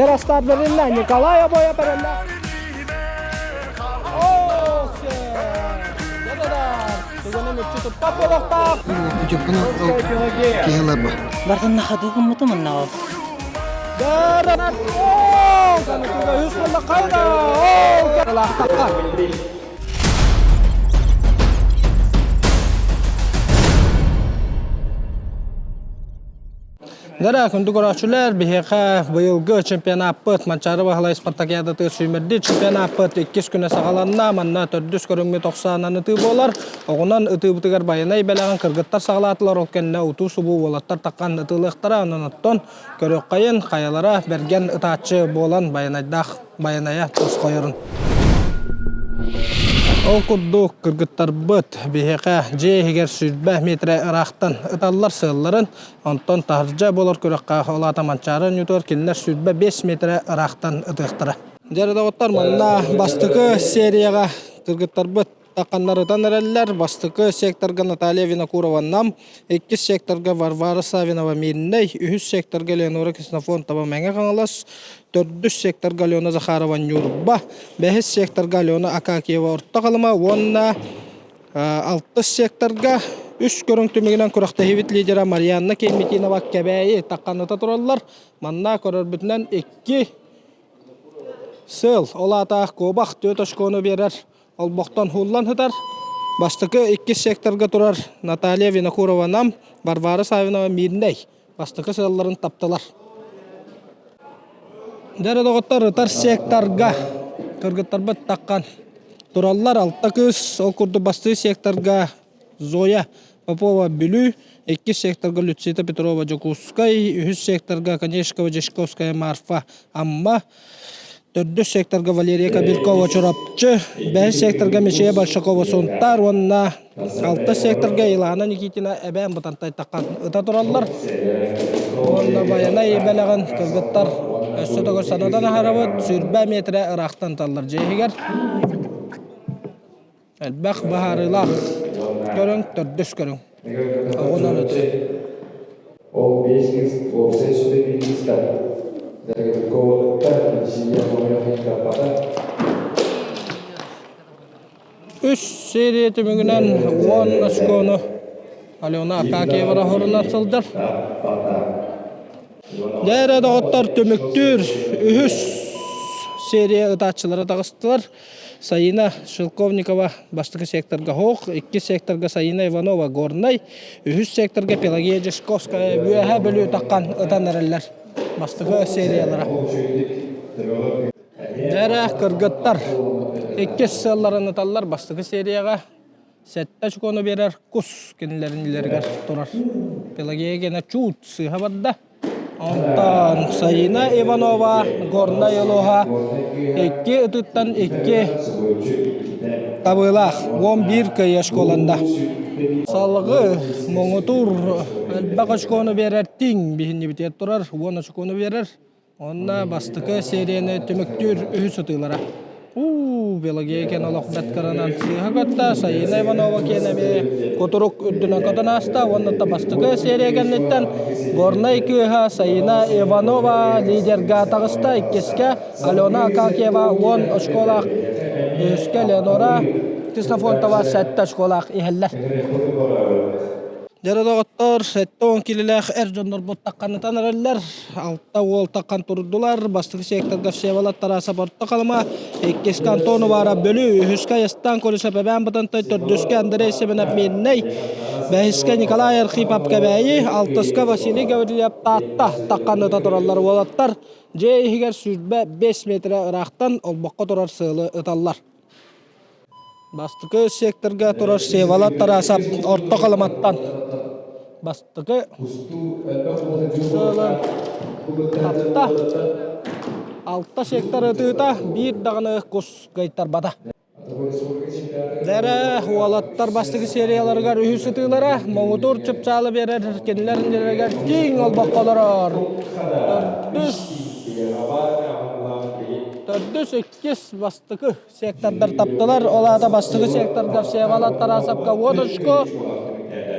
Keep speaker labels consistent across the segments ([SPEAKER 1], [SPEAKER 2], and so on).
[SPEAKER 1] Яростар берилне Николай Обоя берилне.
[SPEAKER 2] Бардын нахаду гыммытым оннаҕа.
[SPEAKER 1] Дара күндү көрөөччүлэр, биһиэхэ быйылгы чемпионаппыт Манчаары Баһылай спартакиадатыгар сүүмэрдиир чемпионаппыт иккис күнэ саҕаланна. Манна төрдүс көрүҥмүт охсаанан ытыы буолар. Оҕунан ытыыбытыгар байанай бэлэҕин кыргыттар саҕалаатылар, ол кэннэ утуу-субуу уолаттар таххан ытыылыахтара. Онон оттон көрүөххэйин, хайалара бэргэн ытааччы буолан байанайдаах байанайа тосхойорун. Ол курдук кыргыттарбыт биһиэхэ дьиэ иһигэр 120 метрэ ыраахтан ыталлар сыалларын, онтон таһырдьа буолар күрэххэ ол аата Манчаары оонньуутугар кинилэр 25 метрэ ыраахтан ытыахтара. Дьэ, доҕоттор, манна бастакы серияҕа кыргыттарбыт Тахханнарытан эрэллэр. Бастакы секторга Наталья Винокурова Нам, иккис секторга Варвара Савинова Мирнэй, үһүс секторга Леонора Ксенофонтова Мэҥэ Хаҥалас, төрдүс секторга Алена Захарова Ньурба, бэһис секторга Алена Акакиева Орто Халыма уонна алтыс секторга үс көрүҥ түмүгүнэн күрэхтэһиибит лидера Марианна Кейметинова Кэбээйи тахханыта тураллар. Манна көрөрбүтүнэн икки сыл, ол аата куобах түөрт очкону биэрэр Олбохтон һууллан сытар. Бастакы иккис секторга турар Наталья Винокурова Нам, Варвара Савинова Мирнэй бастакы сыалларын таптылар. Дьэ доҕоттор ытар секторга кыргыттарбыт таххан тураллар алта кыыс. Ол курдук бастыыр секторга Зоя Попова Бүлүү, иккис секторга Люцита Петрова Дьокуускай, үһүс секторга Конешкова Дьячковская Марфа Амма, Төрдүс секторга Валерия Кобелькова Чурапчы, бэһис секторга Мичия Большакова Сунтаар уонна алтыс секторга Илана Никитина Эбээн Бытантай таххан ыта тураллар. Уонна Байанай бэлэҕин кыргыттар өссө төгүл санатан аһарабыт, 120 метрэ ыраахтан ыталлар дьиэ иһигэр. Элбэх быһаарыылаах көрүҥ, төрдүс көрүҥ. Оҕунан ытыы.
[SPEAKER 3] Ол биэс кыыс уопсай сүбэ биирдиистэр.
[SPEAKER 1] Үс серия түмүгүнэн 10 очкону Алена Акакиева оһорунан сылдьар. Дьэ эрэ доҕоттор түмүктүүр үһүс серия ытааччылара таҕыстылар. Саина Шелковникова бастакы секторга Хоох, иккис секторга Саина Иванова Горнай, үһүс секторга Пелагея Дьячковская Үөһээ Бүлүү таххан ытан эрэллэр. Бастакы сериялара. Дьэрэ кыргыттар иккис сыалларын ыталлар бастакы серияҕа сэттэ очкону биэрэр кус кинилэринилэригэр турар. Пелагея гена чуут сыыһа барда. Онтон Саина Иванова Горнай улууһа икки ытыттан икки табыылаах 11 кыайыы очколанна. Салгыы муҥутуур элбэх очкону биэрэр тиҥ биһиннибитигэр турар 10 очкону биэрэр Онно бастакы серияны түмүктүүр үһүс ытыылара. Уу, Пелагея киэн олох бэрт кыранан сыыһа көттө, Саина Иванова киэн эмиэ кутурук үрдүнэн көтөн ааста уонна бастакы серия кэнниттэн Горнай кыыһа Саина Иванова лидерга таҕыста, иккискэ Алена Акакиева 10 очколаах, үһүскэ Леонора Ксенофонтова 7 очколаах иһэллэр. Дьэ доҕоттор, 70 киилэлээх эр дьоннорбут тахханытан эрэллэр. Алта уол таххан турдулар. Бастакы секторга Всеволод Тарасов Орто Халыма, иккискэ Антон Уваров Бүлүү, үһүскэ Айастан Колесов Эбээн Бытантай, төрдүскэ Андрей Семенов Мирнэй, бэһискэ Николай Архипов Кэбээйи, алтыска Василий Гаврильев Таатта тахханыта тураллар уолаттар. Дьиэ иһигэр 25 метрэ ыраахтан олбоххо турар сыалы ыталлар. Бастакы секторга турар Всеволод Тарасов Орто Халыматтан бастакы сыалын тапта. Алта сектор ытыыта биир даҕаны кус кыайтарбата. Дэрэ уолаттар бастакы серияларыгар үһүс ытыылара муҥутуур чыпчаалы биэрэр кинилэр иннилэригэр тииҥ олбоххо олорор. Төрдүс төрдүс иккис бастакы Сектордар таптылар. Ол аата бастакы секторга Всеволод Тарасовка 10 очко.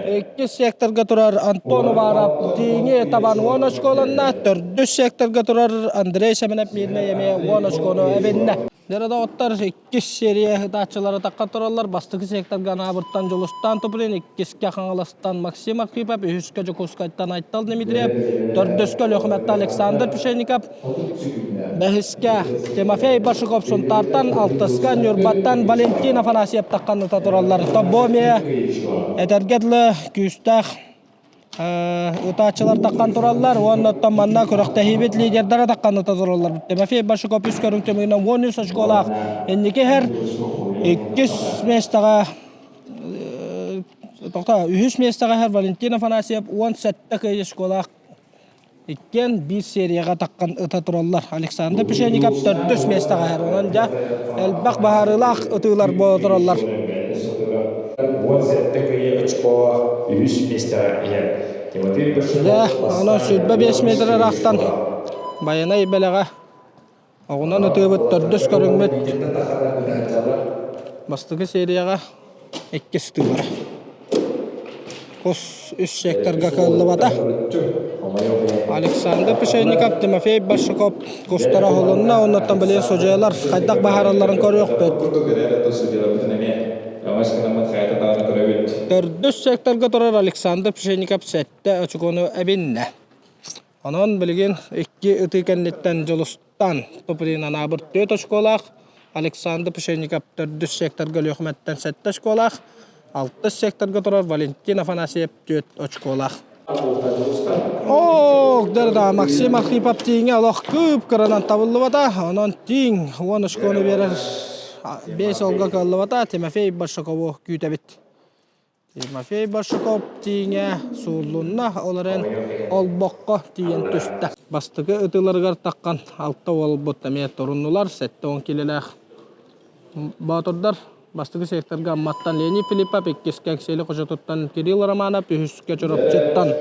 [SPEAKER 1] Иккис секторга турар Антон Уваров тииҥи табан 10 очколанна. Төрдүс секторга турар Андрей Семенов Мирнэй эмиэ 10 очкону эбиннэ. Дьэ доҕоттор, иккис серия ытааччылара тахха тураллар. Бастакы секторга Анаабыртан Дьулустаан Туприн, иккискэ Хаҥаластан Максим Архипов, үһүскэ Дьокуускайтан Айтал Дмитриев, төрдүскэ Өлүөхүмэттэн Александр Пшенников, бэһискэ Тимофей Башиков Сунтаартан, алтыска Ньурбаттан Валентин Афанасьев таххан ыта тураллар. Тобо эмиэ этэргэ дылы күүстээх Ытааччылар таххан тураллар уонна оттон манна күрэхтэһиибит лидердара таххан ыта тураллар. Тимофей Башиков үс көрүҥ түмүгүнэн 13 очколаах инники иһэр. Иккис миэстэҕэ тоқта үһүс миэстэҕэ иһэр Валентин Афанасьев 17 кыайыы очколаах иккиэн биир серияҕа таххан ыта тураллар. Александр Пшенников төрдүс миэстэҕэ иһэр. Онон дьэ элбэх баһаарыылаах ытыылар буола тураллар.
[SPEAKER 3] 17 кыайыы очколаах үһүс миэстэҕэ иһэр. Тимофей
[SPEAKER 1] Дьэ, онон 25 метр ыраахтан Байанай бэлэҕэ Оҕунан ытыыбыт төрдүс көрүҥмүт бастакы серияҕа иккис ытыылара. Кус үс секторга кыаллыбата. Александр Пшенников, Тимофей Большаков кустара оһолунна, оннуттан билигин судьуйалар хайдах баһаралларын көрүөхпүт. Төрдүс секторга турар Александр Пшенников сэттэ очукуону эбиннэ. Онон билигин икки ытыы кэнниттэн Дьулустан Туприн Анаабыр түөрт очколаах, Александр Пшенников төрдүс секторга Өлүөхүмэттэн сэттэ очколаах, алтыс секторга турар Валентин Афанасьев түөрт очколаах. Ох, да, Максим Архипов тииҥэ олох кыып-кыранан табыллыбата. Онон тииҥ 10 очкону биэрэр 5 олга кыаллыбата. Тимофей Большакову күүтэбит. Тимофей Большаков тииҥэ сууллунна, ол эрэн олбоххо тиийэн түстэ. Бастакы ытыыларыгар таххан алта уолбут эмиэ туруннулар, 70 киилэлээх боотурдар. Бастакы секторга Амматтан Леонид Филиппов, иккискэ Ксели Хочотуттан Кирилл Романов, үһүскэ Чурапчыттан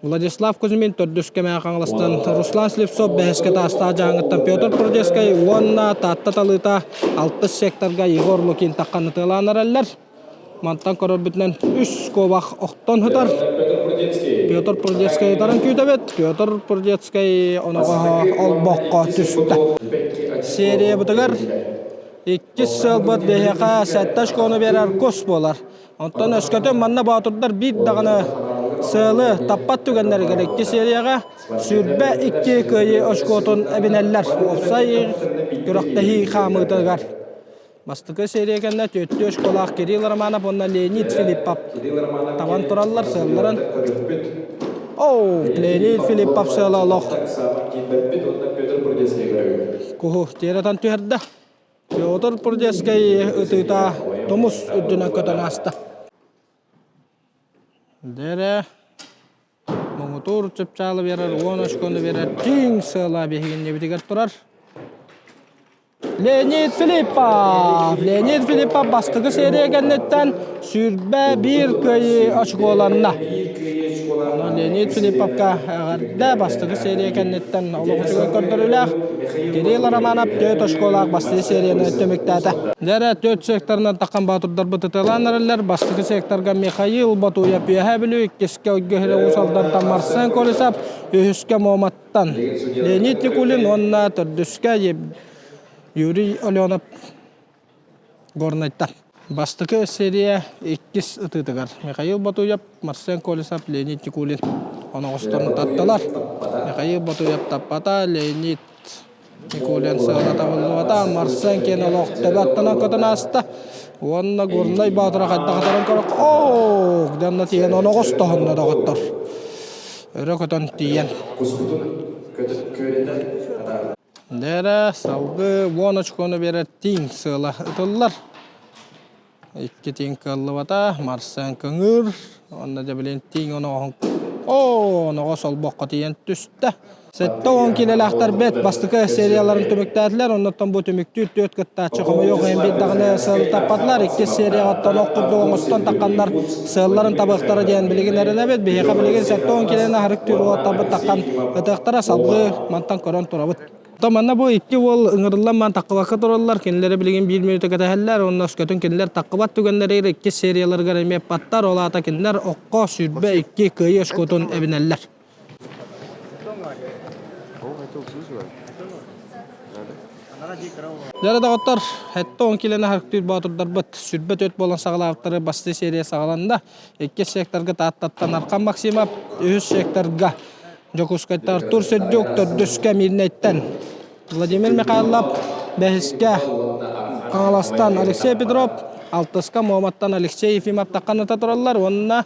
[SPEAKER 1] Владислав Кузьмин, төрдүскэ Мэҥэ Хаҥаластан Руслан Слепцов, бэһискэ Таастаах Дьааҥыттан Петр Прудецкай уонна Таатта Талыыта алтыс секторга Егор Лукин таххан ытыалаан эрэллэр. Мантан көрөрбүтүнэн үс куобах охтон сытар. Петр Прудецкай ытарын күүтэбит. Петр Прудецкай оноҕоһо олбоххо түстэ. Сериябытыгар иккис сыалбыт биһиэхэ сэттэ очкону биэрэр кус буолар. Онтон өскөтүн манна боотурдар биир даҕаны сыалы таппат түгэннэригэр икки серияҕа 22 кыайыы очкотун эбинэллэр. Уопсай күрэхтэһии хаамыытыгар. Бастакы серия кэннэ түөртүү очколаах Кирилл Романов уонна Леонид Филиппов табан тураллар сыалларын. Оу, Леонид Филиппов сыала олох куһу тиэрэтэн түһэрдэ. Петр Прудецкай ытыыта тумус үрдүнэн көтөн ааста. Дэрэ муҥутуур чыпчаалы биэрэр, 10 очкону биэрэр тиҥ сыала биһигиннибитигэр турар. Леонид Филиппов! Леонид Филиппов бастакы серия кэнниттэн 21 кыайыы очколанна. Онон Леонид Филипповка эҕэрдэ бастакы серия кэнниттэн олох үчүгэй көрдөрүүлээх Кирилл Романов түөрт очколаах бастакы серияны түмүктээтэ. Дьэ түөрт секторынан таххан боотурдарбыт ытыалаан эрэллэр. Бастакы секторга Михаил Ботуев Үөһээ Бүлүү, иккискэ Уйгыһыра Уус Алдантан Марсен Колесов, үһүскэ Муомат Тан Леонид Никулин уонна төрдүскэ Юрий Оленов Горнайтан. Бастакы серия иккис ытыытыгар Михаил Ботуев, Марсен Колесов, Леонид Никулин оноҕосторун таттылар. Михаил Ботуев таппата, Леонид Никулин сыала табыллыбата, Марсен киэн олох төбө аттынан көтөн ааста. Уонна Горнай Боотура хайдах атарын көрөх, оо, дьонно тиийэн оноҕос тоһунна доҕоттор. Өрө көтөн тиийэн. Дэрэ салгыы уон очкону биэрэр тииҥ сыала ытыллар. Икки тииҥ кыаллыбата, Марсен кыҥыыр, уонна дьэ билин тииҥ оноҕоһун оо, оноҕос олбоххо тиийэн түстэ. 70 киилэлээхтэр бэт бастакы серияларын түмүктээтилэр. Оннуттан бу түмүктүүр түөрт кыттааччы хомойуох иһин биир даҕаны сыалы таппатылар. Иккис серияҕа оттон ох курдук оҥостон тахханнар сыалларын табыахтара диэн билигин эрэнэбит. Биһиэхэ билигин 70 киилэни аһарык түүр уолаттарбыт таххан ытыахтара. Салгыы мантан көрөн турабыт. То манна бу икки уол ыҥырыллан маан таххыбакка тураллар, кинилэри билигин биир мүнүүтэ кэтэһэллэр, уонна өскөтүн кинилэр таххыбат түгэннэригэр иккис серияларыгар эмиэ паттар, ол аата кинилэр окко 22 кыайыы очкотун эбинэллэр. Дьэ доҕоттор, сэттэ он киилэни харктыыр боотурдарбыт 24 буолан саҕалаабыттары бастыы серия саҕаланна. Иккис секторга Тааттаттан Архан Максимов, үһүс секторга Дьокуускайтан Артур Сердюк, төрдүскэ Мирнэйтэн Владимир Михайлов, бэһискэ Хаҥаластан Алексей Петров, алтыска Муоматтан Алексей Ефимов тахханата тураллар уонна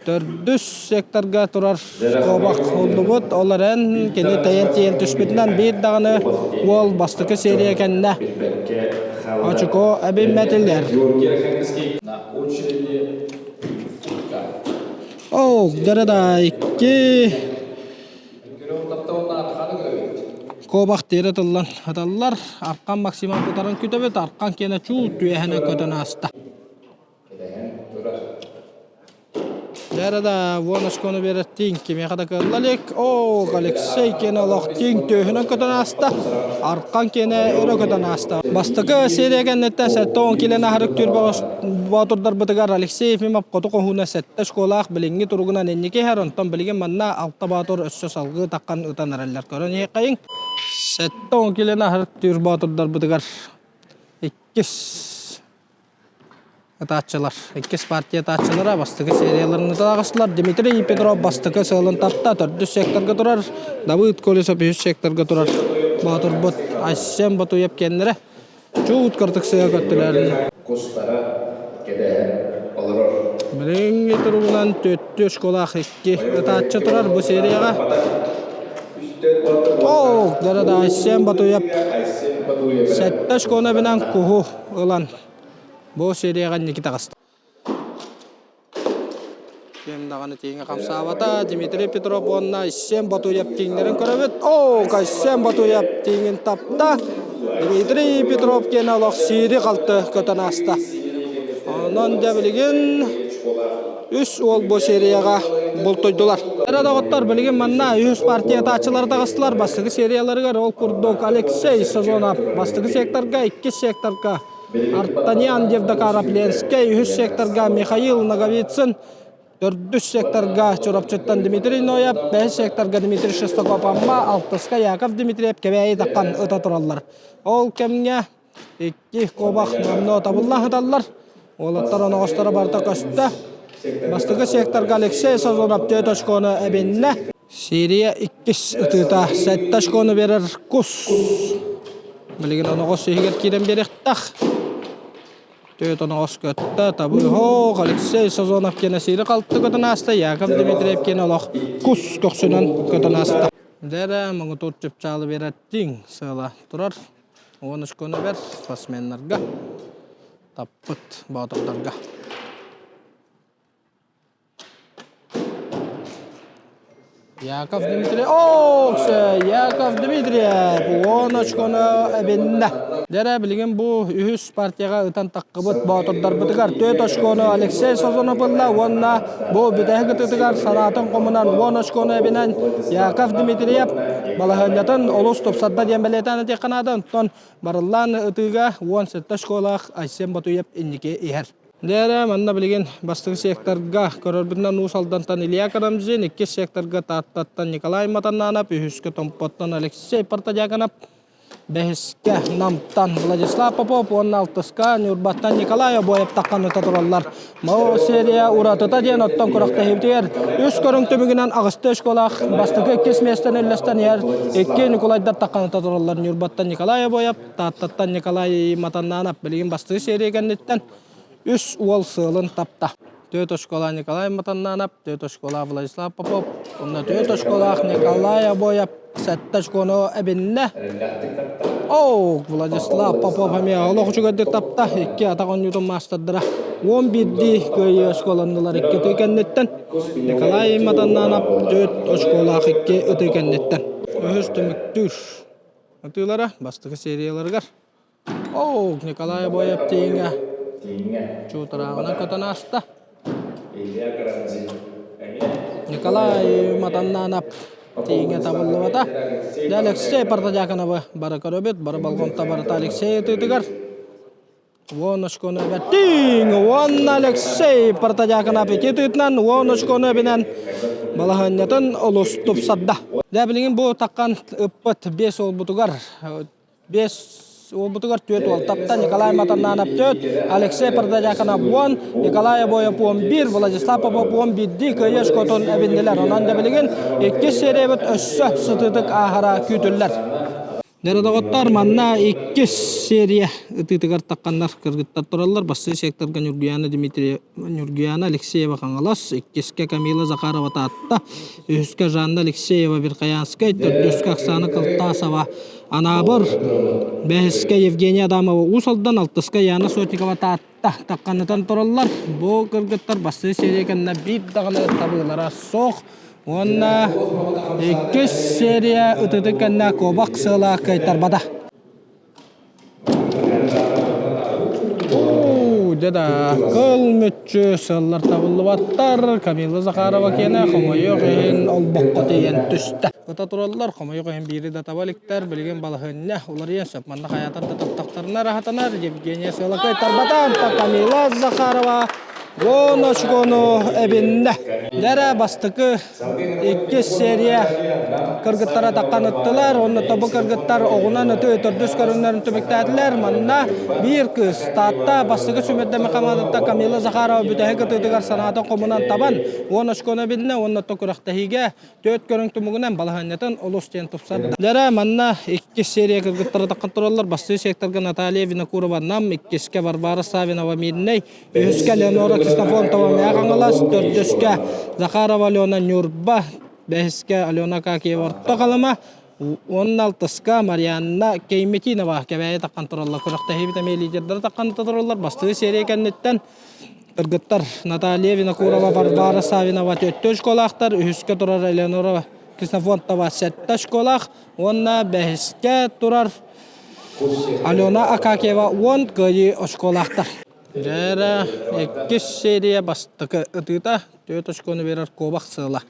[SPEAKER 1] төрдүс секторга турар куобах уллубут. Ол эрэн кини тэйэн тиийэн түспүтүнэн биир даҕаны уол бастакы серия кэннэ очко эбиммэтилэр. Оо, дьэ да икки куобах тиэрэ тыллан аталлар. Аркан Максимов кутарын күтэбит, Аркан киэнэ чуул түөһэнэ көтөн ааста. Дьэ да уон очкону биэрэр тииҥ кимиэхэ да кыалла илик. Оо, Алексей киэнэ олох тииҥ түөһүнэн көтөн ааста. Аркан киэнэ өрө көтөн ааста. Бастакы серия кэнниттэн 70 килэни аһарык түүр боотурдарбытыгар Алексей Ефимов хоту хоһууна сэттэ очколаах билиҥҥи туругунан инники иһэр, онтон билигин манна алта боотур өссө салгыы таххан ытан эрэллэр. Көрөн иһиэххэйиҥ. 70 килэни аһарык түүр боотурдарбытыгар иккис ытааччылар. Иккис партия ытааччылара бастакы серияларын ытаҕастылар. Дмитрий Петров бастакы сыалын тапта, төрдүс секторга турар. Давыд Колесов үһүс секторга турар. Боотурбут Айсен Ботуев киэннэрэ чуут кырдык сыа көттүлэр.
[SPEAKER 3] Кустара кэтэһэн олорор.
[SPEAKER 1] Билиҥҥи туругунан түөттүү школаах икки ытааччы турар бу серияҕа. Оо, дьэ Айсен Ботуев сэттэ школа бинан куһу ылан Бу серияҕа инники таҕыста. Ким даҕаны тииҥэ хамсаабата. Дмитрий Петров уонна Айсен Ботуев тииҥнэрин көрөбүт. Оо, Айсен Ботуев тииҥин тапта. Дмитрий Петров киэнэ олох сиири халты көтөн ааста. Онон дьэ билигин үс уол бу серияҕа бултуйдулар. Эрэ доҕоттор, билигин манна үһүс партия ытааччылара таҕыстылар. Бастакы серияларыгар ол курдук Алексей Сазонов бастакы секторга, иккис секторга Артаньян Евдокаров Ленскэй, үһүс секторга Михаил Ноговицын, төрдүс секторга Чурапчыттан Дмитрий Ноев, бэһис секторга Дмитрий Шестаков Амма, алтыска Яков Дмитриев Кэбээйи таххан ыта тураллар. Ол кэмҥэ икки куобах номнуо табылла сыталлар. Уолаттар оноҕосторо барыта көстө. Бастакы секторга Алексей Сазонов түөрт очкону эбиннэ. Сирия иккис ытыыта сэттэ очкону биэрэр кус. Билигин оноҕос иһигэр киирэн биэриэхтээх. Түөрт оноҕос көттө. Табыһоох Алексей Сазонов киэнэ сири халты көтөн ааста. Яков Дмитриев киэнэ олох кус көхсүнэн көтөн ааста. Дэрэ муҥутуур чыпчаалы биэрэр тиҥ сыала турар. 10 очкону бэр спортсменнарга, таппыт боотурдарга. Яков Дмитриев, о, Яков Дмитриев уон очкону эбиннэ. Дьэрэ, билигин бу үһүс партияҕа ытан таххыбыт боотурдарбытыгар түөрт очкону Алексей Созонов ылла уонна бу бүтэһик ытыытыгар санаатын хомунан уон очкону эбинэн Яков Дмитриев балаһыанньатын олус тупсарда диэн бэлиэтээн этиэххэ наада. Онтон барыллаан ытыыга 17 очколаах Айсен Ботуев инники иһэр. Дээрэ, манна билигин бастакы секторга көрөрбүтүнэн Уус Алдантан Илья Карамзин, иккис секторга Тааттаттан Николай Матананов, үһүскэ Томпоттон Алексей Протодьяконов, бэһискэ Намтан Владислав Попов уонна алтыска Ньурбаттан Николай Обоев таххан ыта тураллар. Бу серия уратыта диэн оттон күрэхтэһиибитигэр үс көрүҥ түмүгүнэн аҕыста очколаах бастакы иккис миэстэни үллэстэн иһэр икки Николайдар таххан ыта тураллар. Ньурбаттан Николай Обоев, Тааттаттан Николай Матаннанов билигин бастыыр серия кэнниттэн үс уол сыалын тапта. Түөрт очколаах Николай Матаннанов, түөрт очколаах Владислав Попов, уонна түөрт очколаах Николай Обоев сэттэ очкону эбиннэ. Оу, Владислав Попов эмиэ олох үчүгэйдик тапта. Икки атах оонньуутун маастардара 11 кыайыы очколаннылар икки ытыы кэнниттэн. Николай Матаннанов түөрт очколаах икки ытыы кэнниттэн. Үһүс түмүктүүр. Ытыылара бастакы серияларыгар. Оу, Николай Обоев тииҥэ чуутарааҕынан көтөн ааста. Николай Матаннанов. Тииҥэ табыллыбата. Дьэ Алексей Протодьяконовы бары көрөбүт, бары болҕомто барыта Алексей ытыытыгар. Уон очкону эбэттиҥ! Уонна Алексей Протодьяконов ити ытыытынан уон очкону эбинэн балаһыанньатын олус тупсарда. Дьэ билигин бу таххан ыппыт биэс уолбутугар биэс уолбутугар түөрт уол тапта Николай Матаннанов түөрт, Алексей Протодьяконов уон, Николай Обоев уон биир, Владислав Попов уон биирдии кыайыы очкотун эбиннилэр. Онон да билигин иккис сериябыт өссө сытыытык ааһара күүтүллэр. Дьэ, доҕоттор, манна иккис серия ытыытыгар тахханнар кыргыттар тураллар. Бастакы секторга Ньургуяна Дмитриева, Ньургуяна Алексеева Хаҥалас, иккискэ Камила Захарова Таатта, үһүскэ Жанна Алексеева Верхоянскай, төрдүскэ Оксана Кылтасова Анаабыр, бэһискэ Евгения Адамова Уус Алдан, алтыска Яна Сотникова Таатта тахханытан тураллар. Бу кыргыттар бастакы серия кэннэ биир даҕаны табыылара суох. Уонна иккис серия ытытын кэннэ куобах сыала кыайтарбата. Оо, дьэ да, кыл мүччү сыаллар табыллыбаттар. Камила Захарова киэнэ хомойуох иһин олбоххо тиийэн түстэ. Ыта тураллар, хомойуох иһин биири да таба иликтэр. Билигин балаһыанньа уларыйан сөп. Манна хайаатар да таптахтарына ыраһатанар. Евгения сыала кыайтарбата. Камила Захарова Уон очкону эбиннэ. Дьэ бастакы иккис серия кыргыттара таххан ыттылар. Онно тобу кыргыттар оҕунан ытыы төрдүс көрүҥнэрин түмүктээтилэр. Манна биир кыыс Таатта бастакы сүүмэрдэммит хамаандата Камила Захарова бүтэһик ытыытыгар санаатын хомунан табан уон очкону эбиннэ. Уонна то күрэхтэһиигэ Түөрт көрүҥ тумугунан балаһыанньатын олус диэн тупсарда. Дьэрэ, манна иккис серия кыргыттара таххан тураллар. Бастыы секторга Наталья Винокурова Нам, иккискэ Варвара Савинова Мирнэй, үһүскэ Леонора Ксенофонтова Мэҥэ Хаҥалас, төрдүскэ Захарова Алена Ньурба, бэһискэ Алена Акакиева Орто Халыма, уонна алтыска Марианна Кейметинова Кэбээйи таххан тураллар. Күрэхтэһиибит эмиэ лидердары таххан тураллар. Бастыы серия кэнниттэн Кыргыттар Наталья Винокурова, Варвара Савинова түөртэ очколаахтар, үһүскэ турар Элеонора Ксенофонтова сэттэ очколаах уонна бэһискэ турар Алена Акакиева уон кыайыы очколаахтар. Дьэ иккис серия бастакы ытыыта түөрт очкону биэрэр куобах сыала.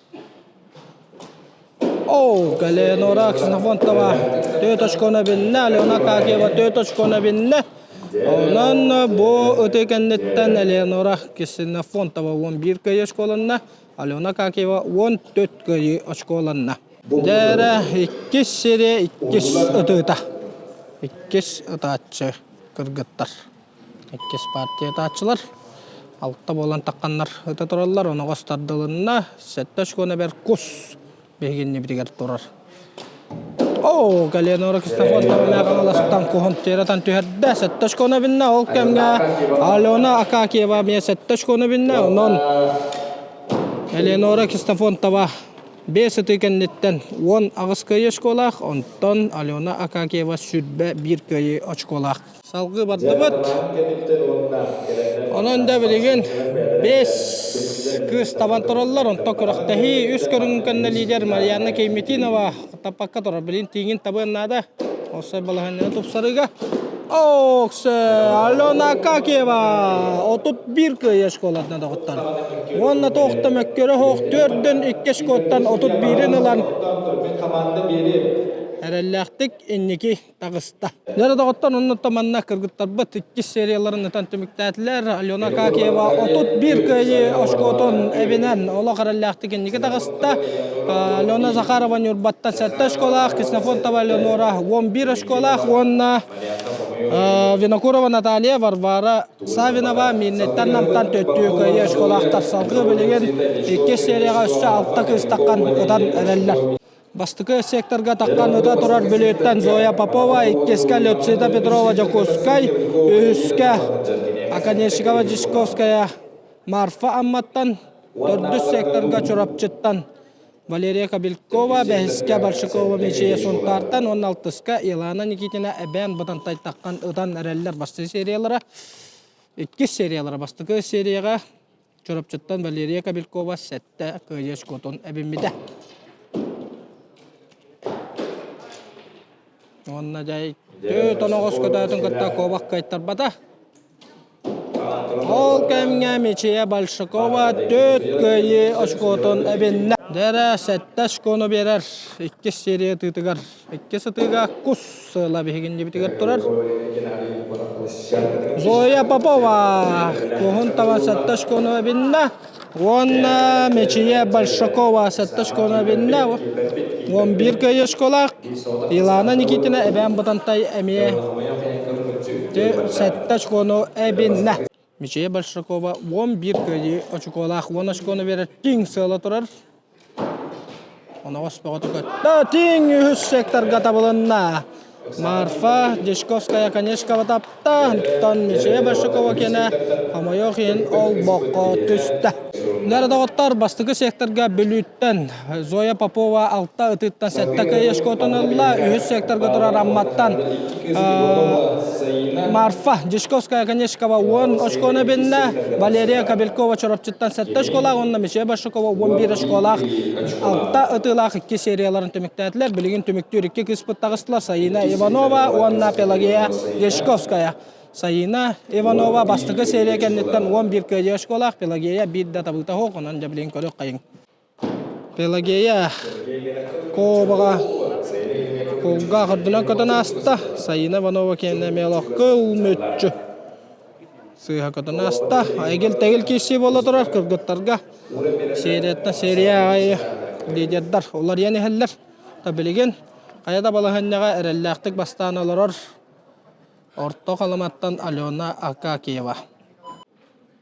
[SPEAKER 1] Оо, Элеонора Ксенофонтова түөрт очкону эбиннэ, Алена Акакиева түөрт очкону эбиннэ. Онон бу ытыы кэнниттэн Элеонора Ксенофонтова 11 кыайыы очколанна, Алена Акакиева 14 кыайыы очколанна. Дьэ эрэ иккис серия иккис ытыыта. Иккис ытааччы кыргыттар. Иккис партия ытааччылар алта буолан тахханнар ыта тураллар, оноҕос тардылынна, сэттэ очкону эбэр кус биһиги иннибитигэр турар. Оо, Галенора Ксенофонтова Хаҥаластан куһун тиэрэтэн түһэрдэ, сэттэ очкону эбиннэ, ол кэмҥэ Алена Акакиева эмиэ сэттэ очкону эбиннэ, онон Элеонора Ксенофонтова биэс ытыы кэнниттэн 18 кыайыы очколаах, онтон Алена Акакиева 21 кыайыы очколаах. Салгыы бардыбыт. Онон да билигин биэс кыыс табан тураллар. Онтон күрэхтэһии үс көрүҥүн кэннэ лидер Марианна Кейметинова таппакка турар. Билигин тииҥин табыан наада. Осой балаһыанньаны тупсарыыга. Оксе Алена Акакиева 31 кыайыы школатына доҕоттор. Уонна туох да мөккүөрэ суох төрдүн икки школаттан 31-ин ылан эрэллээхтик инники таҕыста. Дьэ доҕоттор, оннуттан манна кыргыттарбыт иккис серияларын ытан түмүктээтилэр. Алена Акакиева 31 кыайыы очкотун эбинэн олох эрэллээхтик инники таҕыста. Алена Захарова Ньурбаттан сэттэ очколаах, Ксенофонтова Элеонора 11 очколаах уонна Винокурова Наталья, Варвара Савинова Миирнэттэн Намтан төттүү кыайыы очколаахтар. Салгыы билигин иккис серияҕа өссө алта кыыс таххан ытан эрэллэр. Бастакы секторга таххан ыта турар Бүлүүттэн Зоя Попова, иккискэ Люцита Петрова Дьокуускай, үһүскэ Оконешникова Дьячковская Марфа Амматтан, төрдүс секторга Чурапчыттан Валерия Кобелькова, бэһискэ Большакова Мичийэ Сунтаартан уонна алтыска Илана Никитина Эбээн Бытантай таххан ытан эрэллэр бастакы сериялара. Иккис сериялара бастакы серияҕа Чурапчыттан Валерия Кобелькова сэттэ кыайыы очкотун эбиммитэ. Уонна дьай түөрт оноҕос көтөөтүн кытта куобах кыайтарбата. Ол кэмҥэ Мичийэ Большакова 4 кыайыы очкотун эбиннэ. Дэрэ 7 очкону биэрэр иккис серия ытыытыгар. Иккис ытыыга кус сыала биһигиннибитигэр турар. Зоя Попова куһун табан 7 очкону эбиннэ. Уонна Мичийэ Большакова 7 очкону эбиннэ. 11 кыайыы очколаах. Илана Никитина Эбээн Бытантай эмиэ 7 очкону эбиннэ. Мичийэ Большакова 11 кыайыы очукуолаах 10 очкону биэрэр тиҥ сыала турар. Оноҕос бөҕөтө көттө. Тиҥ үһүс секторга табылынна. Марфа Дьячковская Конешкова тапта, онтон Мичийэ Большакова киэнэ хомойуох иһин олбоххо түстэ. Нэр доҕоттор, бастакы секторга Бүлүүттэн Зоя Попова алта ытыттан сэттэ кыайышкотун ылла, үһүс секторга турар Амматтан Марфа Дьячковская Конешкова 10 очкону биннэ, Валерия Кобелькова Чурапчыттан сэттэ очколаах уонна Мичийэ Большакова 11 очколаах алта ытыылаах икки серияларын түмүктээтилэр. Билигин түмүктүүр икки кыыспыт таҕыстылар Саина Иванова уонна Пелагея Дьячковская. Саина Иванова бастакы серия кэнниттэн 11 кыайыы очколаах, Пелагея биир да табыыта суох, онон дьэ билигин көрүөх хайыҥ. Пелагея Кобаҕа кулгаах үрдүнэн көтөн ааста. Саина Иванова киэнэ эмиэ олох кыл мүччү сыыһа көтөн ааста. Эгил-тэгил киирсии буола турар кыргыттарга. Серияттан серия аайы лидердар уларыйан иһэллэр. Та билигин хайа да балаһыанньаҕа эрэллээхтик бастаан олорор Орто Халыматтан Алена Акакиева.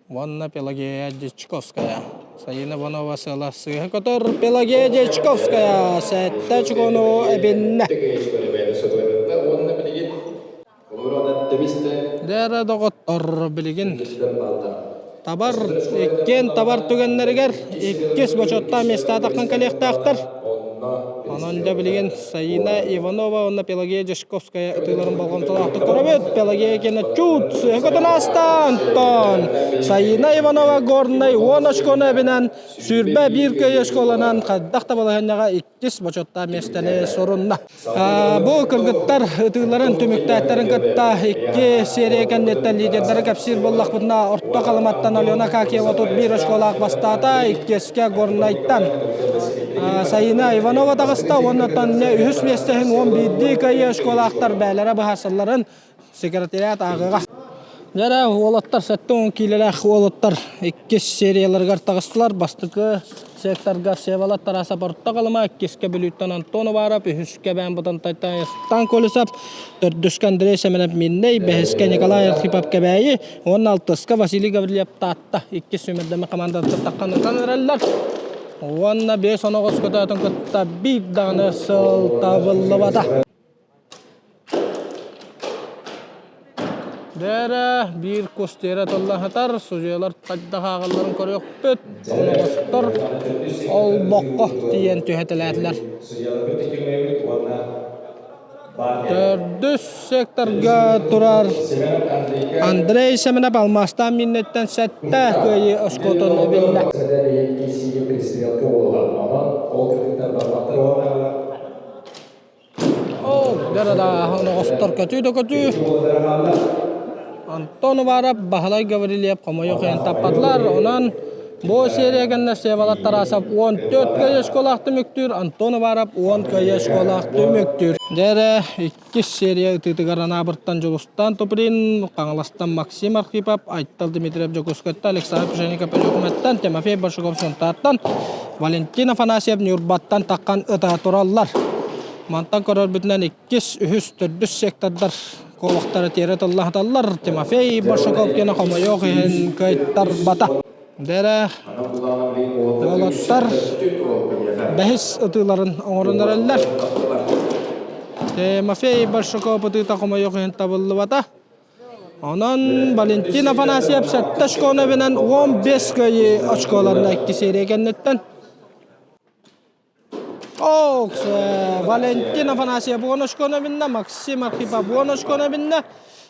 [SPEAKER 1] Уонна Пелагея Дьячковская. Саина Иванова сыала сыыһа көтөр. Пелагея Дьячковская сэттэ очкону эбиннэ. Дэрэ доҕоттор билигин табар иккиэн табар түгэннэригэр иккис бочуоттаах миэстэ таххан кэлиэхтээхтэр. Онон дьэ билигин Саина Иванова уонна Пелагея Дьячковская ытыыларын болҕомтолоохтук көрөбүт. Пелагея кэнэ чуут сыыһа көтөн ааста. Онтон Саина Иванова Горнай 10 очкону эбинэн 21 кыайыы оскуоланан хайдах да балаһыанньаҕа иккис бочуоттаах миэстэни сурунна. Бу кыргыттар ытыыларын түмүктээттэрин кытта икки серия кэнниттэн лидердары кэпсиир буоллахпытына Орто Халыматтан Алена Акакиева 31 очколаах бастаата, иккискэ Горнайтан Саина Иванова таҕыста уонна үһүс миэстэһин 11 кыайыы очколаахтар бээлэрэ быһаарсалларын секретариат ааҕыаҕа. Дьэ уолаттар 70 киилэлээх уолаттар иккис серияларыгар таҕыстылар. Бастакы секторга Всеволод Тарасов орто Халыма, иккискэ Бүлүүттэн Антон Уваров, үһүскэ Бээн Бытантайтан Стан Колесов, төрдүскэ Андрей Семенов Миннэй, бэһискэ Николай Архипов Кэбээйи уонна алтыска Василий Гаврильев Таатта. Иккис сүүмэрдэммит командаттан таххан ытан эрэллэр. Уонна биэс оноҕос көтөөтүн кытта биир даҕаны сыл табыллыбата. Дээрэ биир кус тиэрэ тыллаһытар, судьуйалар хайдах ааҕалларын көрүөхпүт. Оноҕостор олбоххо тиийэн түһэтэлээтилэр. Төрдүс секторга турар Андрей Семенов алмаастаан мииннэттэн сэттэ кыайыы оскуотун эбиннэ. Оноҕостор көтүү да көтүү. Антон Уваров, Баһылай Гаврильев хомойуох иһин таппатылар. Онон бу серия кэннэ Всеволод Тарасов 14 кыайыы оскуолаах түмүктүүр, Антон Уваров 10 кыайыы оскуолаах түмүктүүр. Дьэ иккис серия ытыытыгар Анаабыртан Дьулустан Туприн, Хаҥаластан Максим Архипов, Айтал Дмитриев Дьокуускайтан, Александр Пшенников Өлүөхүмэттэн, Тимофей Большаков Сунтаартан, Валентин Афанасьев Ньурбаттан таххан ыта тураллар. Мантан көрөрбүтүнэн иккис, үһүс, төрдүс сектордар куолахтара тиэрэ тыллаһыталлар. Тимофей Большаков киэнэ хомойуох иһин кыайтарбата. Дэрэ уолаттар бэһис ытыыларын оҥорон эрэллэр. Тимофей Большаков ытыыта хомойуох иһин табыллыбата. Онон Валентин Афанасьев сэттэ очкону эбинэн 15 кыайыы очколарына икки серия кэнниттэн Оокс, Валентин Афанасьев 10 очкону эбиннэ, Максим Архипов 10 очкону эбиннэ.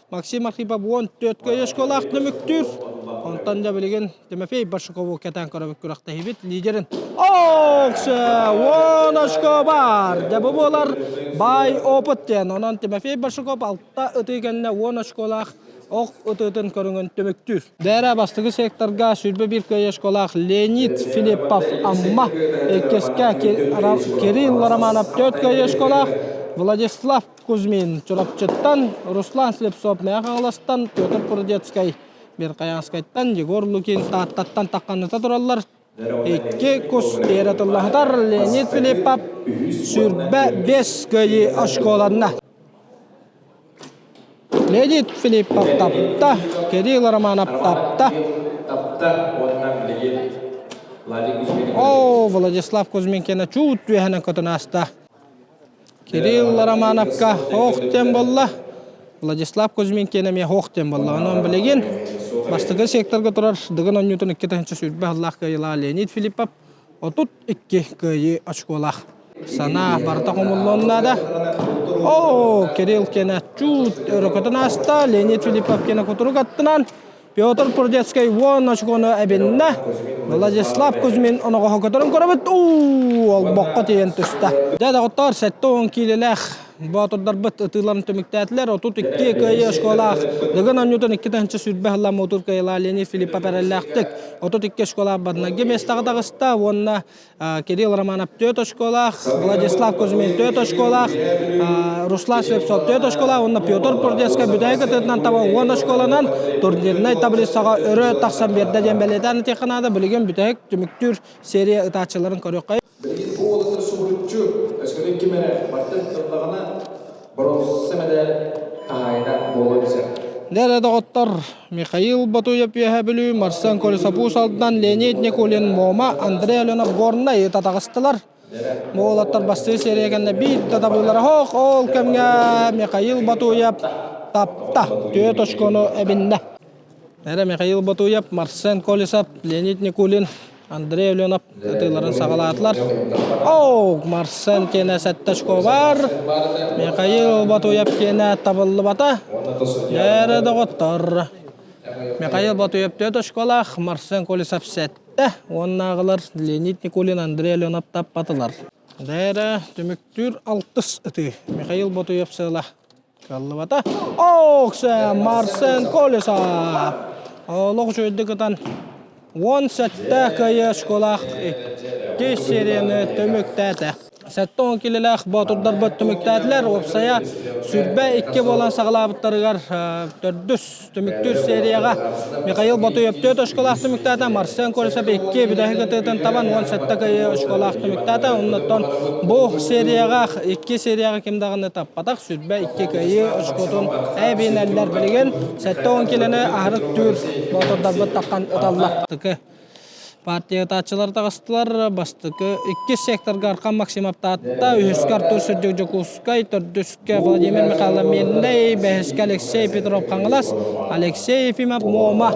[SPEAKER 1] Максим Архипов 14 кыайыы очколаах түмүктүүр. Онтон да билигин Тимофей Большакову кэтээн көрөбүт күрэхтэһиибит лидерин. Оокс, 10 очко бар. Дьэ бу буолар баай опыт диэн. Онон Тимофей Большаков алта ытыы кэннэ 10 очколаах. Ох ытыытын көрүҥүн түмүктүүр. Дээрэ бастакы секторга 21 кыайыы очколаах Леонид Филиппов Амма, иккискэ Кирилл Романов 4 кыайыы очколаах Владислав Кузьмин Чурапчыттан, Руслан Слепцов Мэҥэ Хаҥаластан, Петр Прудецкай Верхоянскайтан, Егор Лукин Тааттаттан тахханыта тураллар. Икки кус тиэрэ тыллаһытар Леонид Филиппов 25 кыайыы очколанна. Леонид Филиппов тапта, Кирилл Романов тапта.
[SPEAKER 3] Тапта уонна билигин Владимир Кузьмин.
[SPEAKER 1] О, Владислав Кузьминкина чуут түөһэнэн көтөн ааста. Кирилл Романовка ох диэн буолла. Владислав Кузьминкин эмиэ ох диэн буолла. Онон билигин бастакы секторга турар Дыгын оонньуутун 2020 сыллаах кыайыылаах Леонид Филиппов 32 кыайыы очколаах. Санаа барыта хомуллуон наада. О, Кирилл киэнэ чуут өрөкөтөн ааста. Леонид Филиппов киэнэ кутурук аттынан Петр Прудецкай уон очкону эбиннэ. Владислав Кузьмин оноҕоһо көтөрөн көрөбүт. Уу, олбоххо тиийэн түстэ. Дьэ, доҕоттоор, 70 киилэлээх боотурдарбыт ытыыларын түмүктээтилэр. 32 кыайыы очколаах Дыгын оонньуутун 2020 сылла муҥутуур кыайыылаах Леонид Филиппов эрэллээхтик 32 очколаах Баднаги миэстэҕэ таҕыста уонна Кирилл Романов 4 очколаах, Владислав Кузьмин 4 очколаах, Руслан Слепцов 4 очколаах уонна Петр Прудецкай бүтэһик ытыытынан таба 10 очколанан турнирнай таблицаҕа өрө тахсан биэрдэ диэн бэлиэтээн этиэххэ наада. Билигин бүтэһик түмүктүүр серия ытааччыларын көрүөххэ.
[SPEAKER 3] Билигин бу уолаттар субуруччу өскөтүн ким эрэ бартын ыллаҕына боруонса мэдээл хаһаайына буолуон сөп.
[SPEAKER 1] Дэрэ доҕоттор, Михаил Ботуев Үөһээ Бүлүү, Марсен Колесов Алдан, Леонид Никулин Муома, Андрей Аленов Горнай ыта таҕыстылар. Бу уолаттар бастыы серия кэннэ биир да табыылара суох. Ол кэмҥэ Михаил Ботуев тапта, түөрт очкону эбиннэ. Эрэ Михаил Ботуев, Марсен Колесов, Леонид Никулин, Андрей Ленов ытыыларын саҕалаатылар. Оу, Марсен киэнэ сэттэ очко бар. Михаил Ботуев киэнэ табыллыбата. Эрэ доҕоттор. Михаил Ботуев түөрт очколаах, Марсен Колесов сэттэ. Уоннааҕылар Леонид Никулин, Андрей Ленов таппатылар. Дээрэ түмүктүүр алтыс ытыы. Михаил Ботуев сыала Кыаллыбата. Ооксе Марсен Колесов. Олох үчүгэйдик ытан 17 кыайыы очколаах икки серияны түмүктээтэ. 70 килэлээх боотурдарбыт түмүктээтилэр. Уопсайа 22 буолан саҕалаабыттарыгар төрдүс Түмүктүүр серияҕа Михаил Ботуев 4 очколаах түмүктээтэ, Марсен Колесов 2 бүтэһик ытыытын табан 17 кыайыы очколаах түмүктээтэ. Оннуттан бу серияҕа икки серияҕа ким даҕаны таппатах 22 кыайыы очкотун эбинэллэр билигин 70 килэни аһарык түүр боотурдарбыт таххан ыталлар. Партия ытааччылар таҕыстылар. Бастакы иккис секторга Архан Максимов Таатта, үһүскэ Артур Сердюк Дьокуускай, төрдүскэ Владимир Михайлов Мирнэй, бэһискэ Алексей Петров Хаҥалас, Алексей Ефимов Муома.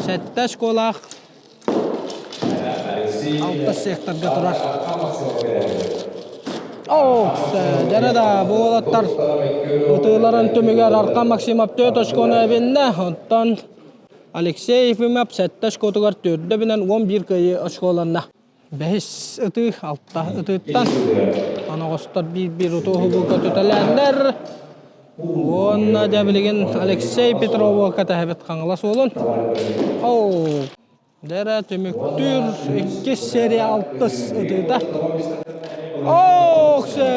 [SPEAKER 1] Сэттэ очколаах алтыс секторга турар. Оо, дьэрэ да, бу уолаттар ытыыларын түмүгэр Архан Максимов 4 очкону эбиннэ. Оттон Алексей Ефимов сэттэ очкотугар төрдө бинэн 11 кыайыы очколанна. Бэһис ытыы, алта ытыыттан оноҕостор биир-биир утуоһу көтүтэлээннэр. Уонна дьэ билигин Алексей Петрову кэтэһэбит Хаҥалас уолун. Оу, Дэрэ түмүктүүр иккис серия алтыс ытыыта. Ооксе!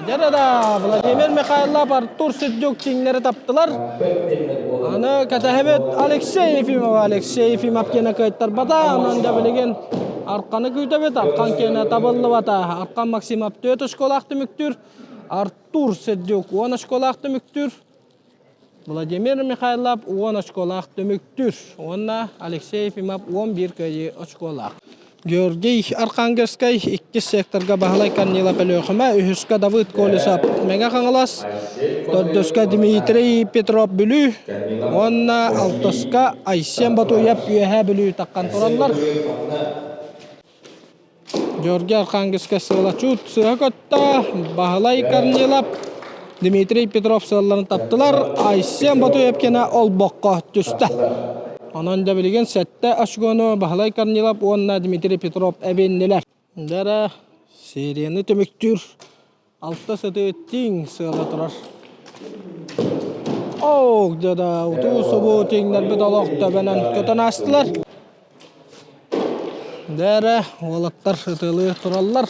[SPEAKER 1] Дэрэ да Владимир Михайлов, Артур Сердюк тиҥнэри таптылар. Аны кэтэһэбит Алексей Ефимов. Алексей Ефимов киэнэ кыайтарбата. Онон да билигин Арканы күүтэбит. Аркан киэнэ табыллыбата. Аркан Максимов 4 очколаах түмүктүүр. Артур Сердюк 10 очколаах түмүктүүр. Владимир Михайлов 10 очколаах түмүктүүр уонна Алексей Ефимов 11 кыайыы очколаах. Георгий Архангельскай иккис секторга Баһылай Корнилов Өлүөхүмэ, үһүскэ Давыд Колесов Мэҥэ Хаҥалас, төрдүскэ Дмитрий Петров Бүлүү уонна алтыска Айсен Батуев Үөһээ Бүлүү таххан тураллар. Георгий Архангельскай сыала чуут сыһа көттө. Баһылай Корнилов, Дмитрий Петров сыалларын таптылар. Айсен Ботуевкина олбоххо түстэ. Онон да билигин сэттэ очкону Баһылай Корнилов уонна Дмитрий Петров эбиннилэр. Дара серияны түмүктүүр алта сытыы тиҥ сыала турар. Ох, дьэ утуу-субуу тииҥнэрбит олох төбөнөн көтөн аастылар. Дээрэ уолаттар ытыалыы тураллар.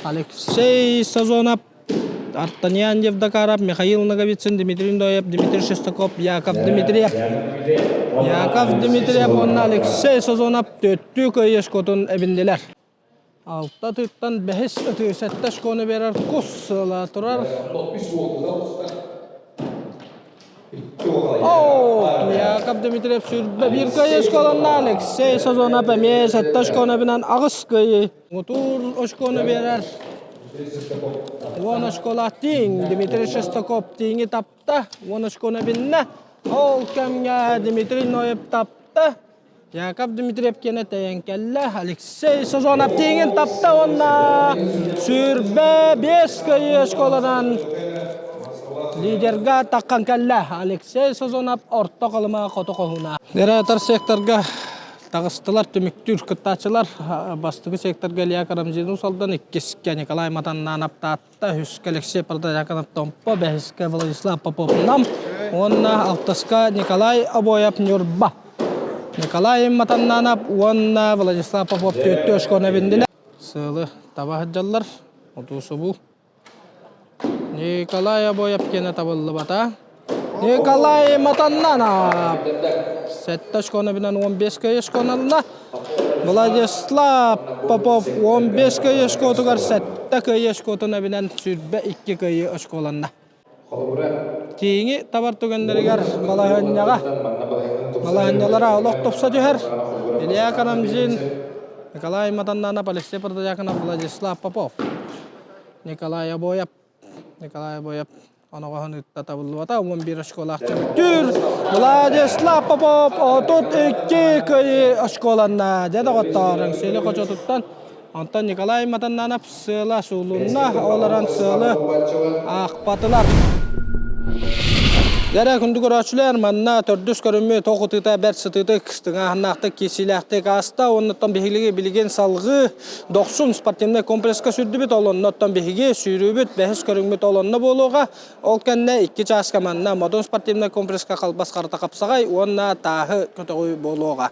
[SPEAKER 1] Алексей Сазонов, Артаньян Евдокаров, Михаил Ноговицын, Дмитрий Ндоев, Дмитрий Шестаков, Яков Дмитриев. Яков Дмитриев уонна Алексей Сазонов төрттүү кыайыы эбиннилэр. Алта тыттан бэһис ытыы сэттэ очкону биэрэр кус сыала турар. Оо, Яков Дмитриев 21 кыайыы очколонно, Алексей Сазонов эмиэ сэттэ очконубунан аҕыс кыайыы. Мутуур очкону биэрэр. 10 очколаах тииҥ Дмитрий Шестаков тииҥи тапта, 10 очкону эбиннэ. Ол кэмҥэ Дмитрий Ноев тапта. Яков Дмитриев киэнэ тэйэн кэллэ. Алексей Сазонов тииҥин тапта уонна 25 кыайыы оскуоланан лидерга таххан кэллэ. Алексей Сазонов орто Халыма хоту хоһууна. Генератор секторга таҕыстылар түмүктүүр кыттааччылар. Бастакы секторга Илья Карамзин Салдан, иккискэ Николай Матаннанов Таатта, үһүскэ Алексей Протодьяконов Томпо, бэһискэ Владислав Попов Нам уонна алтыска Николай Обоев Ньурба. Николай Матаннанов уонна Владислав Попов түөртүү очкону эбиннилэр. Сыалы таба сылдьаллар, утуу-субуу. Николай Обоев киэнэ табыллыбата. Николай Матаннанов сэттэ очкону эбинэн 15 кыайыы очкону Владислав Попов 15 кыайыы очкотугар сэттэ кыайыы очкотун эбинэн 22 кыайыы очколанна. Тииҥи табар түгэннэригэр балаһыанньаҕа балаһыанньалара олох тупса түһэр. Илья Карамзин, Николай Матаннанов, Алексей Протодьяконов, Владислав Попов, Николай Обоев, Николай Обоев оноҕоһун ыытта табыллыбата 11 очколаах түмүктүүр Владислав Попов 32 кыайыы очколанна. Дьэ доҕоттоор, Эҥсиэли хочотуттан онтон Николай Матаннанов сыала суулунна, олорон сыалы аахпатылар. Дьэрэ күндү көрөөччүлэр, манна төрдүс көрүммүт ох ытыыта бэрт сытыытык, тыҥааһыннаахтык, киирсиилээхтик ааста. Оннуттан биһиги билигин салҕыы Дохсун спортивнай комплекска сүүрдүбүт, ол оннуттан биһиги сүүрүүбүт бэһис көрүҥмүт ол онно буолуоҕа. Ол кэннэ икки чааска манна Модун спортивнай комплекска халбас харата хапсаҕай уонна тааһы көтөҕүү буолуоҕа.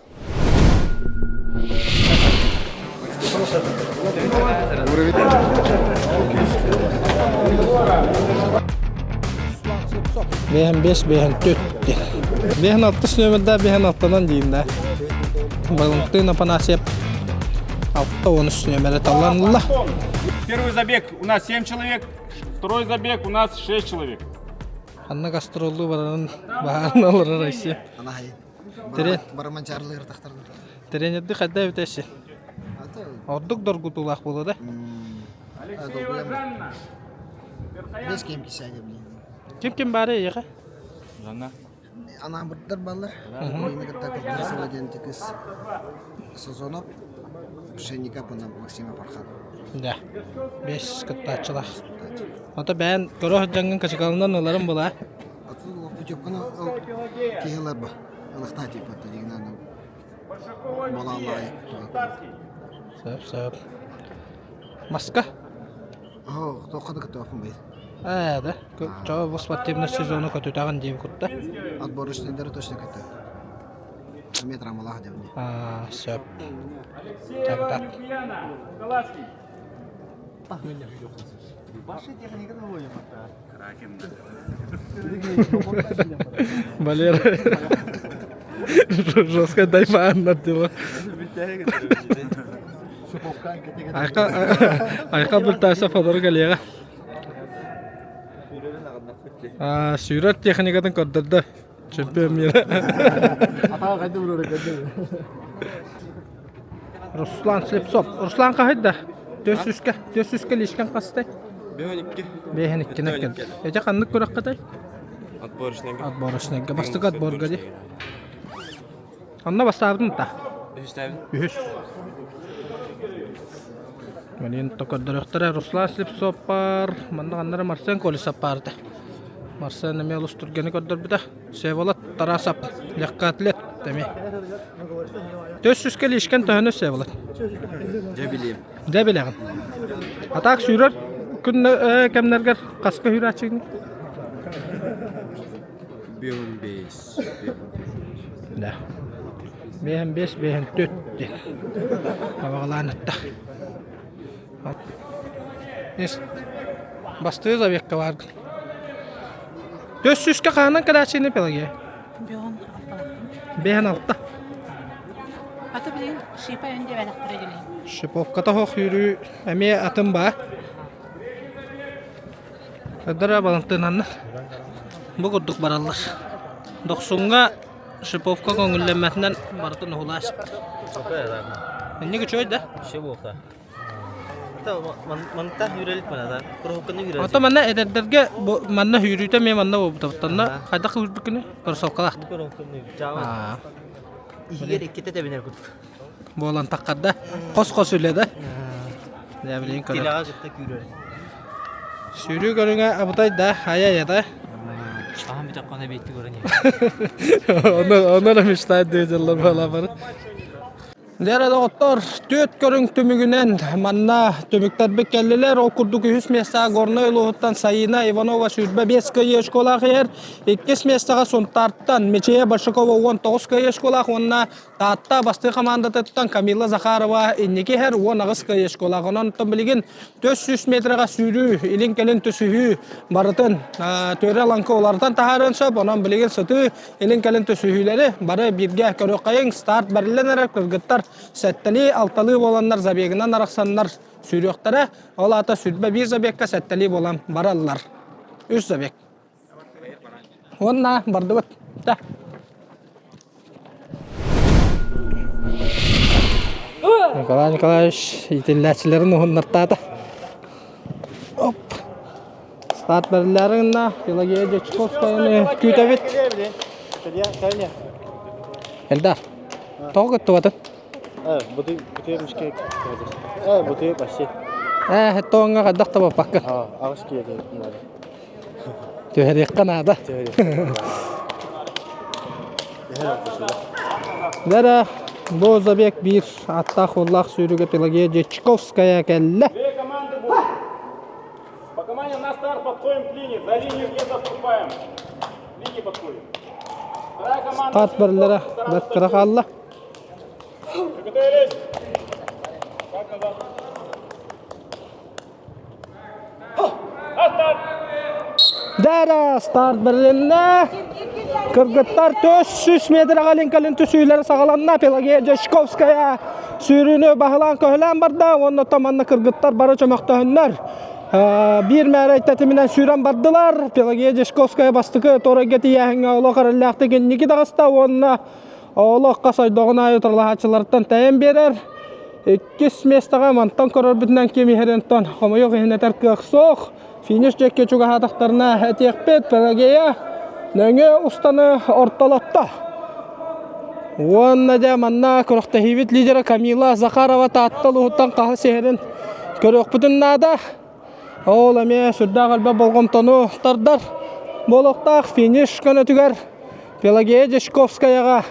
[SPEAKER 1] Бэһэн бес, бэһэн төрт диэн. Бэһэн алтыс нөмерда бэһэн алтанан диин да. Валентин Афанасьев 63 нөмерэ талланылла.
[SPEAKER 4] Первый забег у нас 7 человек, второй забег у нас 6 человек.
[SPEAKER 1] Ханна гастроллуу барарын баһаарына олорор Россия. Терен.
[SPEAKER 5] Бараман чарлыыр тахтар.
[SPEAKER 1] Тренерди хайда эбитesi? Ордук доргутуулаах буолуо да?
[SPEAKER 5] Бес кем кисәге блин.
[SPEAKER 1] Ким ким баары эйиэхэ?
[SPEAKER 4] Жанна.
[SPEAKER 5] Анаабырдар баллар. Мені кытта Кыргызстан диэн кыз Сазонов, Шенников уонна Максима Пархан.
[SPEAKER 1] Да. Бес кыттааччылар. Ото бэйэн көрө сылдьаҥҥын качыкалынан ыларым була.
[SPEAKER 5] Путевканы киһи ылар ба. Ылахтаа типа дигинэн балаалаай.
[SPEAKER 1] Сөп сөп. Маска?
[SPEAKER 5] Оо, тоққа да кытааппын бай.
[SPEAKER 1] Ээ да. Чоо бу спортивный сезону көтүтэҕин диэбит кутта.
[SPEAKER 5] Отборочныйдары точно көтө. Метр амалаах дебини.
[SPEAKER 1] Аа, сөп. Чагдат. Валера жестко дайфааннар дела. Айка айка бултааса фодор кэлиэҕэ. Сүүрэр техникатын көрдөрдө. Чемпион мира. Руслан Слепцов. Руслан хаһыйда? Төс үскэ, төс үскэ лишкэн хастай?
[SPEAKER 6] Бэһэн икки.
[SPEAKER 1] Бэһэн иккинэн кэл. Эти ханнык күрэххитэй?
[SPEAKER 6] Отборочныйга.
[SPEAKER 1] Отборочныйга. Бастакы отборга ди. Онно бастаабытым та.
[SPEAKER 6] Үһүстээбин.
[SPEAKER 1] Үһүс. Манин токордорохтара Руслан Слепцов бар. Манна ханнара Марсен Колесов баарда. Марсен эмиэ олус түргэни көрдөрбүтэ. Всеволод Тарасов легкоатлет эмиэ. Төс сүскэ лишкэн төһөнө Всеволод?
[SPEAKER 6] Дьэ билиэм.
[SPEAKER 1] Дьэ билэҕин. А так сүүрэр күн кэмнэргэр хаска сүүрээччигин?
[SPEAKER 6] 55.
[SPEAKER 1] Да. 55, 54 диэн. Абаҕалаан ытта. Бастыы забегка бааргын. Төс сүүскэ хаһанан кэлээччини Пелагея?
[SPEAKER 2] Бөҕөн
[SPEAKER 1] Бэһэн алта.
[SPEAKER 2] Аты билигин шипа эн диэбэтэхтэрэ дилин.
[SPEAKER 1] Шиповката хоох үүрүү эмиэ атын баа. Өдөрө балантыынанна бу курдук бараллар. Дохсуҥҥа шиповка көҥүллэммэтинэн барытын уһулааччы. Инник үчүгэй да?
[SPEAKER 7] Үчүгэй буолта. Манта үүрэлик мана куруһукканы үүрэлик.
[SPEAKER 1] Ото манна эдэрдэргэ бу манна үүрүүтэ эмиэ манна буолбута. Хайдах үүрбүккүнүй? Кроссовкалаах.
[SPEAKER 7] Жаба. Иһигэр иккитэ тэбинэр курдук.
[SPEAKER 1] Буолан таххарда. Хос-хос үлэ да. Дьэ билигин көрөр.
[SPEAKER 7] Тилэҕэ кытта күүрэр.
[SPEAKER 1] Сүүрүү көрүҥэ абытай да, айа да.
[SPEAKER 7] Аһан бүтэх биитти көрөн.
[SPEAKER 1] Оны оны мечтает дыллар балабар. Лера доҕоттор, түөрт көрүҥ түмүгүнэн манна түмүктэрбит кэллилэр. Ол курдук үһүс миэстэҕэ Горнай улууһуттан Саина Иванова 25 кыайыы очколаах иһэр. Иккис миэстэҕэ Сунтаартан Мичийэ Большакова 19 кыайыы очколаах уонна Таатта бастыы хамаандатыттан Камила Захарова инники иһэр 18 кыайыы очколаах. Онон билигин 400 метрэҕэ сүүрүү, илин-кэлин түсүһүү барытын төрө лаҥкы уларытан таһаарыан сөп. Онон билигин сытыы Илин-кэлин түсүһүүлэри бары бииргэ көрүөххэйиҥ. Старт бэриллэн эрэр кыргыттар сэттэлии, алталыы буоланнар забегынан арахсаннар сүүрүөхтэрэ. Ол аата 21 забегка сэттэлии буолан бараллар. Үс забег. Уонна бардыбыт. Да. Николай Николаевич итиллээччилэрин уһуннартаата. Оп. Старт бэриллээри гынна Пелагея Дьячковскаяны күүтэбит. Элдар, тоҕо кыттыбатын? Ээ, тоҥҥа хайдах да баппаккын. Түһэриэххэ наада. Лера, бу забег биир аттаах уоллаах сүүрүгэ Пелагея Дьячковская кэллэ.
[SPEAKER 4] По команде на старт подходим к линии. За линию не заступаем. К линии подходим. Вторая команда.
[SPEAKER 1] Старт бэриллэрэ бэрт кыра хаалла.
[SPEAKER 4] Приготовились. Шаг назад. На старт.
[SPEAKER 1] Дара старт бэрилиннэ. Кыргыттар 400 метрға Линкольн түсүүлэрэ саҕаланна. Пелагея Дьячковская сүүрүүнү баһылаан көһүлээн барда. Уонна манна кыргыттар бары чөмөхтөһөннөр. Биир мээрэй тэтиминэн сүүрэн бардылар. Пелагея Дьячковская бастакы туорайга тиийээһиҥҥэ олох эрэллээхтик инники таҕыста уонна олоххо сойдоҕун аайы утарылаһааччыларыттан тэйэн биэрэр. Иккис миэстэҕэ мантан көрөрбүтүнэн ким иһэринтэн хомойуох иһин этэр кыах суох. Финиш диэки чугаһаатахтарына этиэхпит, Пелагея нөҥүө устаны ортолотто. Уонна дьэ манна күрэхтэһиибит лидера Камила Захарова Таатта улууһуттан хаһыс иһэрин көрүөхпүтүн наада. Ол эмиэ сүрдээх элбэх болҕомтону тардар буолуохтаах финиш көнөтүгэр Пелагея Дьячковскаяҕа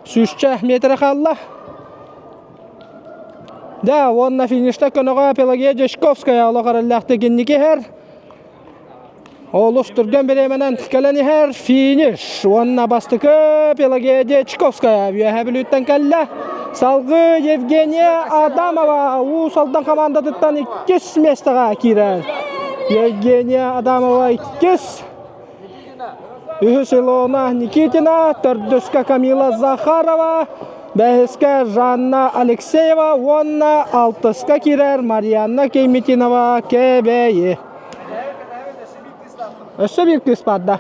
[SPEAKER 1] сүүсчэ миэтэрэ хаалла. Да, уонна финишта көнөҕө Пелагея Дьячковская олох эрэллээхтик инники иһэр. Олус түргэн бириэмэнэн кэлэн иһэр финиш. Уонна бастакы Пелагея Дьячковская Үөһээ Бүлүүттэн кэллэ. Салгыы Евгения Адамова Уус Алдан хамаандатыттан иккис миэстэҕэ киирэр. Евгения Адамова иккис. Үһүс Илона Никитина, төрдүскэ Камила Захарова, бэһискэ Жанна Алексеева уонна алтыска киирэр Марианна Кейметинова Кэбэйи. Өссө биир кыыс баар да?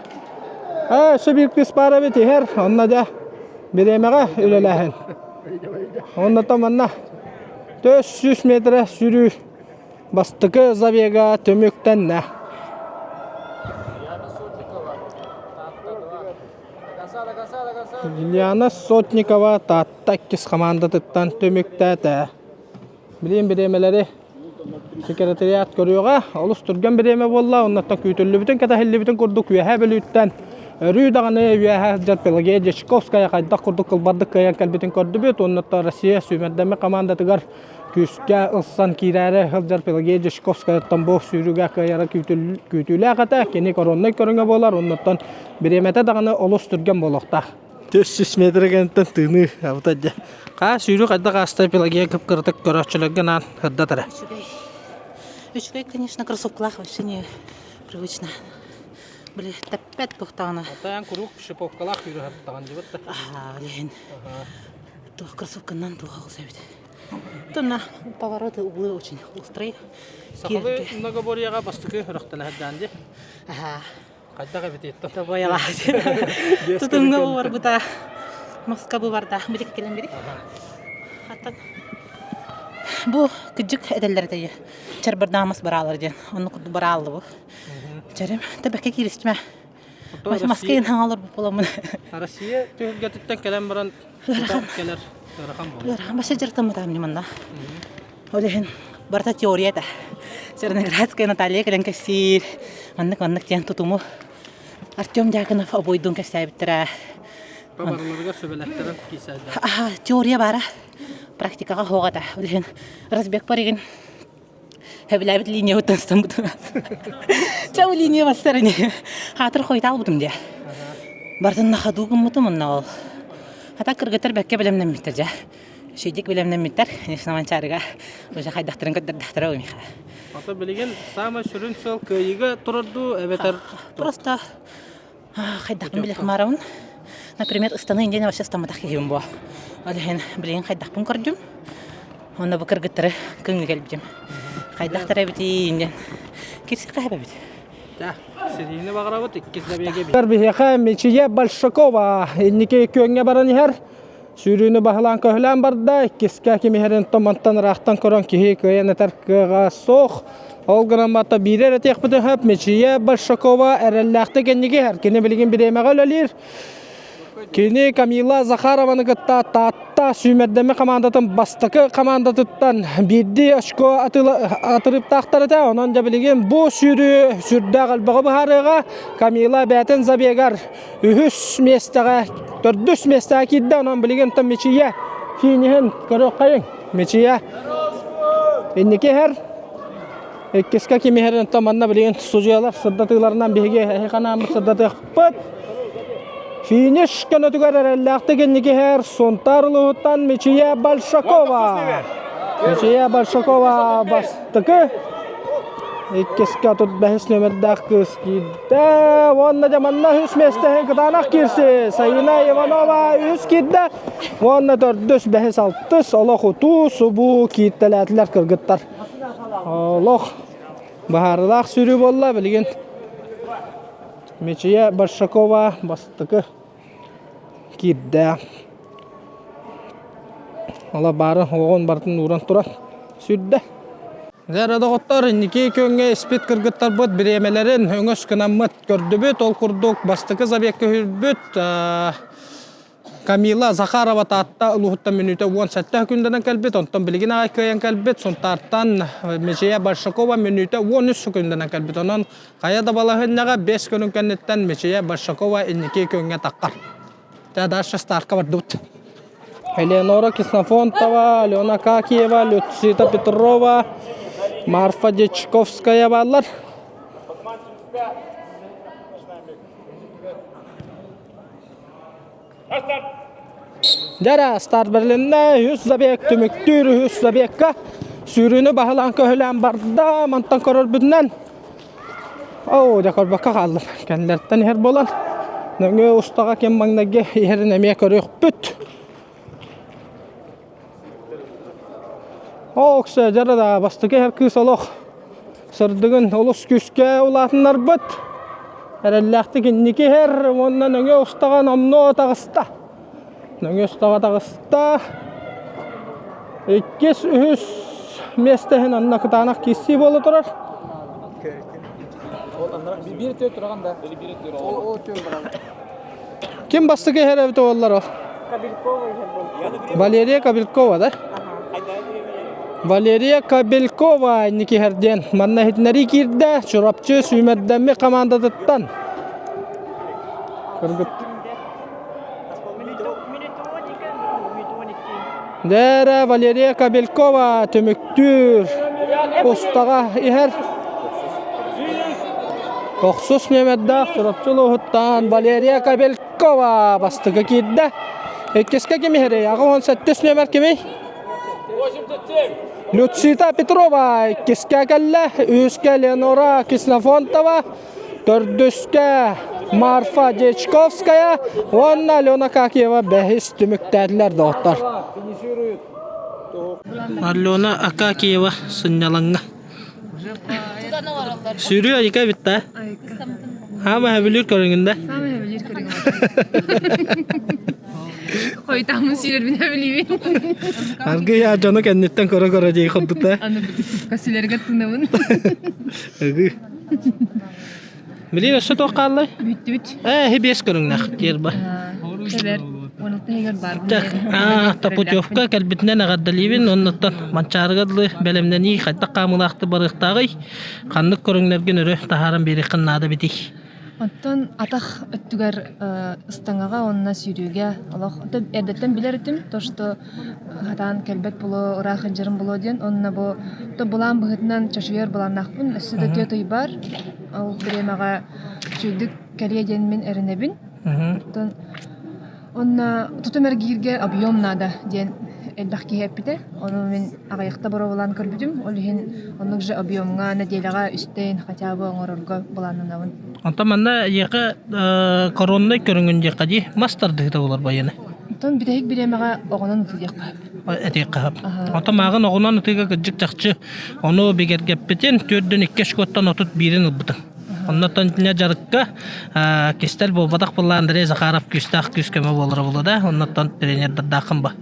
[SPEAKER 1] Ээ, өссө биир кыыс баар эбит иһэр, онно дьэ бириэмэҕэ үлэлээһин. Онно манна 400 метрэ сүүрүү Бастакы забега түмүктэннэ. Ильяна Сотникова Таатта иккис хамаандатыттан түмүктээтэ. Билигин бириэмэлэри секретариат көрүөҕэ. Олус түргэн бириэмэ буолла. Оннуттан күүтүллүбүтүн, кэтэһиллибитин курдук Үөһээ Бүлүүттэн өрүү даҕаны үөһээ сылдьар Пелагея Дьячковская хайдах курдук кылбардык кыайан кэлбитин көрдүбүт. Оннуттан Россия сүүмэрдэммит хамаандатыгар. Күүскэ ылсан киирээри сылдьар Пелагея Дьячковскаяттан бу сүүрүүгэ кыайара күүтүүлээх этэ. Кини короннай көрүҥэ буолар, оннуттан бириэмэтэ даҕаны олус түргэн буолуохтаах. 400 метр кэнниттэн тыыныы абыта дьэ. Хаа сүүрүү хайдах ааста Пелагея кып-кыратык көрөөччүлэргэ наан сырдатара.
[SPEAKER 2] Үчүгэй. Үчүгэй, конечно, кроссовкалаах вообще не привычно. Били тэппэт туохтаҕына.
[SPEAKER 1] Атаан куруук шиповкалаах сүүрүү хаттаҕын дибит да.
[SPEAKER 2] Аха, билигин туох кроссовканан туох оҕус эбит. Тонна повороты углы очень острые.
[SPEAKER 1] Сахалыы многоборьеҕа бастакы үрөхтөнө сылдьаан дии.
[SPEAKER 2] Аха.
[SPEAKER 1] Хайдах эбитий
[SPEAKER 2] Тобоялаах. Тутунга бу барбыта. Москва бу барда. Билик кэлэн били. Хаттан бу кыдьык этэллэр этэ чарбардаамас бараалар диэн. Онну курдук барааллы бу. Чарым тэбэккэ кииристимэ. Москва хаҥалар буоламмын.
[SPEAKER 1] Россия түһүлгэтиттэн кэлэн баран кэлэр ыарахан буолар.
[SPEAKER 2] Ыарахан баша дьарыктаммытам манна. Ол иһин барыта теория этэ. Черноградская Наталья кэлэн кэпсиир. Маннык-маннык диэн тутуму Артем Дьяконов обойдуун кэпсээбиттэрэ.
[SPEAKER 1] Барыларыгар сүбэлэхтэрин киисээдэ.
[SPEAKER 2] Аха, теория баара. Практикаҕа суох этэ. Ол иһин разбег паригин Сөбүлээбит линиябыттан ыстаммытым. Чэ, бу линия бастар ини. Хаатыр хойутаалбытым дии. Барытын на ходу гыммытым онно ол. Хата кыргыттар бэккэ бэлэмнэммиттэр дьэ. Үчүгэйдик бэлэмнэммиттэр. Конечно, Манчаарыга уже хайдахтарын көрдөрдөхтөрө миэхэ.
[SPEAKER 1] Ото билигин саамай сүрүн сыал кыайыыга турар дуу эбэтэр
[SPEAKER 2] Просто хайдахпын билэх маарабын. Например, ыстаныы диэн вообще ыстамматах киһибин буо. Ол иһин билигин хайдахпын көрдүм. Уонна бу кыргыттары кыҥыы кэлбитим. Хайдахтар эбитий диэн. Кирсиэххэ эбит.
[SPEAKER 1] Сириини баҕарабыт иккис забеге. Биһиэхэ Мичийэ Большакова инники күөҥҥэ баран иһэр. Сүүрүүнү баһылаан көһүлээн барда, иккискэ ким иһэрин томонтон ыраахтан көрөн киһи кыайан этэр кыаҕа суох. Ол гынан барта биири эрэ этиэхпитин сөп, Мичийэ Большакова эрэллээхтик инники иһэр. Кини билигин бириэмэҕэ үлэлиир. Кини Камила Захарованы кытта Таатта сүүмэрдэммит хамаандатын бастакы хамаандатыттан биирдии очко атырыптаахтар этэ. Онон дьэ билигин бу сүүрүү сүрдээх элбэҕи быһаарыаҕа. Камила бэйэтин забегар үһүс миэстэҕэ, төрдүс миэстэҕэ киирдэ. Онон билигин онтон Мичийэ финиһин көрүөххэйиҥ. Мичийэ инники иһэр. Иккискэ ким иһэрин онтон манна билигин судьуйалар сырдатыыларынан биһиги эһиэхэ анааммыт сырдатыахпыт. Финиш көнөтүгэр эрэллээхтик инники иһэр Сунтаар улууһуттан Мичийэ Большакова. Мичийэ Большакова бастакы Иккискэ 35 нүөмэрдээх кыыс киирдэ. Уонна дьэ манна үс миэстэһин кытаанах киирси. Сайына Иванова үс киирдэ. Уонна төрдүс, бэһис, алтыс олох утуу субуу кииртэлээтилэр кыргыттар. Олох быһаарыылаах сүүрүү буолла билигин. Мичийэ Большакова бастакы киирдэ. Ола баарын оҕун барытын ууран туран сүүрдэ. Дьэ эрэ доҕоттор, инники күөҥҥэ испит кыргыттарбыт бириэмэлэрин өҥөс гынаммыт көрдүбүт. Ол курдук бастакы забегка үһүрбүт Камила Захарова Таатта улууһуттан мүнүүтэ 17 күндэнэн кэлбит, онтон билигин аҕай кыайан кэлбит Сунтаартан Мичийэ Большакова мүнүүтэ 13 күндэнэн кэлбит. Онон хайа да балаһыанньаҕа 5 күнүн кэнниттэн Мичийэ Большакова инники күөҥҥэ таххар. Дьэ, дальше стартка бардыбыт. Элеонора Ксенофонтова, Алена Акакиева, Люцита Петрова, Марфа Дьячковская бааллар. Дьэ, старт бэрилиннэ, үс забег түмүктүүр үс забегка сүүрүүнү баһылаан көһүлээн барда, мантан көрөрбүтүнэн Оо, дьэ көрбөккө хааллым. Кэннилэриттэн иһэр буолан, нөҥүө устаҕа ким маҥнайгы иһэрин эмиэ көрүөхпүт. Оо, Оксэ, дьэ да бастакы иһэр кыыс олох сырдыгын олус күүскэ улаатыннарбыт. Эрэллээхтик инники иһэр уонна нөҥүө устаҕа номнуо таҕыста. Нөҥүө устаҕа таҕыста. Иккис, үһүс миэстэһин онно кытаанах киирсии буола турар. Ким бастакы иһэр эбит уоллар ол? Валерия Кобелькова, да? Валерия Кобелькова инники иһэр диэн манна иһитиннэрии киирдэ. Чурапчы сүүмэрдэммит хамаандатыттан. Кыргыт. Дээрэ Валерия Кобелькова түмүктүүр устаҕа иһэр. Тохсус нүөмэрдээх Чурапчы улууһуттан Валерия Кобелькова бастакы киирдэ. Иккискэ ким иһэрий? 87 нүөмэр кимий? Люцита Петрова иккискэ кэллэ. Үһүскэ Ленора Ксенофонтова. Төрдүскэ Марфа Дьячковская уонна Алена Акакиева бэһис түмүктээтилэр доҕоттор. Алена Акакиева сынньалаҥҥа. Сүүрүү айыка эбит да? Хаама хэбилүүр көрүҥүн да?
[SPEAKER 8] Саамай хэбилүүр көрүҥүн. Хойутааммын сүүрэрбин хэбилиибин.
[SPEAKER 1] Аргыйа дьону кэнниттэн көрө-көрө дии курдук да?
[SPEAKER 8] Аны көсүлэргэ тыынабын.
[SPEAKER 1] Ыгыы. Билигин өссө туох хааллай?
[SPEAKER 8] Бүттүбүт.
[SPEAKER 1] Ээ, биэс көрүҥнээх диэр ба.
[SPEAKER 8] Тэбэр. Уонуттан иһигэр баар.
[SPEAKER 1] Так, аа, путевка кэлбитинэн эҕэрдэлиибин. Оннуттан Манчаарыга дылы бэлэмнэнии хайдах хаамыылаахтык барыахтааҕый? Ханнык көрүҥнэргин өрө таһааран биэриэххин наада эбитий?
[SPEAKER 8] Оттон атах өттүгэр ыстаҥаҕа уонна сүүрүүгэ олох эрдэттэн билэр этим, то что хатаан кэлбэт буолуо, ыраах сылдьарым буолуо диэн. Уонна бу то былаан быһыытынан чочуйар былааннаахпын. Өссө да түөрт ый баар. Ол бириэмэҕэ үчүгэйдик кэлиэ диэн мин эрэнэбин. Оттон Онно тутум эргииргэ объем наада диэн элбэх киһи эппитэ. Ону мин аҕыйахта боруобалаан көрбүтүм. Ол иһин оннук же объемҥа нэдиэлэҕэ үстэ хотя бы оҥорорго былааннанабын.
[SPEAKER 1] Онтон манна эйиэхэ короннай көрүҥүн диэххэ дии, мас тардыһыыта буолар байыаны.
[SPEAKER 8] Онтон бүтэһик бириэмэҕэ оҕонон ытыйыахха сөп.
[SPEAKER 1] Этиэххэ сөп. Онтон мааҕын оҕунан ытыыга кырдьык чахчы ону бигэргэппитин төрдүн икки очкоттан 31-ин ылбытым. Оннотон итиннэ дьарыкка кистэл буолбатах буолла Андрей Захаров күүстээх күүс көмө буолара буолуо да оннотон тренердардааххын ба.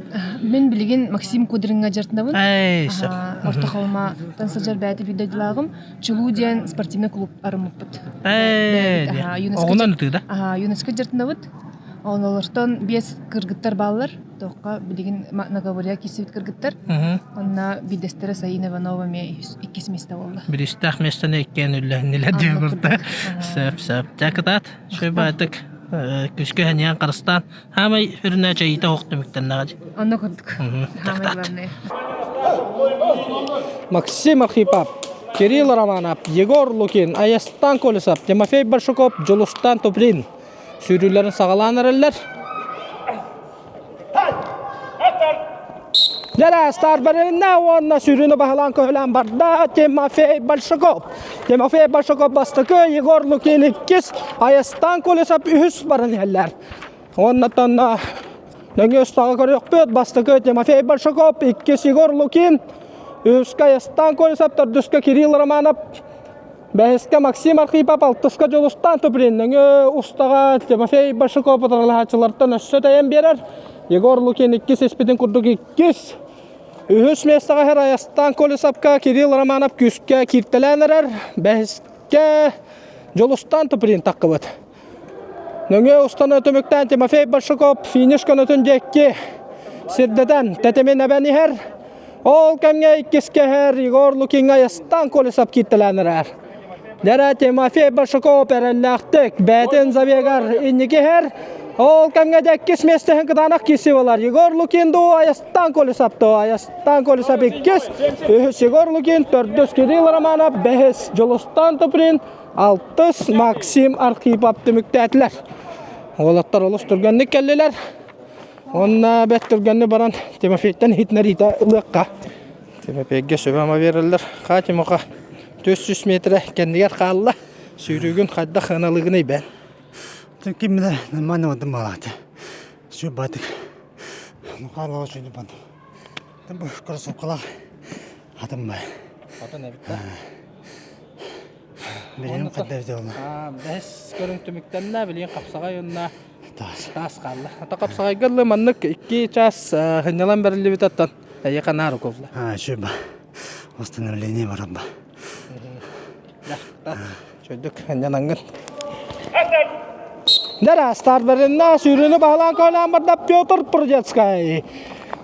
[SPEAKER 8] Мин билигин Максим Кудринга дьарытынабын.
[SPEAKER 1] Эй, сөп.
[SPEAKER 8] Орто Халыматан сылдьар бэйэтэ биир дойдулааҕым. Чулуу диэн спортивный клуб арыммыппыт.
[SPEAKER 1] Ээ, оҕунан ытыы да?
[SPEAKER 8] ЮНЕСКО дьарытынабыт. Олортон биэс кыргыттар бааллар. Туохха билигин наговория киирсибит кыргыттар. Онно биирдэстэрэ Саина Иванова эмиэ иккис миэстэ буолла.
[SPEAKER 1] Биристээх миэстэни иккиэн үллэһиннилэр диэн курдук. Сөп, сөп. Дьэ кытаат, шөй күүскэ хэнийэн харыстаан, хаамай үрүнэ чэйиитэ оһох түмүктэннэҕэ.
[SPEAKER 8] Онно курдук. Хаамай главное.
[SPEAKER 1] Максим Архипов, Кирилл Романов, Егор Лукин, Аястан Колесов, Тимофей Большаков, Дьулустан Туприн сүүрүүлэрин саҕалаан эрэллэр. Дьэ, Старбарина уонна сүрүнү баһылаан көһүлээн барда Тимофей Большаков. Тимофей Большаков бастакы, Егор Лукин иккис, Айастан Колесов үһүс баран иһэллэр. Уоннаттан нөҥүө устаҕа көрүөхпүт бастакы Тимофей Большаков, иккис Егор Лукин, үһүскэ Айастан Колесов, төрдүскэ Кирилл Романов, Бэһискэ Максим Архипов, алтыска Дьулустаан Туприн нөҥүө устаҕа Тимофей Башаков утарылаһааччылартан өссө тэйэн биэрэр. Егор Лукин иккис испитин курдук иккис. Үһүс миэстэҕэ иһэр Айастан Колесовка Кирилл Романов күүскэ кииртэлээн эрэр. Бэһискэ Дьулустаан Туприн таххыбыт. Нөҥүө устаны түмүктээн Тимофей Большаков финиш көнөтүн диэки сирдэтэн тэтимин эбэн иһэр. Ол кэмҥэ иккискэ иһэр Егор Лукиҥҥа Ястан Колесов кииртэлээн эрэр. Дьэрэ Тимофей Большаков эрэллээхтик бэйэтин забегар инники иһэр. Ол кэмҥэ дьэ иккис миэстэһин кытаанах киирсии буолар. Егор Лукин дуу, Аястан Колесов дуу. Аястан Колесов иккис, үһүс Егор Лукин, төрдүс Кирилл Романов, бэһис Дьулустан Туприн, Алтыс Максим Архипов түмүктээтилэр. Уолаттар олус түргэнник кэллилэр. Уонна бэрт түргэнник баран Тимофейтан иһитинэриитэ ылыахха. Тимофейга сүбэ-ама биэрэллэр. Ха Тимоха 400 метрэ кэннигэр хаалла. Сүүрүүгүн хайдах ыналыгыный бэн?
[SPEAKER 9] Ким билэр, нормально бардым балааты. Сүр баатык. Мухарлаға сүйді бардым. Бу кроссовкалаах Атын бай.
[SPEAKER 1] Атын эбит да.
[SPEAKER 9] Билигин хайда эбитэ буолла.
[SPEAKER 1] Бэһис көрүҥ түмүктэннэ, билигин хапсаҕай уонна
[SPEAKER 9] Таас.
[SPEAKER 1] таас хаалла. Ата хапсаҕайга ыллы маннык икки час сынньалаҥ бэриллибит аттан эйиэхэ наар укулла.
[SPEAKER 9] А, еще ба. Восстановление барабба.
[SPEAKER 1] Чөйдүк сынньанаҥҥын. Дара Старберинна сүүрүүнү баһылаан көөлөөн барда Петр Прудецкай.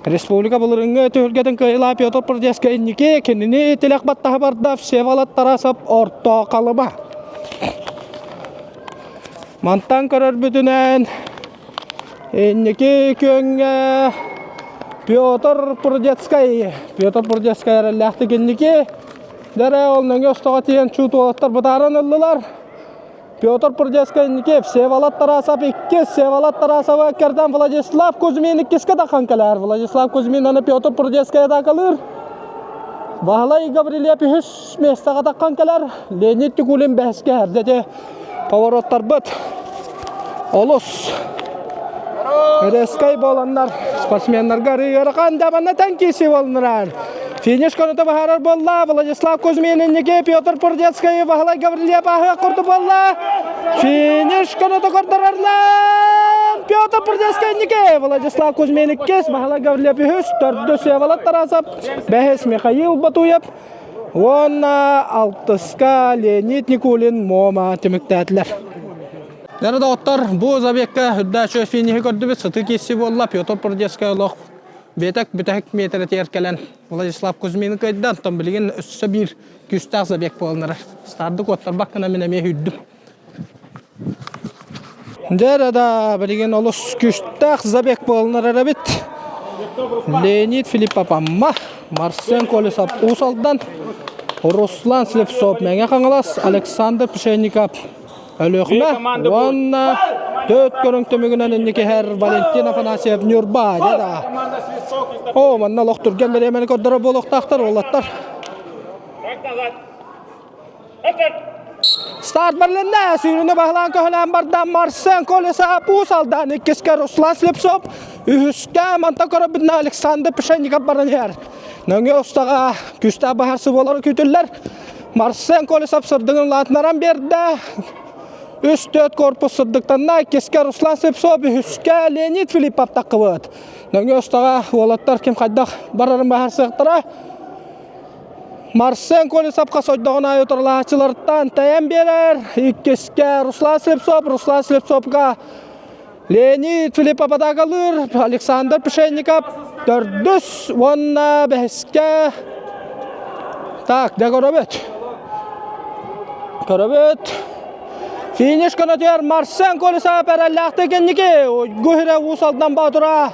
[SPEAKER 1] Республика былырыҥҥы түһүлгэтин кыайыылаах Петр Прудецкай инники кинини тилэх баттаһа барда Всеволод Тарасов орто халыма. Мантан көрөрбүтүнэн инники күөҥҥэ. Петр Прудецкай. Петр Прудецкай эрэллээхтик инники. Дэрэ ол нөҥүө остоҕо тиийэн чуут уолаттар бытааран ыллылар. Петр Прудецкай инники, Всеволод Тарасов иккис, Всеволод Тарасовы кэрдэн Владислав Кузьмин иккискэ тахан кэлэр. Владислав Кузьмин аны Петр Прудецкай атаакалыыр. Баһылай Гаврильев үһүс миэстэҕэ таххан кэлэр. Леонид Тикулин бэһискэ эрдэти повороттарбыт олус резкай буоланнар спортсменнарга ыарахан да манна тэн киирсии буоллунар. Финиш конута баһарар буолла. Владислав Кузьмин инники Петр Пурдецкай Баһылай Гаврильев аһыах курдук буолла. Финиш конута көрдөрөрнөн Петр Пурдецкай инники Владислав Кузьмин иккис, Баһылай Гаврильев үһүс, төрдүс Всеволод Тарасов, бэһис Михаил Батуев уонна алтыска Леонид Никулин Мома түмүктээтилэр. Дьэ доҕоттор, бу забегка үрдээччи финиһи көрдүбүт, сытыы киирсии буолла. Петр Прудецкай олох биэтэк бүтэһик миэтэрэтигэр кэлэн Владислав Кузьмины кыайда. Оттон билигин өссө биир күүстээх забег буолан эрэр. Старды куоттарбак гына мин эмиэ сүүрдүм. Дьэ эрэ да, билигин олус күүстээх забег буолан эрэр эбит. Леонид Филиппов Амма, Марсен Колесов Уус Алдан, Руслан Слепцов Мэҥэ Хаҥалас, Александр Пшенников Өлүөхүмэ уонна төрт көрүҥ түмүгүнэн инникиһэр Валентин Афанасьев Ньурба дьэ да. Оо, манна олох түргэн бириэмэни көрдөрөр буолуохтаахтар уолаттар. Старт бэрилиннэ. Сүүрүнү баһылаан көһөлөөн барда Марсен Колеса Уус Алдан иккискэ Руслан Слепцов, үһүскэ мантан көрөбүтүнэ Александр Пшенников баран иһэр. Нөҥүө устаҕа күүстээх баһарсы буолары күүтүллэр. Марсен Колесов сырдыгын улаатынаран биэрдэ. Үс төрт корпус сырдыктанна. Иккискэ Руслан Слепцов, үһүскэ Леонид Филиппов таххыбыт. Нөҥүө устаҕа уолаттар ким хайдах барарын баһарсыахтара. Марсен Колесовка сойдоҕун аайы утарылаһааччыларыттан тэйэн биэрэр. Иккискэ Руслан Слепцов, Руслан Слепцовка Леонид Филиппов атаакалыыр, Александр Пшенников төрдүс уонна бэһискэ так, дэ көрөбүт. Көрөбүт. Финиш көнөтүгэр Марсен Колесов эрэллээхтик инники. Уйгу иһирэ Уус Алдан Боотура.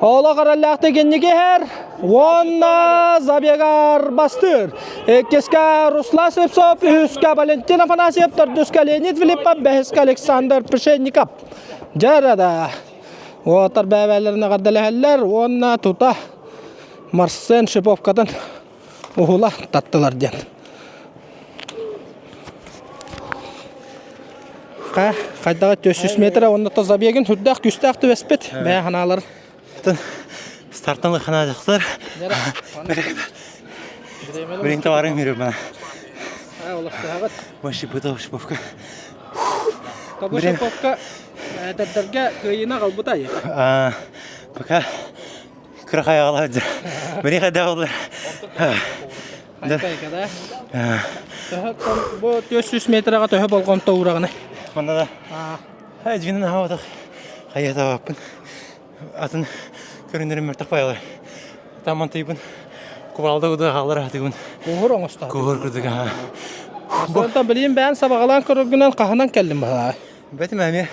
[SPEAKER 1] Олох эрэллээхтик инники иһэр. Уонна забегар бастыыр. Иккискэ Руслан Слепцов, үһүскэ Валентин Афанасьев, төрдүскэ Леонид Филиппов, бэһискэ Александр Пшенников. Дьэ да. Уолаттар бэйэ-бэйэлэрин эҕэрдэлэһэллэр уонна тута Марсен Шиповкатын уһула таттылар диэн. Ха, хайдаҕа 400 метр уонна то забегин үрдээх күүстээх түбэспит. Бэйэ ханаалар
[SPEAKER 9] Стартан ханаадахтар. Блин, товарым мирю бана. Вообще бытов шиповка.
[SPEAKER 1] Тобу шиповка эдэрдэргэ кыайыына аҕалбыта
[SPEAKER 9] Пока кыра хайаҕалар Бери хайда олар.
[SPEAKER 1] Бу 400 метрага төһө болҕомто уураҕыный?
[SPEAKER 9] Манна да. Дьиҥинэн аһаабатах хайыатаабаппын. Атын көрүннэрим мөлтөх байалар. Таман тыйбын кувалда кудуга хаалар аһатыгын.
[SPEAKER 1] Куһур оҥостоо.
[SPEAKER 9] Куһур курдук аха.
[SPEAKER 1] Онтон билигин бэйэн сабаҕалаан көрөргүнэн хаһынан кэллим баһаа.
[SPEAKER 9] Бэтим эмиэ.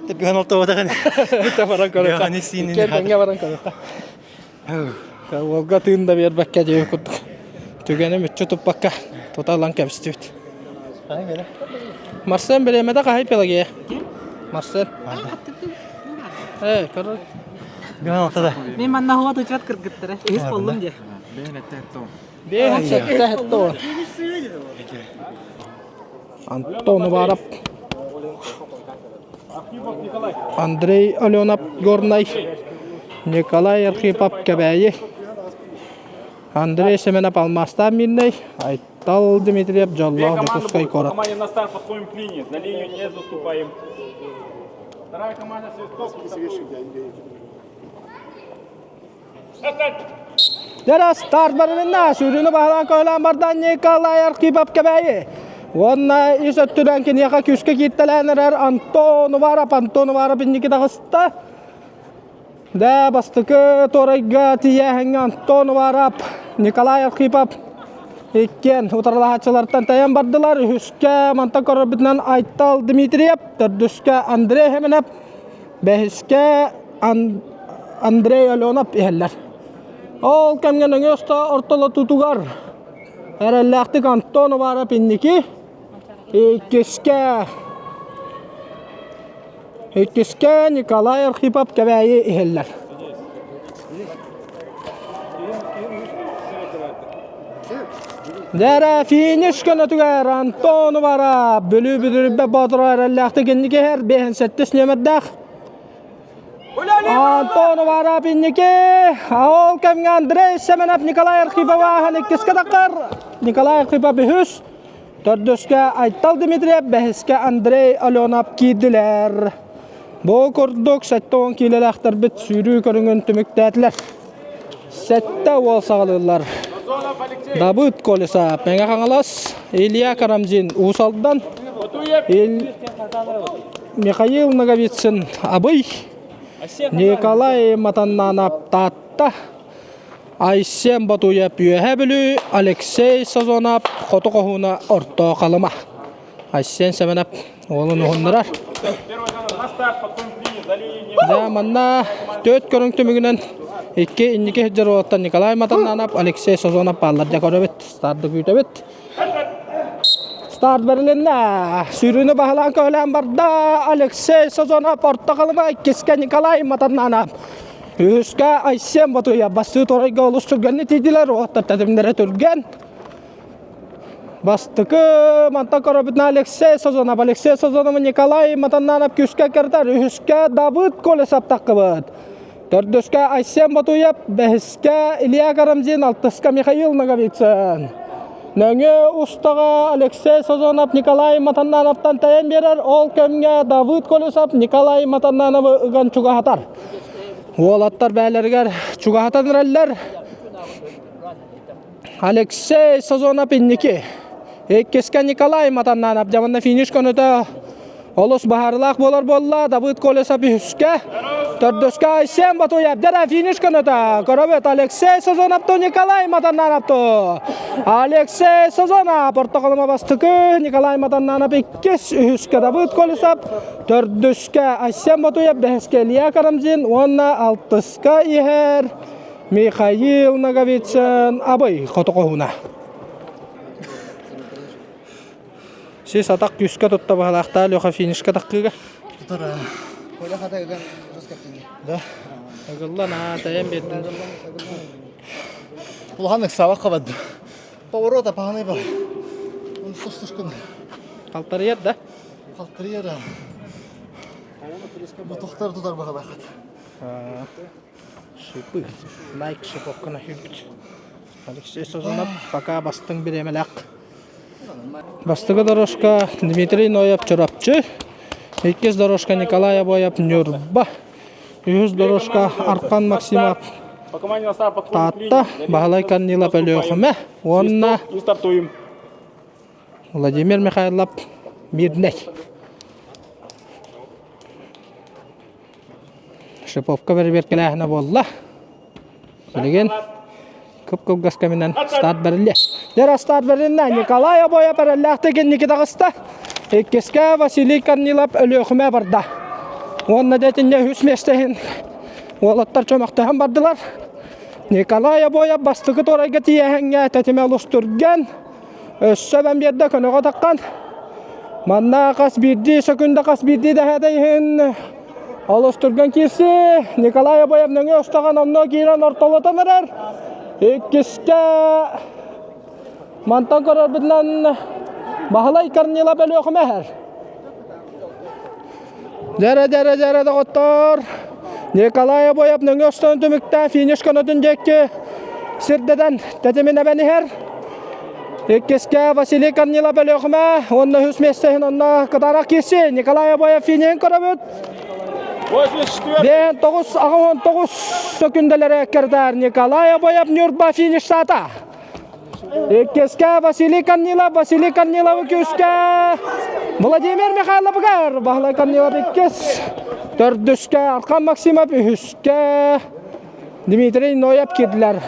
[SPEAKER 9] Тэппиһэн олтобатаҕын.
[SPEAKER 1] Тэ баран көрөххө. Иккиэн баран көрөххө. Уолга тыын да биэрбэккэ диэбит курдук түгэни мүччү туппакка тута ылан кэбистибит. Марсен бириэмэтэ хаһый Пелагея? Марсен. Ээ, көрөр.
[SPEAKER 2] Мен манна хуа тучат кыргыттара. Үһүс боллум дии.
[SPEAKER 1] Бэйэн сэттэ хетто. Антон Уваров. Андрей Аленов Горнай. Николай Архипов Кэбээйи. Андрей Семенов Алмаастаах Мирнэй. Айтал Дмитриев Дьоллоох Дьокуускай куорат.
[SPEAKER 4] Команде на старт подходим к линии. За линию не заступаем. Вторая команда свисток.
[SPEAKER 1] Дьэ старт барылынна, сүүрүүнү баһылаан көһөлөөн бардан Николай Архипов Кэбээйи. Уонна ис өттүнэн киниэхэ күүскэ кииртэлээн эрэр Антон Уваров. Антон Уваров инники таҕыста. Дэ бастакы туорайга тиийээһиҥҥэ Антон Уваров, Николай Архипов иккиэн утарылаһааччылартан тэйэн бардылар. Үһүскэ мантан көрөрбүтүнэн Айтал Дмитриев, төрдүскэ Андрей Хеменев, бэһискэ Ан... Андрей Аленов иһэллэр. Ол кэмҥэ нөҥүө ортолотуутугар эрэллээхтик Антон Уваров инники иккискэ иккискэ Николай Архипов Кэбээйи иһэллэр. Дэрэ финиш көнөтүгэр Антон Уваров Бүлүү Бүдүрүйбэ Боотура эрэллээхтик инники иһэр 5-7 нүөмэрдээх Антон Уваров инники ол кэмҥэ Андрей Семенов Николай Архипов ааһан иккискэ таххар Николай Архипов үһүс төрдүскэ Айтал Дмитриев бэһискэ Андрей Аленов киирдилэр. Бу курдук 70 киилэлээхтэрбит сүүрүү көрүҥүн түмүктээтилэр. Сэттэ уол саҕалыыллар. Давыд Колесов, Мэҥэ Хаҥалас, Илья Карамзин, Уус Алдан, Михаил Ноговицын, Абый, Николай Матаннанов, Таатта, Айсен Батуев, Үөһээ Бүлүү, Алексей Сазонов, Хоту Хоһууна, Орто Халыма. Айсен Семенов уолун уһуннарар. Да, манна төрт көрүҥ түмүгүнэн икки инники сылдьар уолаттар Николай Матаннанов, Алексей Созонов бааллар дьэ көрөбүт. Старды күүтэбит. Старт бэрилиннэ. Сүүрүүнү баһылаан көһүлээн барда Алексей Созонов орто халыма иккискэ Николай Матаннанов. Үһүскэ Айсен Батуев бастыы турайга олус түргэнник тиийдилэр. Уолаттар тэтимнэрэ түргэн. Бастакы мантан көрөбүтүнэ Алексей Сазонов, Алексей Сазонов Николай Матаннанов күүскэ кыртар, үһүскэ Давыд Колесов таххыбыт. Төрдүскэ Айсен Батуев, бэһискэ Илья Карамзин, алтыска Михаил Ноговицын. Нөҥүө устаҕа Алексей Сазонов Николай Матаннановтан тэйэн биэрэр, ол кэмҥэ Давыд Колесов Николай Матаннановы ыган чугаһатар. Уолаттар бээлэригэр чугаһатан эрэллэр. Алексей Сазонов инники. Иккискэ Николай Матаннанов дьабанна финиш көнөтө олус баһаарылаах буолар буолла. Давыд Колесов үһүскэ. Төрдүскэ Айсен Батуев дэрэ финиш көнөтө. Көрөбүт Алексей Сазонов ту Николай Матаннанов ту. Алексей Сазонов ортоқоломо бастыкы Николай Матаннанов иккис үһүскэ Давыд Колесов төрдүскэ Айсен Батуев бэһискэ Илья Карамзин уонна алтыска иһэр Михаил Ноговицын Абый хотоҕоһуна. Сис атах күүскэ тутта баһылаахтаа Леха финишка таххыыга.
[SPEAKER 5] Тутар. Коля хата ыган рус Да.
[SPEAKER 1] Ыгыллан аа тайан биэрдин.
[SPEAKER 5] Улахан ыксаабак хабады. Поворота паханай бар. Он сустушкун.
[SPEAKER 1] Халтарыйар да?
[SPEAKER 5] Халтарыйар. Тохтар тутар баһылаахат.
[SPEAKER 1] Шипы. Найк шиповканы хүппүт. Алексей Созонов пока бастыҥ бириэмэлээх. Бастакы дорожка Дмитрий Ноев Чурапчы, иккис дорожка Николай Обоев Ньурба, үһүс дорожка Архан Максимов Таатта, Баһылай Корнилов Өлүөхүмэ уонна Владимир Михайлов Мирнэй. Шиповка бэрэбиэркэлээһинэ буолла. Билигин кып-кылгас кэминэн старт бэриллиэ. Дьэ старт бэрилиннэ. Николай Обоев эрэллээхтик инники таҕыста. Иккискэ Василий Корнилов Өлүөхүмэ барда. Уонна дьэ итиннэ үһүс миэстэ иһин уолаттар чөмөхтөһөн бардылар. Николай Обоев бастакы туорайга тиийэһэҥҥэ тэтимэ олус түргэн. Өссө эбэн биэрдэ көнөҕө таххан. Манна хас биирдии сөкүндэ хас биирдии дэһээтэ иһин олус түргэн киирси. Николай Обоев нөҥүө устаҕан онно киирэн ортолотон эрэр. Иккискэ мантан көрөрбүтүнэн Баһылай Корнилов Өлүөхүмэ иһэр. Дьэрэ дьэрэ дьэрэ доҕоттоор. Николай Обоев нөҥүө устан түмүктээн финиш көнөтүн диэки сирдэтэн тэтимин эбэн иһэр. Иккискэ Василий Корнилов Өлүөхүмэ уонна үһүс миэстэ иһин онно кытаанах киирси Николай Обоев финишин көрөбүт. Диэн 9-89 сөкүндэлэри кэрдэр Николай Обоев Ньурба фиништаата. Иккискэ Василий Корнилов, Василий Корниловы күүскэ Владимир Михайловыгар Баһылай Корнилов иккис, төрдүскэ Архан Максимов, үһүскэ Дмитрий Ноев киирдилэр.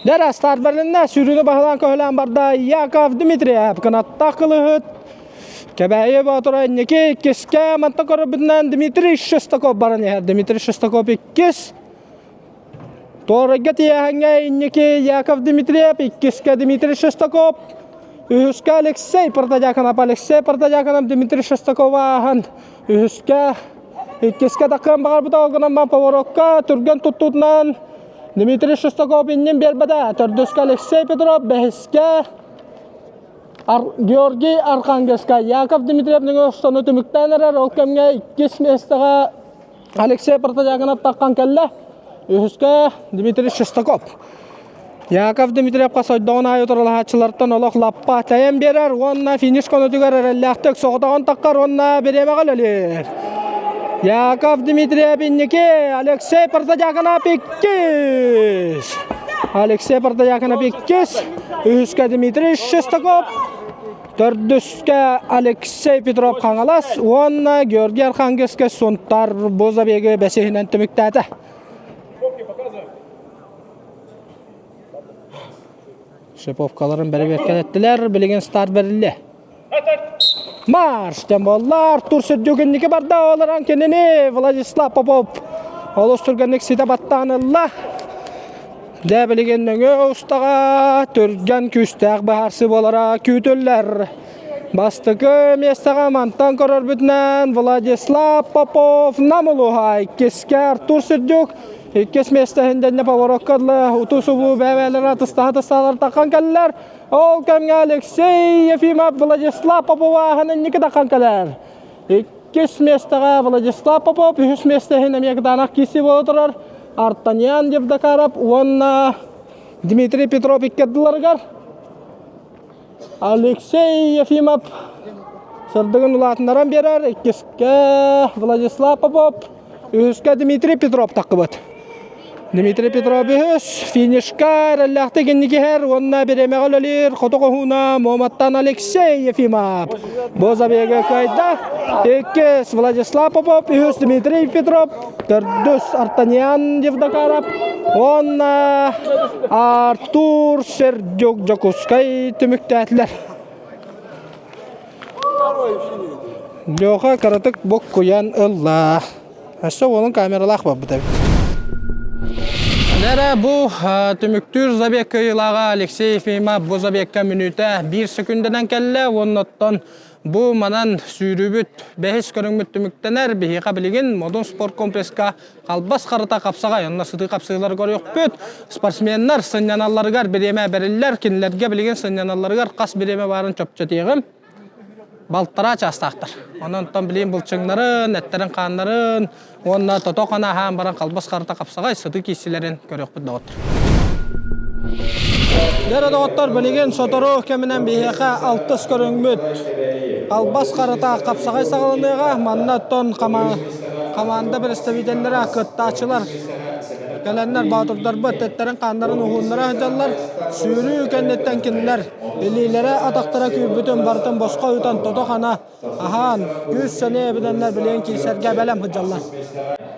[SPEAKER 1] Дәрә старт бэрилиннэ, сүүрүүнү баһылаан көһөлөөн барда Яков Дмитриев, кынаттаах кылыһыт. Кэбээйи Боотура инники иккискэ манта көрөрбүтүнэн Дмитрий Шестаков баран иһэр. Дмитрий Шестаков иккис. Туорайга тиэһэҥҥэ инники Яков Дмитриев, иккискэ Дмитрий Шестаков, үһүскэ Алексей Протодьяконов, Алексей Протодьяконов Дмитрий Шестаков ааһан үһүскэ иккискэ такыан баҕарбыта ол гынан баран поворотка түргэн туттуутунан Дмитрий Шестаков иннин биэрбэтэ. Төрдүскэ Алексей Петров, бэһискэ Георгий Архангельскай, Яков Дмитриев нөҥүө охсону түмүктээн эрэр. Ол кэмҥэ иккис миэстэҕэ Алексей Протодьяконов таххан кэллэ. Үһүскэ Дмитрий Шестаков. Яков Дмитриевка сойдоҕун аайы утарылаһааччылартан олох лаппа тэйэн биэрэр уонна финиш конотугар эрэллээхтик соҕотоҕун таххар уонна бириэмэҕэ үлэлиир. Яков Дмитриев инники, Алексей Протодьяконов иккис. Алексей Протодьяконов иккис, үһүскэ Дмитрий Шестаков, төрдүскэ Алексей Петров Хаҥалас уонна Георгий Архангельскай Сунтар бу забегы бэсиһинэн түмүктээтэ. Шиповкаларын бэрэбиэркэлэттилэр, билигин старт бэриллэ. Марш диэн буолла. Артур Сердюк инники барда, олорон кинини Владислав Попов олус түргэнник ситэ баттаан ылла. Дьэ билигин нөҥүө устаҕа түргэн күүстээх быһаарсыы буолара күүтүллэр. Бастакы миэстэҕэ мантан көрөрбүтүнэн Владислав Попов Нам улууһа, иккискэ Артур Сердюк, иккис миэстэ иһин поворотка дылы уту-субуу бэйэ-бэйэлэрэ атыстаһа-атыстаһалар таххан кэллэр. Ол кэмҥэ Алексей Ефимов Владислав Попова аһын инники таххан кэлэр. Иккис миэстэҕэ Владислав Попов, үһүс миэстэ иһин эмиэ кытаанах киирсии буола турар. Артаньян Евдокаров уонна Дмитрий Петров икки ардыларыгар. Алексей Ефимов сырдыгын улаатыннаран биэрэр. Иккискэ Владислав Попов, үһүскэ Дмитрий Петров таххыбыт. Дмитрий Петров үһүс, финишка эрэллээхтик инники иһэр уонна бириэмэҕэ үлэлиир хоту хоһууна Муоматтан Алексей Ефимов. Бу забега кыайда. Иккис Владислав Попов, үһүс Дмитрий Петров, төрдүс Артаньян Евдокаров уонна Артур Сердюк Дьокуускай түмүктээтилэр. Леха кыратык буккуйан ылла. Өссө уолун камералаах барбыт эбит. Нэрэ бу түмүктүүр забег кыайыылааҕа Алексей Ефимов бу забегка мүнүүтэ биир секундэнэн кэллэ уонна оттон бу манан сүүрүүбүт бэһис көрүҥмүт түмүктэнэр. Биһиэхэ билигин Модун спорт комплекска халбас харата хапсаҕай онно сытыы хапсыылары көрүөхпүт. Спортсменнар сынньаналларыгар бириэмэ бэриллэр. Кинилэргэ билигин сынньаналларыгар хас бириэмэ баарын чопчу этиэҕим. Балтараа чаастаахтар. Онон оттон билигин былчыҥнарын, эттэрин-хааннарын уонна тото-хана аһаан баран халбас харата хапсаҕай сытыы киирсилэрин көрүөхпүт доҕоттор. Дьэ доҕоттор, билигин сотору кэминэн биһиэхэ алтыс көрүҥмүт халбас харата хапсаҕай саҕаланыаҕа. Манна оттон хамаанда представителлэрэ, кыттааччылар кэлэннэр боотурдарбыт эттэрин-хааннарын уһууннара сылдьаллар. Сүүрүү кэнниттэн кинилэр Илиилэрэ, атахтара күүрбүтүн барытын босхо ыытан тото-хана аһаан, күүс-сэниэ эбинэннэр билигин киирсэргэ бэлэм сылдьаллар.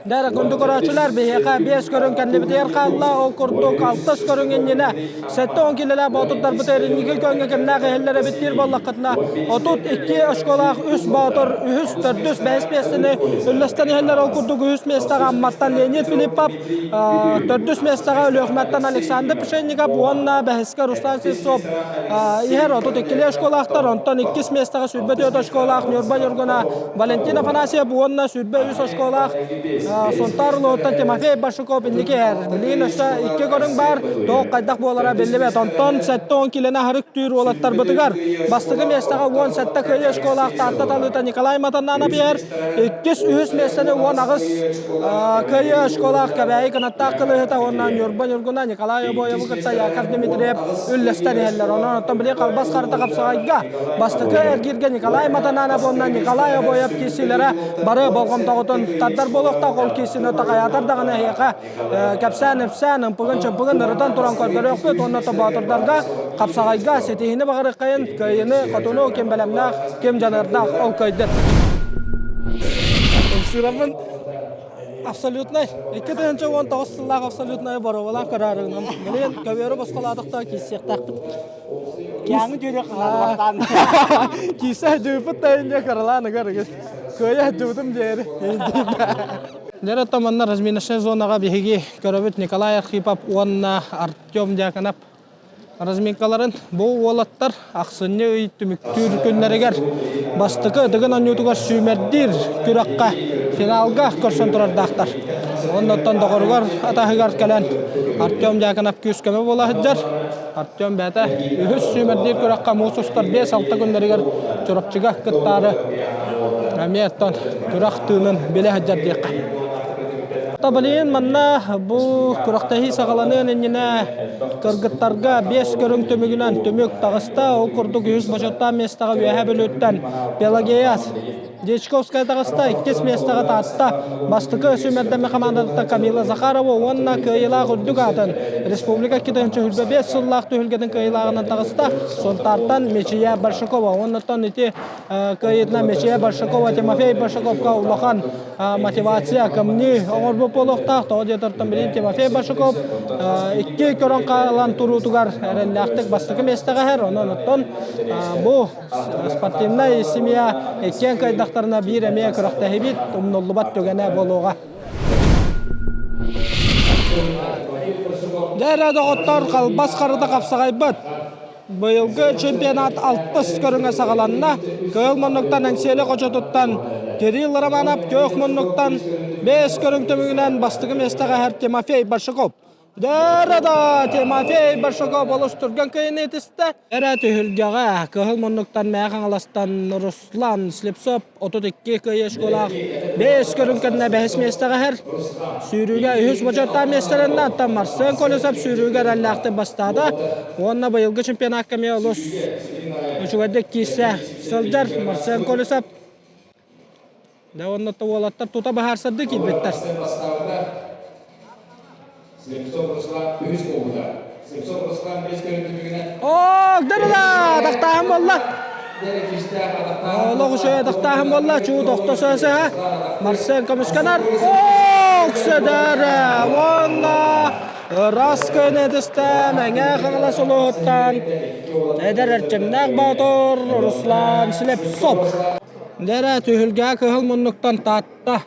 [SPEAKER 1] Дэр күндү көрөөччүлэр, биһиэхэ биэс көрүҥ кэннибитигэр хаалла. Ол курдук алтыс көрүҥ иннинэ 70 киилэлээх боотурдарбыт эринньиги көҥҥө кимнээх иһэллэр эбит диир буоллаххытына, 32 очколаах үс боотур үһүс, төрдүс, бэһис миэстэни үллэстэн иһэллэр. Ол курдук үһүс миэстэҕэ Амматтан Леонид Филиппов, Төрдүс миэстэҕэ Өлүөхүмэттэн Александр Пшенников уонна бэһискэ Руслан Слепцов иһэр 32 очколаахтар, онтон иккис миэстэҕэ 24 очколаах Ньурба Ньургуна Валентин Афанасьев уонна 23 очколаах Сунтаар улууһуттан Тимофей Башуков инники иһэр. Билигин өссө икки көрүҥ баар, тоҕо хайдах буолара биллибэт. Онтон 70 килэни аһарык түүр уолаттарбытыгар бастакы миэстэҕэ 17 кыайыы очколаах Таатта талыыта Николай Матаннанов иһэр, иккис, үһүс миэстэни 18 Кыайыы очколаах Кэбээйи кынаттаах кылыыһыта уонна Ньурба Ньургуна Николай Обоеву кытта Яков Дмитриев үллэстэн иһэллэр. Онон оттон били халбас харата хапсаҕайга бастакы эргииргэ Николай Матананов уонна Николай Обоев киирсиилэрэ бары болҕомтоҕутун тардар буолуохтаах. Ол киирсиини такайаатар даҕаны эһиэхэ кэпсээн-ипсээн, ымпыгын-чымпыгын ырытан туран көрдөрүөхпүт уонна тобоотурдарга хапсаҕайга ситиһиини баҕарыаххайын, кыайыыны, хотуну ким бэлэмнээх, ким дьаныардаах ол кыайдын.
[SPEAKER 10] Ымсыыраммын.
[SPEAKER 1] Абсолютнай. 2019 сыллаах абсолютнай боруобалаан көрөөрүгүнэн. Билигин көбүөрү босхолоотохто киирсиэхтээхпит.
[SPEAKER 10] Киаҥы дьүөрэ хаалбастаан.
[SPEAKER 1] Киирсэ дьыыппыт да инде кыралаан ыгар ыгыс. Кыайа дьыбытым диэри. Дьэ оттон манна разминочнай зонаҕа биһиги көрөбүт Николай Архипов уонна Артем Дьяконов Разминкаларын бу уолаттар ахсынньы ый түмүктүүр күннэригэр бастакы Дыгын оонньуутугар сүүмэрдиир күрэххэ финалга көрсөн турардаахтар. Оннуттан доҕоругар атаһыгар кэлэн Артем Дьяконов күүс-көмө буола сылдьар. Артем бэйэтэ үһүс сүүмэрдиир күрэххэ муус устар 5-6 күннэригэр Чурапчыга кыттаары эмиэ оттон күрэх тыынын билэ сылдьар диэххэ. Табалиин манна бу күрэхтэһии саҕаланыан иннинэ Кыргыттарга биэс көрүҥ түмүгүнэн түмүк таҕыста. Ол курдук үһүс бочуоттаах миэстэҕэ Үөһээ Бүлүүттэн Пелагея Дьячковская таҕыста, иккис миэстэҕэ Таатта бастакы сүүмэрдэммит хамаандатыттан Камила Захарова уонна кыайыылаах үрдүк аатын республика 2025 сыллаах түһүлгэтин кыайыылааҕынан таҕыста Сунтаартан Мичия Большакова. Уоннаттан ити кыайыытынан Мичия Большакова Тимофей Большаковка улахан мотивация кымньыы оҥорбут буолуохтаах. Тоҕо диэтэртэн билигин Тимофей Башаков икки көрөн хаалан туруутугар эрэллээхтик бастакы миэстэҕэ иһэр. Онон оттон бу спортивнай семья иккиэн кыайдахтарына биир эмиэ күрэхтэһибит умнуллубат түгэнэ буолуоҕа. Дьэ эрэ доҕоттор халбас харыта хапсаҕайбыт. Быйылгы чемпионат алтыс көрүҥэ саҕаланна. Кыһыл муннуктан Эҥсиэли хочотуттан Кирилл Романов, күөх муннуктан бэс көрүҥ түмүгүнэн бастакы миэстэҕэ иһэр Тимофей Большаков. Дөрөдө Тимофей Большаков олус түргэн кыайыыны итистэ. Эрэ түһүлгэҕэ кыһыл муннуктан Мэҥэ Хаҥаластан Руслан Слепцов 32 кыайыы очколаах бэс көрүҥ кэннэ бэһис миэстэҕэ иһэр. Сүүрүүгэ үһүс бочуоттаах миэстэлэннэ, оттон Марсен Колесов сүүрүүгэ эрэллээхтик бастаата. Уонна быйылгы чемпионакка эмиэ олус үчүгэйдик киирсэ сылдьар Марсен Колесов. Да уонна уолаттар тута быһаарсардыы киирбиттэр.
[SPEAKER 3] Слепцов Руслан үһүс буолбута. Слепцов Руслан бэс көрүҥ түмүгүнэн
[SPEAKER 1] Оо, дырыла! Тахтааһын буолла. Олох үчүгэй тахтааһын буолла. Чуу тохто сөсөһө. Марсен көмүскэнэр. Оо, үксэдэр. Уонна ырас көнөтүстэ Мэҥэ Хаҥалас улууһуттан эдэр эрчимнээх боотур Руслан Слепцов. Дэрэ түһүлгэ кыһыл муннуктан Таатта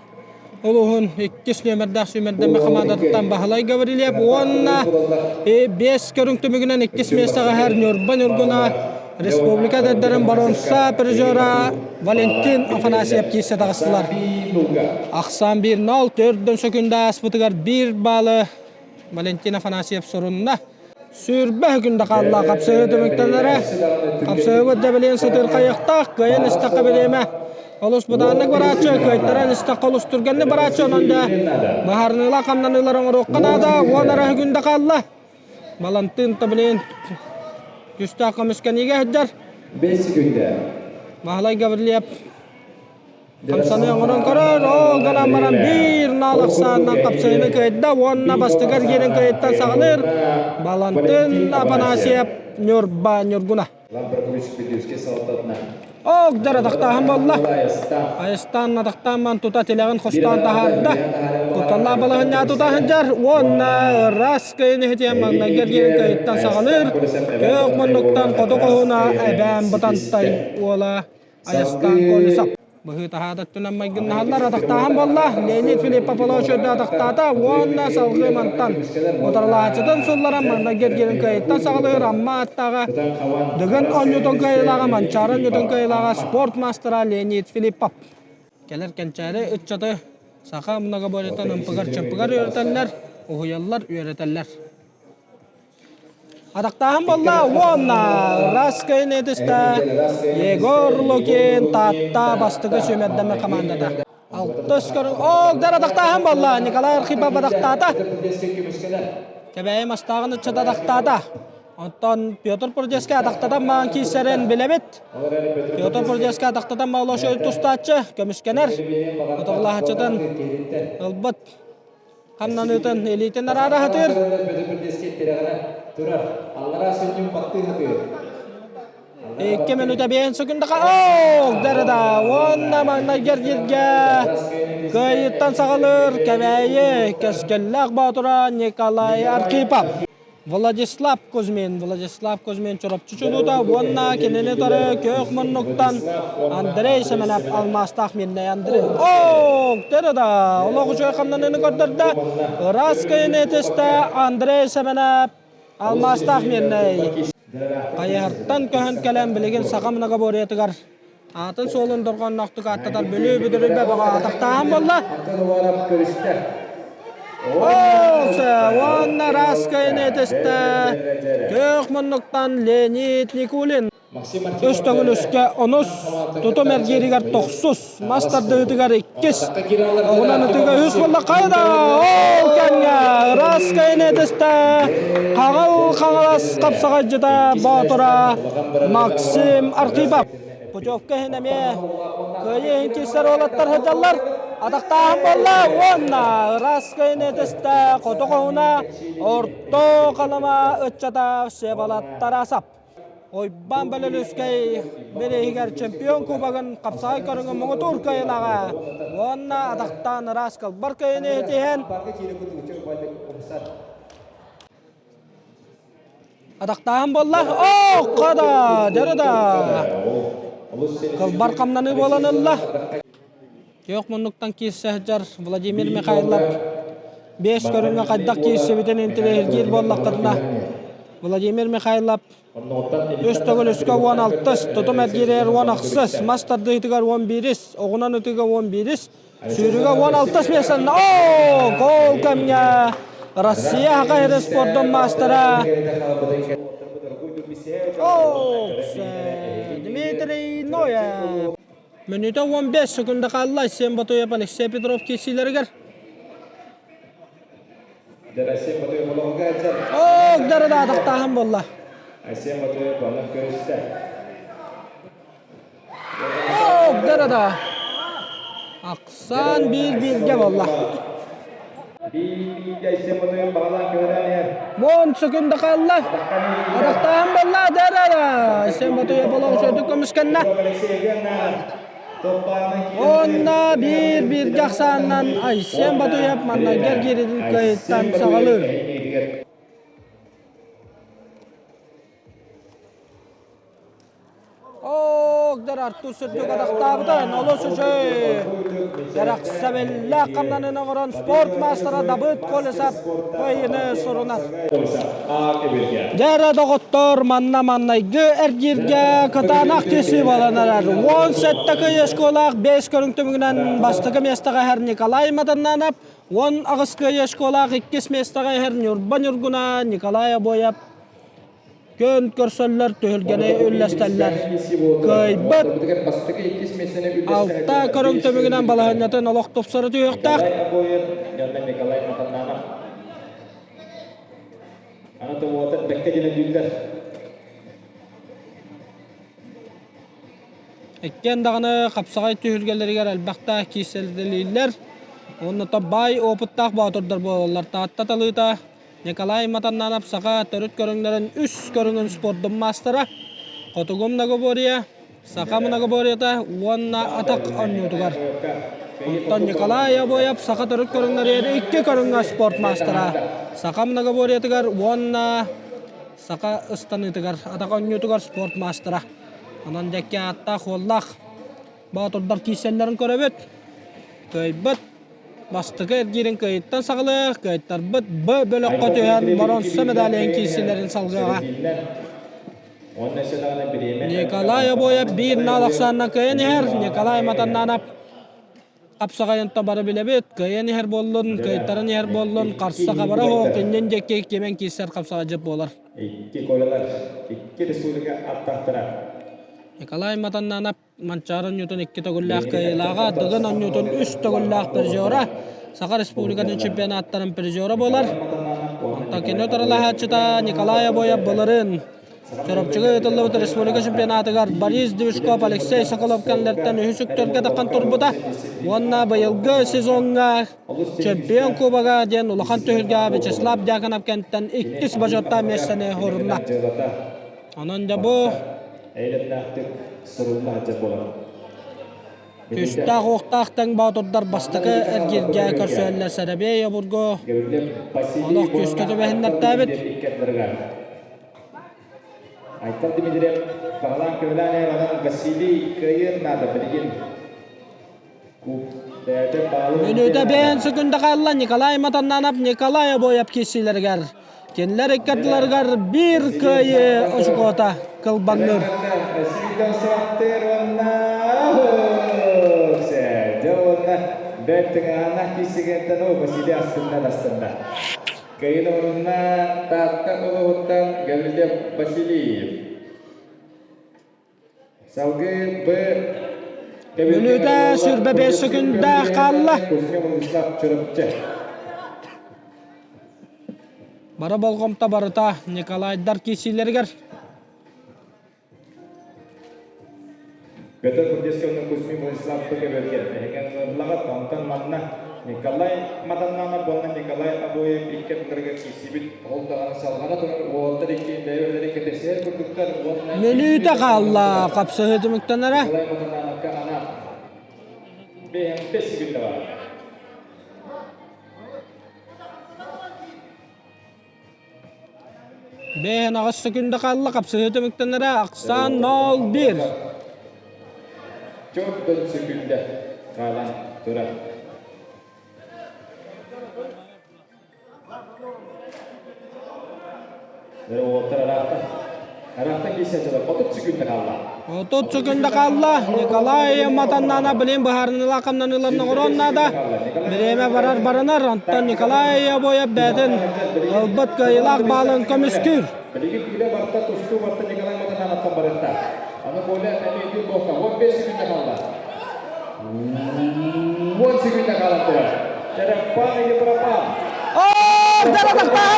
[SPEAKER 1] улууһун иккис нүөмэрдээх сүүмэрдэммит хамаандатыттан Баһылай Гаврильев уонна биэс көрүҥ түмүгүнэн иккис миэстэҕэ иһэр Ньурба Ньургуна республика эдэрдэрин боруонса призера Валентин Афанасьев киирсэ таҕыстылар. Ахсаан 1-0 төрдөн сөкүндэ ааспытыгар биир баалы Валентин Афанасьев сурунна. Сүүрбэ күндэ хаалла хапсыһыы түмүктэнэрэ. Хапсыһыыбыт дьэбилиэн сытыырхайыахтаах, кыайан истэххэ бириэмэ. Олус бытааннык барааччы, кыайтаран истэххэ олус түргэнник барааччы, онон да быһаарыныылаах хамнаныылар оҥоруохха наада. Уон эрэ күндэ хаалла. Балантыын Таблин күүстээх көмүскэниигэ сылдьар.
[SPEAKER 3] 5 күндэ.
[SPEAKER 1] Баһылай Гаврильев Хамсаныы оҥорон көрөр, ол гынан баран биир наал ахсаанынан хапсыһыыны кыайда уонна бастакы эргиирин кыайыттан саҕалыыр Балантын Апанасьев Ньурба Ньургуна. Огдор атахтааһын буолла. Айыстаан атахтаан тута тилэҕин хостоон таһаарда. Кутталлаах балаһынньаа тута сылдьар уонна ыраас кыайын иһитиэн маҥнайгы эргиирин кыайыттан саҕалыыр. Күөх муннуктан хоту хоһууна Эбээн Бытантай уола Айастаан Колесов быһыы таһаата өттүнэн майгыннаһаллар атахтааһын буолла. Леонид Филиппов Олоочуйда атахтаата уонна салгыы мантан утарылааччытын сылларан маҥнайгы эргиирин кыайыттан саҕалыыр Амма аттааҕа Дыгын оонньуутун кыайыылааҕа Манчаары оонньуутун кыайыылааҕа спорт маастара Леонид Филиппов. Кэлэр кэнчээри ыччаты саха многоборьетын ымпыгар-чымпыгар үөрэтэллэр, уһуйаллар, үөрэтэллэр. Атахтааһын буолла уонна Раскай нетиста Егор Лукин Таатта бастакы сүүмэрдэммит хамаандата. Алтыс көрүҥ. Ол дар атахтааһын буолла. Николай Архипов атахтаата. Кэбээйи мастааҕын ыччата атахтаата. Онтон Петр Прудецкий атахтатан маан киирсэрин билэбит. Петр Прудецкий атахтатан маалошой тустааччы көмүскэнэр. Оторлаһаччытын ылбыт Хамнаныытын илиитин араара сатыыр. 2 минута 5 секундаға оох дәріда уонна маҥнайгы эргииргэ кыайыттан саҕалыыр Кэбээйи кэскиллээх боотура Николай Архипов. Владислав Кузьмин, Владислав Кузьмин Чурапчы чулуута уонна кинини тары күөх муннуктан Андрей Семенов алмаастаах миэннэй Андрей. Оо, да, олох үчүгэй хамнаныыны көрдөрдө. Ыраас кыайыны этистэ Андрей Семенов алмаастаах миэннэй. Хайыһартан көһөн кэлэн билигин саха многоборьетыгар аатын суолун дорҕоонноохтук ааттатар Бүлүү бүдүрүйбэ бөҕө атахтааһын буолла. Уонна Раскайын этистэ күөх муннуктан Леонид Никулин. Үс төгүл үскэ онус, тутум эргииригэр тохсус, мас тардыытыгар иккис, оҕунан ытыыга үс буолла хайда ол кэмҥэ Раскайын этистэ Хаҥал Хаҥалас хапсаҕайдьыта Боотура Максим Архипов. Путевка иһин эмиэ кыайыы иһин киирсэр уолаттар сылдьаллар. Атахтааһын буолла уонна ыраас кыайыыны этистэ хоту хоһуна Орто Халыма ыччата Всеволод Тарасов. Уйбаан Бөлөлүскэй бирииһигэр чемпион кубогын хапсаҕай көрүҥүн муҥутуур кыайыылааҕа уонна атахтаан ыраас кылбар кыайыыны итиһэн Атахтааһын буолла. Оо, хада, дьэрэ да. Кылбар хамнаныы буолан ылла. Күөх муннуктан киирсэ сылдьар Владимир Михайлов биэс көрүҥҥэ хайдах киирсибитин интэриэһиргиир буоллаххытына Владимир Михайлов үс төгүл үскэ уон алтыс, тутум эргииригэр уон ахсыс, мас тардыытыгар уон биирис, оҕунан ытыыга уон биирис, Сүүрүгэ 16 миэстэннэ. Оо, гол кэмҥэ Россия Хаха спордун маастара Дмитрий Ноев. Мүнүүтэ 15 секунда хаалла Айсен Ботуев Алексей Петров киирсиилэригэр. Оо, дарыдаатахтааһын буолла.
[SPEAKER 3] Айсен Ботуев онон көрүстэ.
[SPEAKER 1] Да-да-да. Ахсаан биир-бииргэ буолла. Уон секунда хаалла. Атахтаан буолла. Да-да-да. Айсен Ботуев олох үчүгэйдик көмүскэннэ. Уонна биир-бииргэ ахсаанынан Айсен Ботуев маннайгы эргиирин кыайыттан саҕалыыр. Оогдар Артур Сүрдүк атахтаабытын олус үчүгэй. Кэрэхсэбиллээх хамнанын оҥорон спорт маастара Дабыт Колесов кыайыыны сурунар. Дьэ доҕоттор, манна маннайгы эргииргэ кытаанах киирсии буолан эрэр. 17 кыайыы школаах 5 көрүҥ түмүгүнэн бастакы миэстэҕэ иһэр Николай Матаннанов, 18 кыайыы школаах иккис миэстэҕэ иһэр Ньурба Ньургуна Николай Обоев Күөн көрсөллөр, түһүлгэни үллэстэллэр. Кыайбыт алта көрүҥ түмүгүнэн балаһыанньатын олох тупсара түһүөхтээх. Иккиэн даҕаны хапсаҕай түһүлгэлэригэр элбэхтэ киирсэллэр. Уонна баай опыттаах боотурдар буолаллар. Таатта талыыта Николай Матаннанов саха төрүт көрүҥнэрин үс көрүҥүн спордун маастара, хотугу многоборье, саха многоборьета уонна атах оонньуутугар. Оттон Николай Обоев саха төрүт көрүҥнэригэр икки көрүҥҥэ спорт маастара, саха многоборьетыгар уонна саха ыстаныытыгар атах оонньуутугар спорт маастара. Онон дьэкки ааттаах-уоллаах боотурдар киирсэллэрин көрөбүт. Кыайбыт Бастакы эргиирин кыайыттан саҕалыах, кыайтарбыт Б бөлөххө түһэн боруонса медалиһын киирсиилэрин салгыаҕа. Николай Обоев биир наал ахсаанынан кыайан иһэр. Николай Матаннанов хапсаҕайын бары билэбит. Кыайан иһэр буоллун, кыайтаран иһэр буоллун, харса хабара суох, иннин диэки кимэн киирсэр хапсаҕайдьыт буолар.
[SPEAKER 3] Икки колалар, икки республика аттахтара.
[SPEAKER 1] Николай Матаннанов Манчаары оонньуутун икки төгүллээх кыайыылааҕа, Дыгын оонньуутун үс төгүллээх призера, Саха Республикатын чемпионаттарын призера буолар. Онтон кини утарылаһааччыта Николай Обоев былырыын Чурапчыга ыытыллыбыт республика чемпионатыгар Борис Движков, Алексей Соколов кэннилэриттэн үһүс үктэлгэ таххан турбута уонна быйылгы сезоҥҥа чемпион кубога диэн улахан түһүлгэҕэ Вячеслав Дьяконов кэнниттэн иккис бочуоттаах миэстэни орунна. Онон дьэ бу.
[SPEAKER 3] Эйэлэмнээхтик сурулла сылдьар буолар.
[SPEAKER 1] Күүстээх-уохтаах тэҥ боотурдар бастакы эргииргэ көрсүһэллэр Сэрэбиэй обургу олох күүскэ түбэһиннэртээбит.
[SPEAKER 3] Айтал Дмитриев баҕалаан көмөлөөн эр Василий кыайыан наада билигин.
[SPEAKER 1] Мүнүүтэ бэйэн секунда хаалла Николай Матаннанов Николай Обоев киирсиилэригэр. Кинилэр иккардыларыгар биир кыайыы очукуота кылбаҥныыр.
[SPEAKER 3] Василий астынна астынна. Кыайын орунна Таатта улууһуттан Гаврилев Васильев. Салгыы Б
[SPEAKER 1] Мүнүүтэ 25 секунда хаалла. Бары болҕомто барыта Николайдар киирсиилэригэр.
[SPEAKER 3] Петр Курдесковна Кузьмин Владислав Бөкөбөргө эһигэн ырлаҕа онтон манна Николай Матаннанов уонна Николай Обоев икки ардыларыгар киирсибит ол даҕаны салҕана турар уолаттар икки бэйэ-бэйэлэрин кэтэсиһэр курдуктар уонна
[SPEAKER 1] Мүнүүтэ хаалла хапсыһыы түмүктэнэрэ.
[SPEAKER 3] Николай Матаннановка анаан бэйэм секунда бар.
[SPEAKER 1] Бэйэн аҕыс секунда хаалла хапсыһыы түмүктэнэрэ ахсаан 0-1.
[SPEAKER 3] Төрт секунда хаалан турар. Уолаттар араахтан араахтан киирсэн дьылар 30 секунда хаалла.
[SPEAKER 1] 30 секунда хаалла. Николай Матаннана билин быһаарыныла хамнаныыларын оҥоруон наада. Бириэмэ барар баранар. Онтон Николай Обоев бэйэтин ылбыт кыайыылаах баалын көмүскүүр.
[SPEAKER 3] Билигин күүлэ барта тустуу барта Николай Матаннанаттан барыахта. Аны Коля эмиэ күн буолта. 15 секунда хаалла. 10 секунда хаалан турар. Черепан или пропал?
[SPEAKER 1] Дара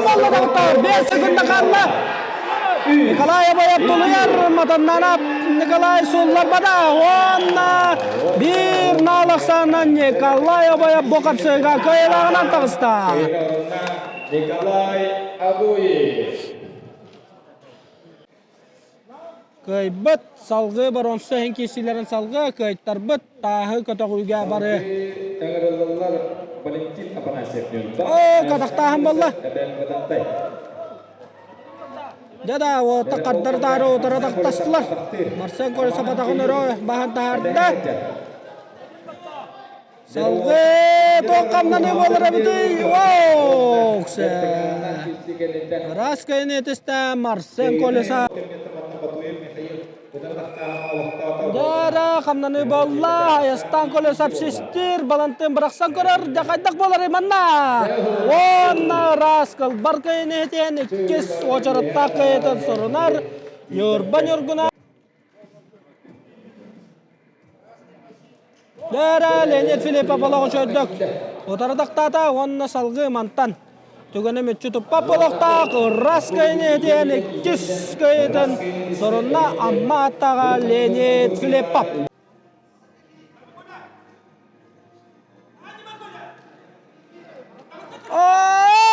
[SPEAKER 1] болла доҕоттоор. 5 секунда хаалла. Николай Обоев тулуйар Матаннанап Николай суулларбата уонна биир наалахсаанан Николай Обоев бу хапсыыга кыайыылааҕынан таҕыста.
[SPEAKER 3] Николай Абуев.
[SPEAKER 1] Кыайбыт салгыы боруонса иһин киирсиилэрин салгыы кыайтарбыт тааһы көтөҕүүгэ бары.
[SPEAKER 3] Ыҥырыллаллар Валентин Афанасьев Ньурба.
[SPEAKER 1] Оо, катахтааһын буолла. Дьэ да, уота хардары таары утары тахтастылар. Марсен Колесов атаҕын өрө баһан таһаарда. Салгыы туох хамнаныы буолар эбитий? Ооксе! Ыраас кыайыны этистэ Марсен Колеса. Дара хамнаныы буолла. Айастан Колесов систир, Балантын бырахсан көрөр. Дьэ хайдах буолар манна? Уонна ыраас кылбар кыайыны этиэн иккис уочараттаах кыайыытын сурунар Ньурба Ньургуна. Дээрэ Леонид Филиппов олоҕу чөрдөк утары тахтаата уонна салгыы мантан түгэни мүччү туппат буолуохтаах ырас кыайыны этиэн иккис кыайыытын сурунна Амма аттаҕа Леонид Филиппов.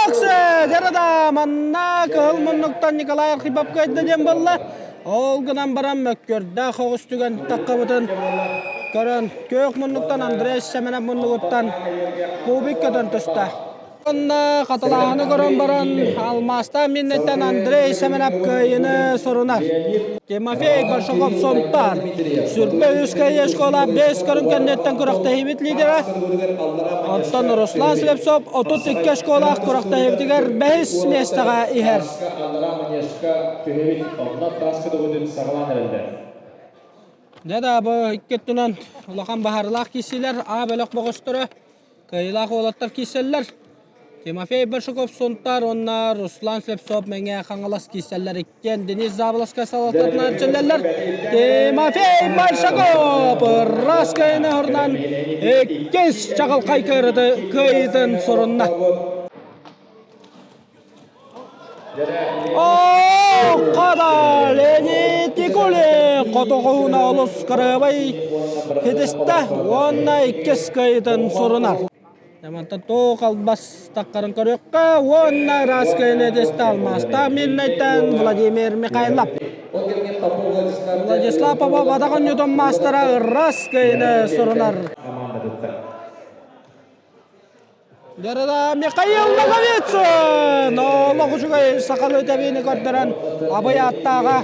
[SPEAKER 1] Оксе! Дьарада манна кыһыл муннуктан Николай Архипов кыайда диэн буолла. Ол гынан баран мөккүөрдээх оҕус түгэн таххабытын көрөн күөх муннуктан Андрей Семенов муннугуттан кубик көтөн түстэ. Онно хатылааһыны көрөн баран алмаастаах миннэттэн Андрей Семенов кыайыыны сурунар. Тимофей Большаков Сунтаар. Сүрбэ үс кыайыы школа 5 көрүҥ кэнниттэн күрэхтэһиибит лидера. Оттон Руслан Слепцов 32 школаах күрэхтэһиибитигэр бэһис миэстэҕэ иһэр. Дьэ да бу икки өттүнэн улахан баһаарылаах киирсиилэр А бөлөх бөҕөстөрө Кыайыылаах уолаттар киирсэллэр. Тимофей Большаков Сунтаар уонна Руслан Слепцов Мэҥэ Хаҥалас киирсэллэр. Иккиэн Денис Заболоцкай салалтатынан эрчиллэллэр. Тимофей Большаков ыраас кыайыыны оһорунан иккис чаҕылхай кыайыытын сурунна. Хада Леонид Никулин хотоҕоһуна олус кырыабай хитистэ уонна иккис кыайыытын сурунар. Мантан туох албас таххарын көрүөххэ уонна ыраас кыайыыны этистэ алмаастаах Мирнэйтэн Владимир Михайлов. Владислав Попов атах оонньуутун маастара ырас кыайыны сурунар. Дьарыда Михаил Ноговицын олох үчүгэй сахалыы тэбиини көрдөрөн абый ааттааҕа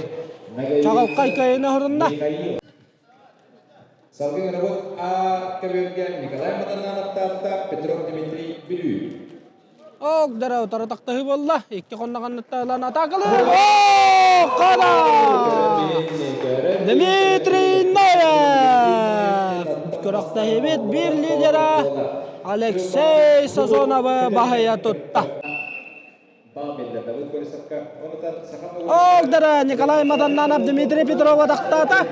[SPEAKER 1] чаҕылхай кыайыны уһурунна.
[SPEAKER 3] Салгыы ынабыт А көбүөргэ Николай Матаннанов Таатта, Петров Дмитрий Бүлүү.
[SPEAKER 1] Ок, дара утары тахтаһыы буолла. Икки хонноҕоннуттан ылан атаакалыыр. О, хана! Дмитрий Ноев! Күрэхтэһиибит биир лидера Алексей Сазоновы баһыйа тутта. Ол дара Николай Маданнанов Дмитрий Петрова тахтаата.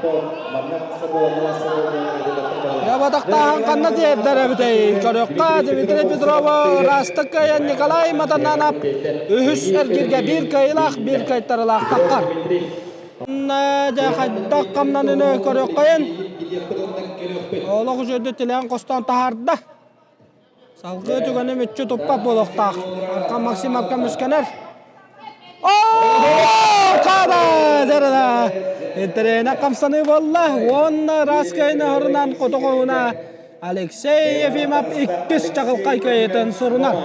[SPEAKER 1] Ябатахтааһын ханна тиэрдэр эбитэй? Көрүөххэ Дмитрий Петрова ыраастык кыайан Николай Маданнанов үһүс эргиргэ биир кыайыылаах, биир кыайтарыылаах таххар. Дьэ хайдах хамнаныны көрүөххэйин. Олох үчүгэйдик тилээн хостоон таһаарда. Салгыы түгэни мүччү туппат буолуохтаах. Аркан Максимовка мүскэнэр. Интэриэһинэй хамсаныы буолла. Уонна ыраас кыайыны оһорунан хоту хоһуна Алексей Ефимов иккис чаҕылхай кыайыытын сурунар.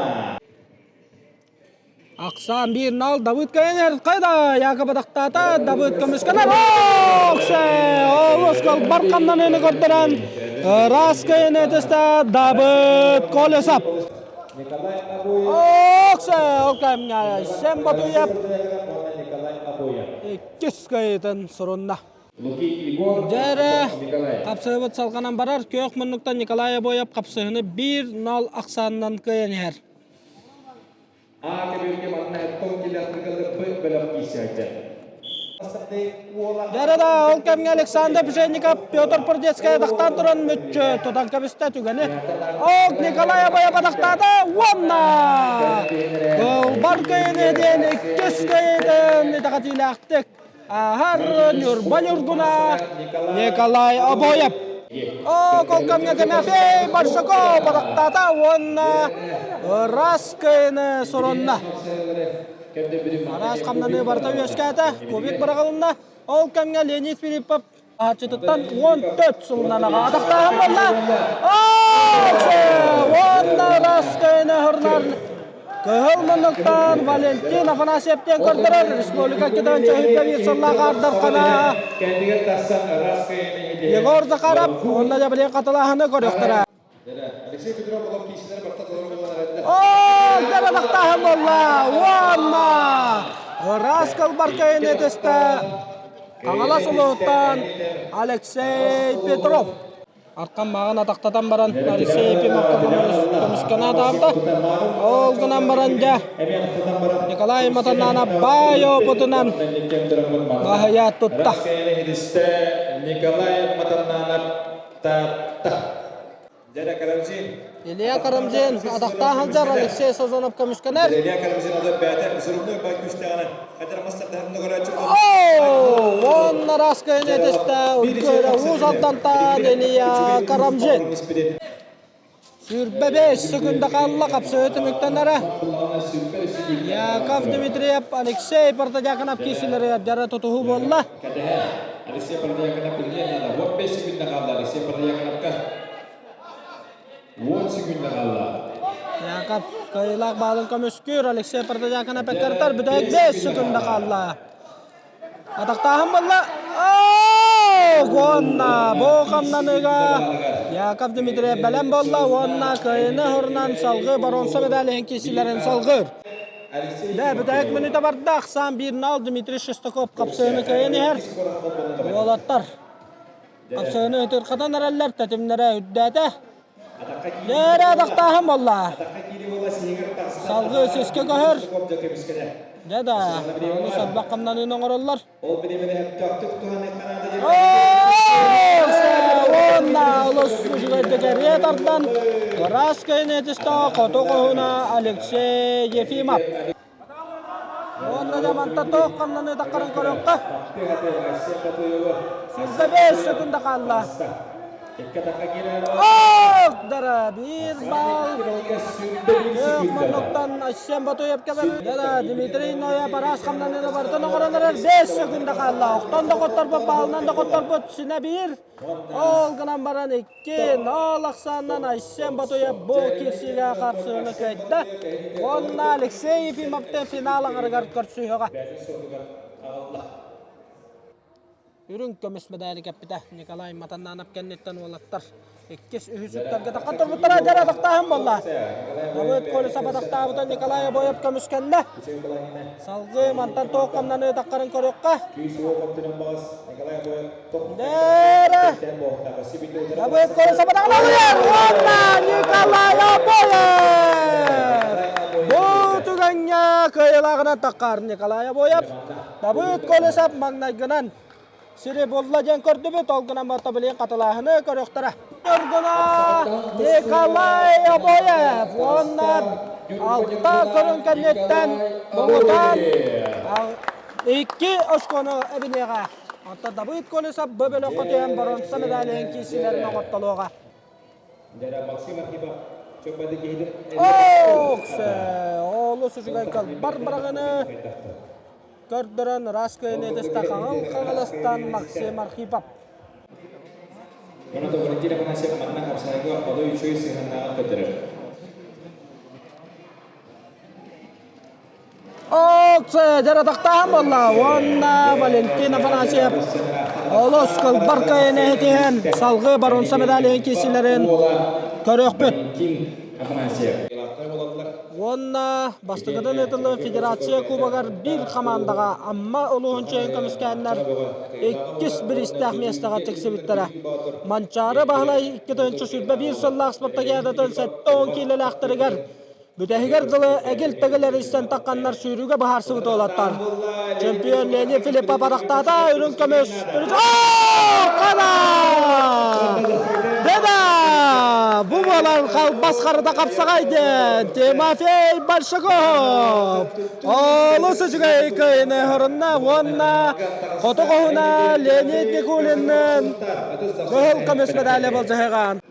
[SPEAKER 1] Ахсаан биир нал Давыд кыайан хайда Яков атахтаата Давыд көмүскэнэр Оксе олус кылбар хамнаныыны көрдөрөн ыраас кыайыны этистэ Давыд Колесов Оксе ол кэмҥэ Сем Батуев иккис кыайыытын сурунна. Дьэ эрэ, хапсыһыбыт салҕанан барар. Күөх муннуктан Николай Обоев хапсыһыны 1-0 ахсаанынан кыайан иһэр.
[SPEAKER 3] А көбүөргэ манна тоҥ килэхтыкалыппы бөлөх киирсээччи.
[SPEAKER 1] Дьэ ол кэмҥэ Александр Пшенников Петр Пордецкай атахтаан туран мүччү тутан кэбистэ түгэни. Ок Николай Абаев атахтаата уонна Кылбар кыайыны диэн иккис кыайыытын итэҕэтиилээхтик ааһар Ньурба Ньургуна Николай Обоев. О, ол кэмҥэ Тимофей Большаков атахтаата уонна ыраас кыайыны сурунна. Араас хамнаныы барыта үөскээтэ, кубик быраҕылынна. Ол кэмҥэ Леонид Филиппов ааччытыттан 14 сылынан аҕа атахтааһын буолла. Уонна ыраас кыайыны хырнар Кыһыл муннуктан Валентин Афанасьев диэн көрдөрөр республика кытаанча үһүбэ сыллаах ардархана Егор Захаров уонна дьабылыан хатылааһыны көрүөхтэрэ.
[SPEAKER 3] Алексей Петров олох киисилэр барта толору буолан эрэллэр.
[SPEAKER 1] Оо, дьаралахтааһын буолла! Уонна ыраас кылбаркайын этистэ Хаҥалас улууһуттан Алексей Петров. Аркан мааҕын атахтатан баран Алексей Ефимовка көмүскэнэ атаабыта. Ол гынан баран дьэ Николай Матаннанов баай опытынан баһыйа тутта.
[SPEAKER 3] Николай Матаннанов Таатта. Дьэрэ Карамзин.
[SPEAKER 1] Илья Карамзин атахтаах сылдьар Алексей Сазонов көмүскэнэр.
[SPEAKER 3] Илья Карамзин ада бэйэтэ взрывной бай күүстээҕинэн хадыр мастардаһын көрөөччү.
[SPEAKER 1] Уонна раскайын этистэ Уус Алдантан Илья Карамзин. 25 секунда хаалла хапсыһыы түмүктэнэрэ. Яков Дмитриев, Алексей Протодьяконов киисилэригэр дьара тутуһуу буолла.
[SPEAKER 3] Алексей Протодьяконов билиэн наада. 15 секунда хаалла Алексей Протодьяконовка. 10 секунда хаалла.
[SPEAKER 1] Яков кыайыылаах баалын көмүскүүр Алексей Протодьяконов эккирэтэр бүтэһик 5 секунда хаалла. Атахтааһын буолла. Уонна бу хамнаныыга Яков Дмитриев бэлэм буолла уонна кыайыыны уһурунан салгыы боруонса медаль иһин киирсиилэрин салгыыр. Дэ, бүтэһик мүнүүтэ барда. Ахсаан 1-0 Дмитрий Шестаков хапсыһыыны кыайан иһэр. Уолаттар хапсыһыыны ытырхатан эрэллэр, тэтимнэрэ үрдээтэ. Дээрэ атахтааһын буолла. Салгыы сискэ көһөр. Дьэ да, ону сорбох хамнаныыны оҥороллор. Уонна олус үчүгэйдик эрийэ тардан ыраас кэйнетистэ хоту хоһуна Алексей Ефимов. Уонна дьэ манта туох хамнаныы таххарын көрүөххэ. Сүүрбэ бэс секунда хаалла. Ох, биир бал. Күөх муннуктан Айсен Батуев кэлэр. Да, Дмитрий Ноев араас хамнаныыны барытын оҥорон эрэр. 5 секунда хаалла. Охтон да хотторбут, баалынан да хотторбут. Синэ биир. Ол гынан баран 2-0 ахсаанынан Айсен Батуев бу киирсиигэ харсыыны кыайда. Уонна Алексей Ефимовтан финал аҥарыгар көрсүһүөҕэ. Үрүҥ көмүс медали кэппитэ Николай Матаннанов кэнниттэн уолаттар иккис үһүс үктэргэ таххан турбуттара дьэ атахтааһын буолла. Давыд Колесов атахтаабыта Николай Обоев көмүскэннэ. Салгыы мантан туох хамнаныы таххарын көрүөххэ. Дээрэ! Давыд Колесов атаҕын уонна Николай Обоев! Бу түгэҥҥэ кыайыылааҕынан таххар Николай Обоев. Давыд Колесов маҥнайгынан сири булла диэн көрдүбүт, ол гынан барта билигин хатылааһыны көрүөхтэрэ. Ньургуна Николай Обоев уонна алта көрүҥ кэнниттэн муҥутаан икки очкону эбиниэҕэ. Оттон Давыд Колесов бу бөлөххө түһэн боруонса медалиһын киирсиилэрин оҥортолуоҕа. Ох, олус үчүгэй кылбар быраҕыны көрдөрөн ыраас кыайыны ытыста Хаҥыл Хаҥаластан Максим Архипов.
[SPEAKER 3] Онон Валентин Афанасьев манна хапсаайга отой үчүгэй сыһыаннааҕын көрдөрөр.
[SPEAKER 1] Оксе дьаратахтаан буолла уонна Валентин Афанасьев олус кылбар кыайыны этиһэн салгыы боруонса медалиһын киирсиилэрин көрүөхпүт. Уонна бастакытын ыытыллыбыт Федерация Кубогар биир хамаандаҕа Амма улууһун чиэһин көмүскээннэр иккис бириистээх миэстэҕэ тиксибиттэрэ. Манчаары Баһылай 2021 сыллаах спартакиадатын 70 киилэлээхтэригэр Бүтэһигэр дылы эгил-тэгил эрийсэн тахханнар сүүрүүгэ быһаарсыбыт уолаттар. Чемпион Леонид Филиппов атахтаата, үрүҥ көмүс Хана! Деда! Бу буолан халбас харыта хапсаҕай диэн Тимофей Большаков! Олус үчүгэй кыайыны хорунна уонна хоту хоһуна Леонид Никулинныын кыһыл көмүс медали былдьаһыган.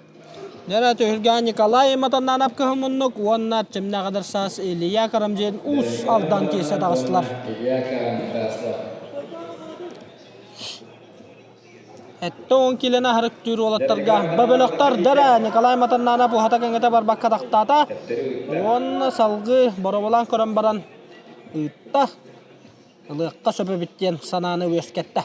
[SPEAKER 1] Нера түһүлгэ Николай Матаннанов кыһыл муннук уонна Чемнэҕэдэр саас Илья Карамзин Уус Алдан киирсэ таҕыстылар. Этте он килени аһарыктыыр уолаттарга бөбөлөхтөр дэрэ Николай Матаннанов уһата кэҥэтэ барбакка тахтаата уонна салгыы боробулаан көрөн баран ыытта. Ылыахха сөп эбит диэн санааны үөскэттэ.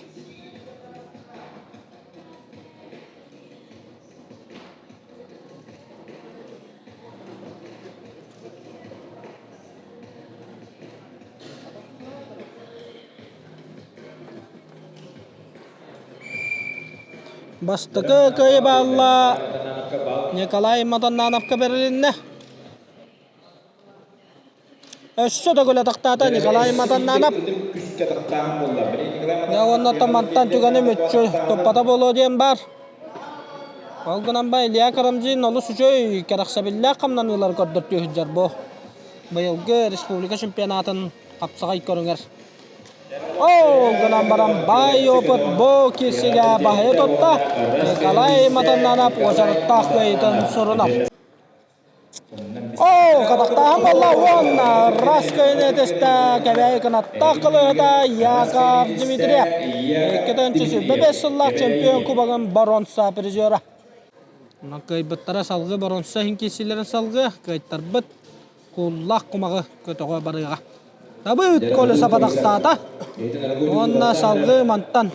[SPEAKER 1] Бастакы кыайыы баалла Николай Матаннановка бэрилиннэ. Өссө төгүл атахтаата Николай Матаннанов. Дьэ уонна мантан түгэни мүччү туппата буолуо диэн баар. Ол гынан ба Илья Карамзин олус үчүгэй кэрэхсэбиллээх хамнаныылары көрдөртүү сылдьар бу быйылгы республика чемпионатын хапсаҕай көрүҥэр. Ол гынан баран баай опыт бу киирсиигэ баһыйа тутта. Николай Матаннанов уочараттаах кыайыытын сурунар. Оо, хатахтааһын буолла уонна раз кыайыны этистэ Кэбээйи кынаттаах кылыһыта Яков Дмитриев. 2025 сыллаах чемпион кубогын боруонса призера. Онон кыайбыттара салгыы боруонса иһин киирсиилэрин салгыы кыайтарбыт куллаах кумаҕы көтөҕө барыаҕа. Табыт колеса батахтаата уонна салгыы мантан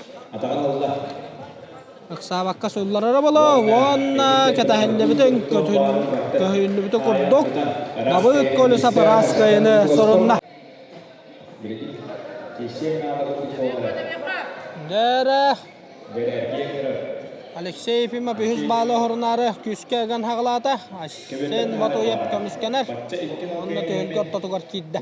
[SPEAKER 1] ыксаабакка сулларара боло уонна кэтэһиллибитин көһүллүбүтү курдук Давыд Колесов ыраас кыайыны сорунна. Дэрэ Алексей Ефимов үһүс баалы оһорунаары күүскэ ыган хаҕылаата. Айсен Ботуев көмүскэнэр. Онно түһүлгэ ортотугар киирдэ.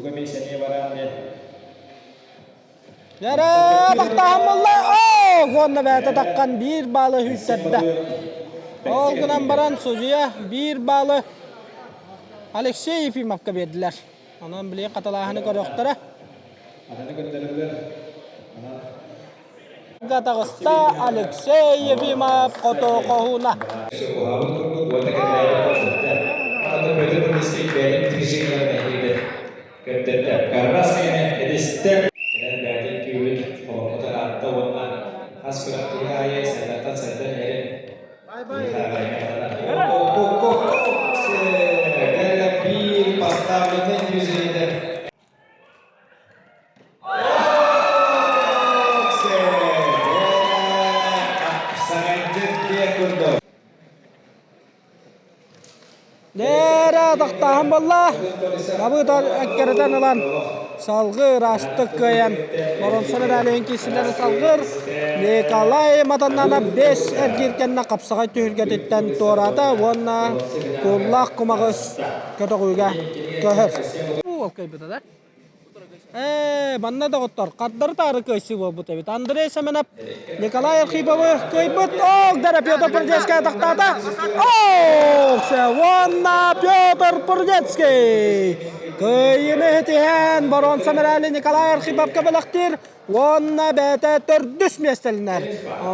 [SPEAKER 1] Дэрэ тахтааһын булла. Оо, уонна бэйэтэ таххан биир баалы сүүттэрдэ. Ол гынан баран судьуйа биир баалы Алексей Ефимовка биэрдилэр. Онон билигин хатылааһыны көрүөхтэрэ. Таҕыста Алексей Ефимов хоту хоһууна.
[SPEAKER 3] Уһаабыт курдук уонна кэтээбит көрсүттэ. Аны Петр Павлович бэйэтин движениеларын эһиги көрдөрдө. Каррас кэнэ эдистэ. Кэлэн бэйэтин күүһүн холоммута аатта уонна хас күрэхтэһии аайы сайдартан сайдан иһэрин Биир поставленный движениеден
[SPEAKER 1] Лээрэ тохтооһун буолла. Дабыт эккирэтэн ылан салгыы ыраастык кыайан боруонса медалиһын киирсилэри салгыыр Николай Матаннанов бэс эргиир кэннэ хапсаҕай түһүлгэтиттэн туораата уонна кууллаах кумаҕы көтөҕүүгэ көһөр. Уол кыайбыта да? Ээ, манна доҕоттор, хардары таары кыайсыы буолбут эбит. Андрей Семенов Николай Архиповы кыайбыт. Ол дэрэ Петр Прудецкий атахтаата. Ол уонна Петр Прудецкий кыайыыны ситиһэн боруонса мэрээли Николай Архиповка бэлэхтиир уонна бэйэтэ төрдүс миэстэлэнэр.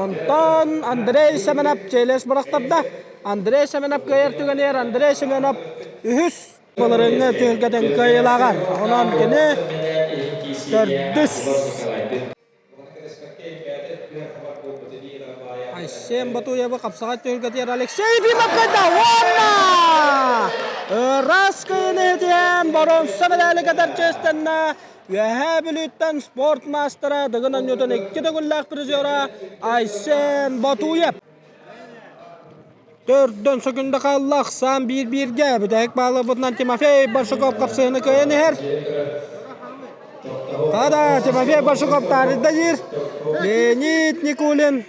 [SPEAKER 1] Онтон Андрей Семенов челес бырахтарда. Андрей Семенов кыайар түгэнигэр Андрей Семенов үһүс Былырыыҥҥы түһүлгэтин кыайыылааҕар. Онон кини төрдүс. Айсен Батуевы хапсаҕай түһүлгэтигэр Алексей Ефимов кыайда уонна ыраас кыайыыны иһитиһэн боруонса медали кэтэр чиэстэннэ Үөһээ Бүлүүттэн спорт маастара Дыгын оонньуутун икки төгүллээх призера Айсен Батуев. Төрдөн сөкүндэ хаалла, ахсаан биир-бииргэ. Бүтэһик баалабытынан Тимофей Большаков хапсыһыны кыайан иһэр. Тада Тимофей Большаков таарыйда диир. Леонид Никулин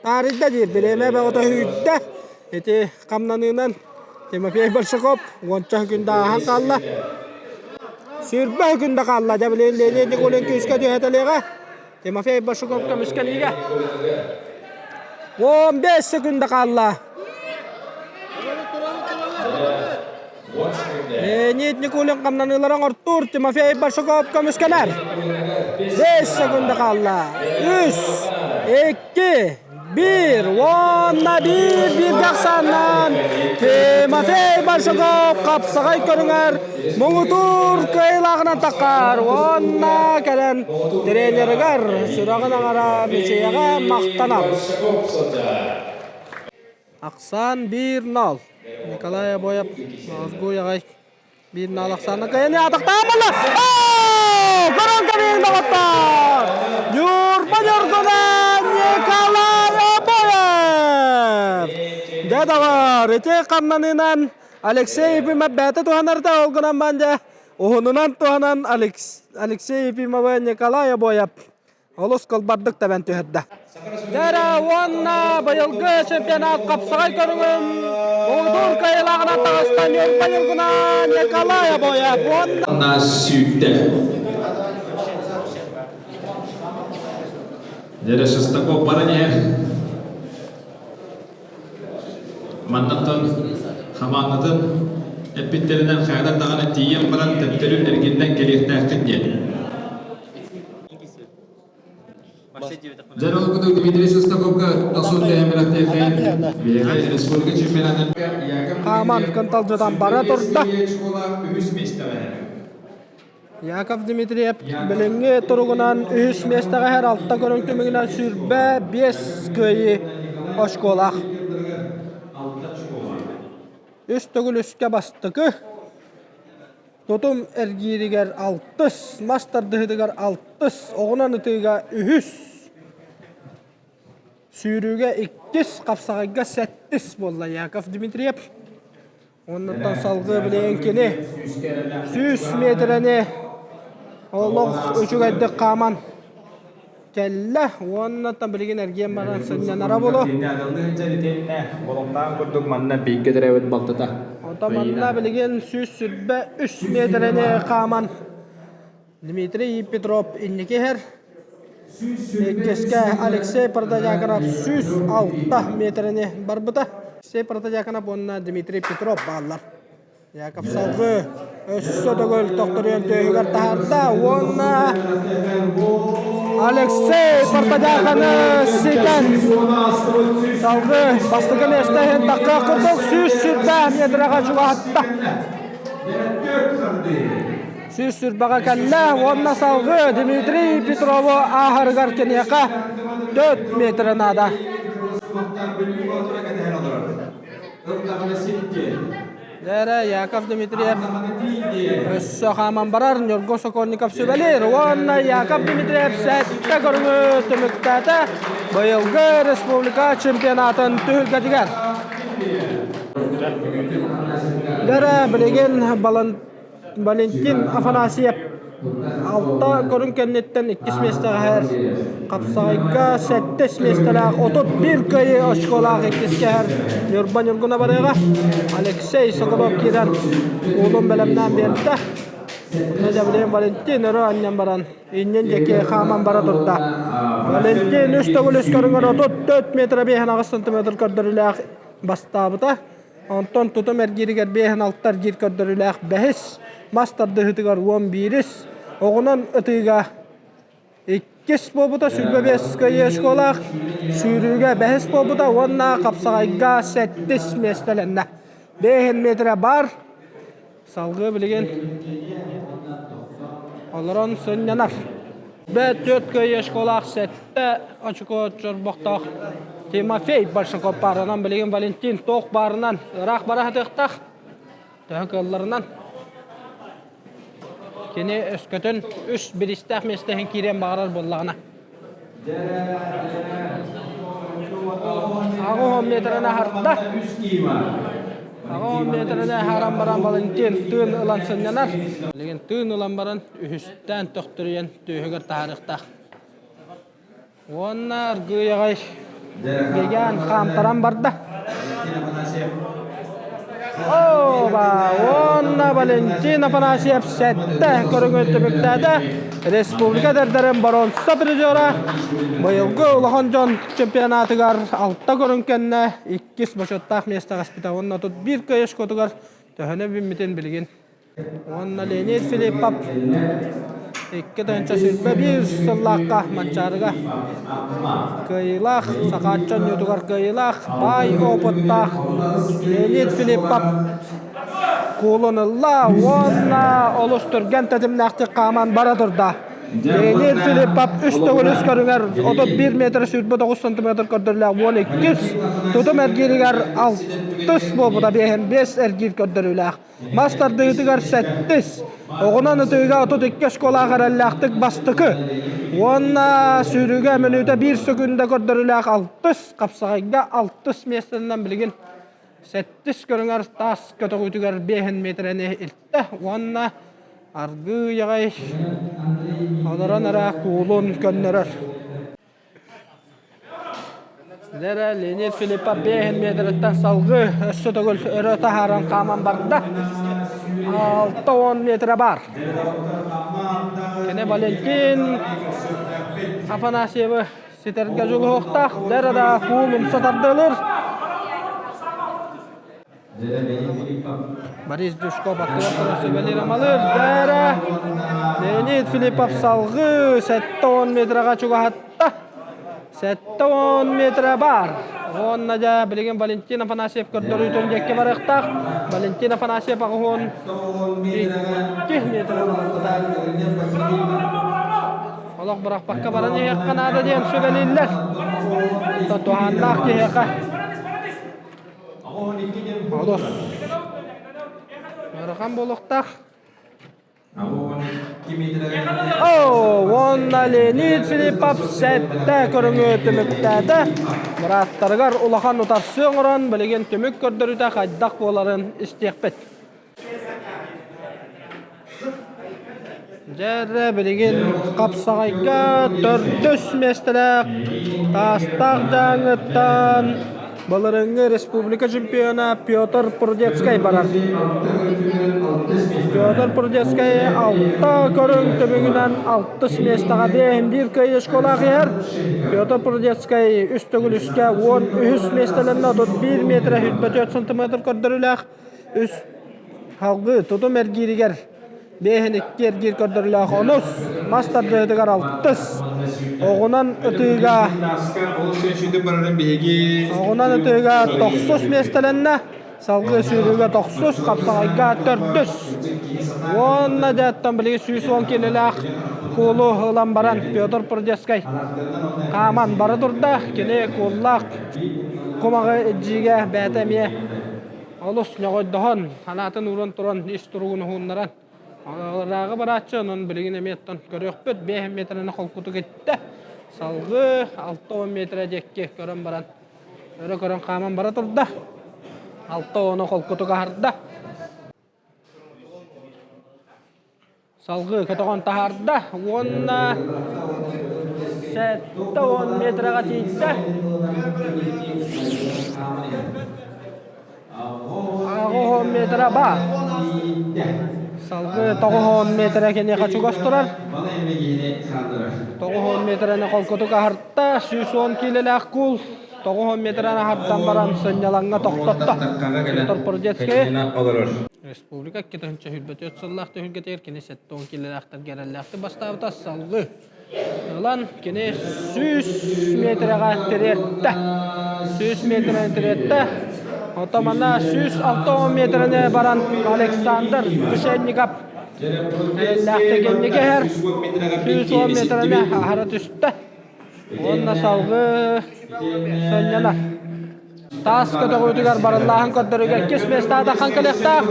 [SPEAKER 1] таарыйда диир. Бириэмэ бөҕөтө сүүрдэ. Ити хамнаныынан Тимофей Большаков уонча күндэ ааһан хаалла. Сүүрбэ күндэ хаалла. Дьэ билигин Леонид Никулин күүскэ түһэтэлиэҕэ. Тимофей Башуков көмүскэлиигэ. 15 секунда хаалла. Леонид Никулин хамнаныыларын ортуур Тимофей Башуков көмүскэлэр. 5 секунда хаалла. 3, 2, 1 уонна биир бииргэ ахсааннаан Тимофей Большаков хапсаҕай көрүҥэр муҥутуур кыайыылааҕынан таххар уонна кэлэн тренеригэр сүрэҕин аҥара Мичийэҕэ махтанар. Ахсаан 1-0. Николай Обоев оргууй аҕай Биир наал ахсаана кыайан атахтаан буолла. Көрөн кэбиһиҥ доҕоттор! Ньурба Ньургуна Николай Обоев! Дьэ доҕор, ити хамнаныынан Алексей Ефимов бэйэтэ туһанарда, ол гынан баран дьэ уһунунан туһанан Алексей Ефимовы Николай Обоев Олус кылбардык тэбэн түһэрдэ. Дьэрэ уонна быйылгы чемпионат хапсаҕай көрүҥүн муҥутуур кыайыылааҕынан таҕыста Ньурба Ньургуна Николай Обоев уонна
[SPEAKER 3] сүүрдэ. Дьэрэ Шестаков баран иһэр. Маннаттан хамаандатын эппиттэринэн хайалар даҕаны тиийэн баран төттөрү эргиллэн кэлиэхтээххит диэн. Дьэ, ол курдук Дмитрий Шестаковка тахсуу тэһэмирэтиэхэ биһиэхэ республика чемпионатын
[SPEAKER 1] Хааман кынталдьытан бара турда.
[SPEAKER 3] үһүс миэстэҕэ
[SPEAKER 1] Яков Дмитриев билиҥҥи туругунан үһүс миэстэҕэ иһэр алта көрүҥ түмүгүнэн 25 кыайыы очколаах. Үс төгүл үскэ бастакы Тутум эргииригэр алтыс, мас тардыһыытыгар алтыс, оҕунан ытыыга үһүс, сүүрүүгэ иккис, хапсаҕайга сэттис буолла Яков Дмитриев. Оннуттан салгыы билигин кини 100 миэтэрэни олох үчүгэйдик хааман кэллэ уонна билигин эргиэн баран сынньанара буолуо.
[SPEAKER 3] Болумнаан курдук манна бииргэ төрөөбүт балтыта.
[SPEAKER 1] Онтон манна билигин 123 миэтэрэни хааман Дмитрий Петров инники иһэр. Иккискэ Алексей Протодьяконов 106 миэтэрэни барбыта. Алексей Протодьяконов уонна Дмитрий Петров бааллар. Яков салгыы өссө төгүл тохторуйан түөһүгэр таһаарда уонна Алексей Портодяханы ситэн салгыы бастакы миэстэ иһин тахха курдук 120 метрэҕэ чугаһатта. 120-ҕэ кэллэ уонна салгыы Дмитрий Петрову ааһарыгар киниэхэ 4 метр наада. Дээрэ Яков Дмитриев өссө хааман барар Ньургу Сокольников сүбэлиир уонна Яков Дмитриев сэттэ көрүҥү түмүктээтэ быйылгы республика чемпионатын түһүлгэтигэр. Дээрэ билигин Валентин Афанасьев алта көрүҥ кэнниттэн иккис миэстэҕэ иһэр. Хапсаҕайга сэттис миэстэлээх 31 кыайыы очколаах иккискэ иһэр Ньурба Ньургуна барыаҕа. Алексей Соколов киирэн уолун бэлэмнээн биэрдэ. Онно дьэ Валентин өрө анньан баран иннин диэки хааман бара турда. Валентин үс төгүл үс көрүҥэр 34 метр 58 сантиметр көрдөрүүлээх бастаабыта. Онтон тутум эргииригэр 56 эргиир көрдөрүүлээх бэһис, мас тардыһыытыгар 11-ис, оҕунан ытыыга иккис буолбута 25 кыайыы очколаах, сүүрүүгэ бэһис буолбута уонна хапсаҕайга сэттис миэстэлэннэ. Бэһин метрэ баар. Салгыы билигин олорон сынньанар. Б түөрт кыайыы очколаах сэттэ очко чорбохтоох Тимофей Большаков баарынан билигин Валентин туох баарынан ыраах бара сатыахтаах. Төһө кыалларынан кини өскөтүн үс биристээх миэстэһин киириэн баҕарар буоллаҕына. Аҕыс метраны аһарда. Аҕыс метраны аһаран баран Валентин тыын ылан сынньанар. Билигин тыын ылан баран үһүстээн төхтөрүйэн түөһүгэр таһаарыахтаах. Уонна аргыый аҕай Геган хаамтаран барда. Оба! Уонна Валентин Афанасьев сэттэ көрүҥү түмүктээтэ. Республика эдэрдэрин боруонса призера быйылгы улахан дьон чемпионатыгар алта көрүҥ кэннэ иккис бочуоттаах миэстэҕэ испитэ уонна тут биир кыайыы очкотугар төһөнү бүммүтүн билигин Уонна Леонид Филиппов 2021 сыллаахха Манчаарыга кыайыылаах, Сахаачча оонньуутугар кыайыылаах, баай опыттаах Леонид Филиппов куулун ылла уонна олус түргэн тэтимнээхтик хааман бара турда. Леонид Филиппов үс төгүл үс көрүҥэр 31 метр 29 сантиметр көрдөрүүлээх 12 тутум эргииригэр алтыс буолбута 5 эргиир көрдөрүүлээх. Мас тардыытыгар сэттис, оҕунан ытыыга 32 оскуолаах эрэллээхтик бастакы уонна сүүрүүгэ мүнүүтэ биир сөкүүндэ көрдөрүүлээх алтыс, хапсаҕайга алтыс миэстэнэн билигин сэттис көрүҥэр таас көтөҕүүтүгэр биэһин миэтэрэни илтэ уонна аргыый аҕай олорон эрэ куулун көннөрөр. Лера Леонид Филиппов 5 метрыттан салгыы өссө төгүл өрө таһааран хааман барда. 60 метрэ баар. Кини Валентин Афанасьевы ситэргэ дьулуһуохтаах. Лера да куул умса тардылыр. Борис Дюшко баттыгар турар сүбэлиир амалыыр. Дээрэ Леонид Филиппов салгыы 70 метраҕа чугаһатта. 70 метра баар. Уонна дьэ билигин Валентин Афанасьев көрдөрүүтүн диэкки барыахтаах. Валентин Афанасьев аҕыһуон 2 метр Олох бырахпакка баран иһиэххэ наада диэн сүбэлииллэр. Туһааннаах киһиэхэ Олус ыарахан буолуохтаах. Оо, уонна Леонид Филиппов сэттэ көрүҥү түмүктээтэ. Бырааттарыгар улахан утарсыы оҥорон, билигин түмүк көрдөрүүтэ хайдах буоларын истиэхпит. Дьэ эрэ билигин хапсаҕайга төрдүс миэстэлээх Таастаах Дьааҥыттан былырыыҥҥы республика чемпиона Петр Прудецкай барар. Петр Прудецкай алта көрүҥ түмүгүнэн алтыс миэстэҕэ биэһин биир кыайыы школаах иһэр. Петр Прудецкай үс төгүл үскэ уон үһүс миэстэлэннэ 31 метрэ 24 сантиметр көрдөрүүлээх үс. Салгыы тутум эргииригэр биэһин икки эргиир көрдөрүүлээх онус, мас тардыһыытыгар алтыс. Оҕунан ытыыга оҕунан ытыыга тохсус миэстэлэннэ. Салгыы сүүрүүгэ тохсус, хапсаҕайга төрдүс. Уонна дьэ оттон билигин 110 киилэлээх куулу ылан баран Петр Прудецкай хааман бара турда. Кини кууллаах кумаҕы илдьиигэ бэйэтэ эмиэ олус ньоҕойдоһон, санаатын ууран туран ис туругун уһуннаран ырааҕы барааччы, онон билигин эмиэ оттон көрүөхпүт. 5 миэтэрэни холкутук иттэ. Салгыы 60 миэтэрэ диэки көрөн баран Өрө көрөн хааман бара турда. Алта ону холкутук аһарда. Салгыы көтөҕөн таһаарда уонна 70 метраҕа тиийдэ. Аҕыс метра баар. Салгыы 90 метра киниэхэ чугас турар. 90 метраны холкутук аһарта, 110 киилэлээх куул 90 метраны аһардан баран сынньалаҥҥа тохтотто. Петр Пордецкий Республика 2024 сыллаах түһүлгэтигэр кини 70 киилэлээхтэргэ эрэллээхтик бастаабыта салгыы Ылан кини 100 метрэҕэ тириэртэ. 100 метрэни тириэртэ. Оттон манна 160 метрэни баран Александр Душенников эрэллээхтик инники иһэр. 110 метрэни аһара түстэ. Уонна салгыы сынньанар. Таас көтөҕүүтүгэр барыллааһын көрдөрүүгэ иккис миэстэҕэ таххан кэлиэхтээх.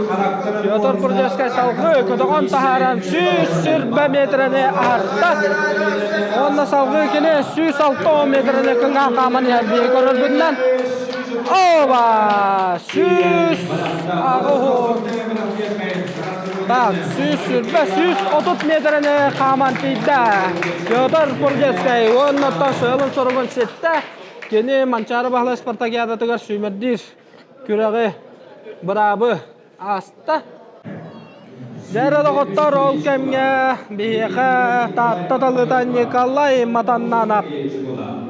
[SPEAKER 1] Петр Курдевскай салгыы көтөҕөн таһааран 120 метрэни аһарда. Уонна салгыы кини 160 метрэни кыҥаан хааман иһэр биһи көрөрбүтүнэн. Оба! 180 Так, 120, 130 метрэни хааман тиийдэ. Петр Курдевскай уонна сыалын-соругун ситтэ. Кини Манчаары Баһылай спартакиадатыгар сүүмэрдиир күрэҕи, быраабы ааста. Дьэ доҕоттор, ол кэмҥэ биһиэхэ Таатта талыыта Николай Матаннанов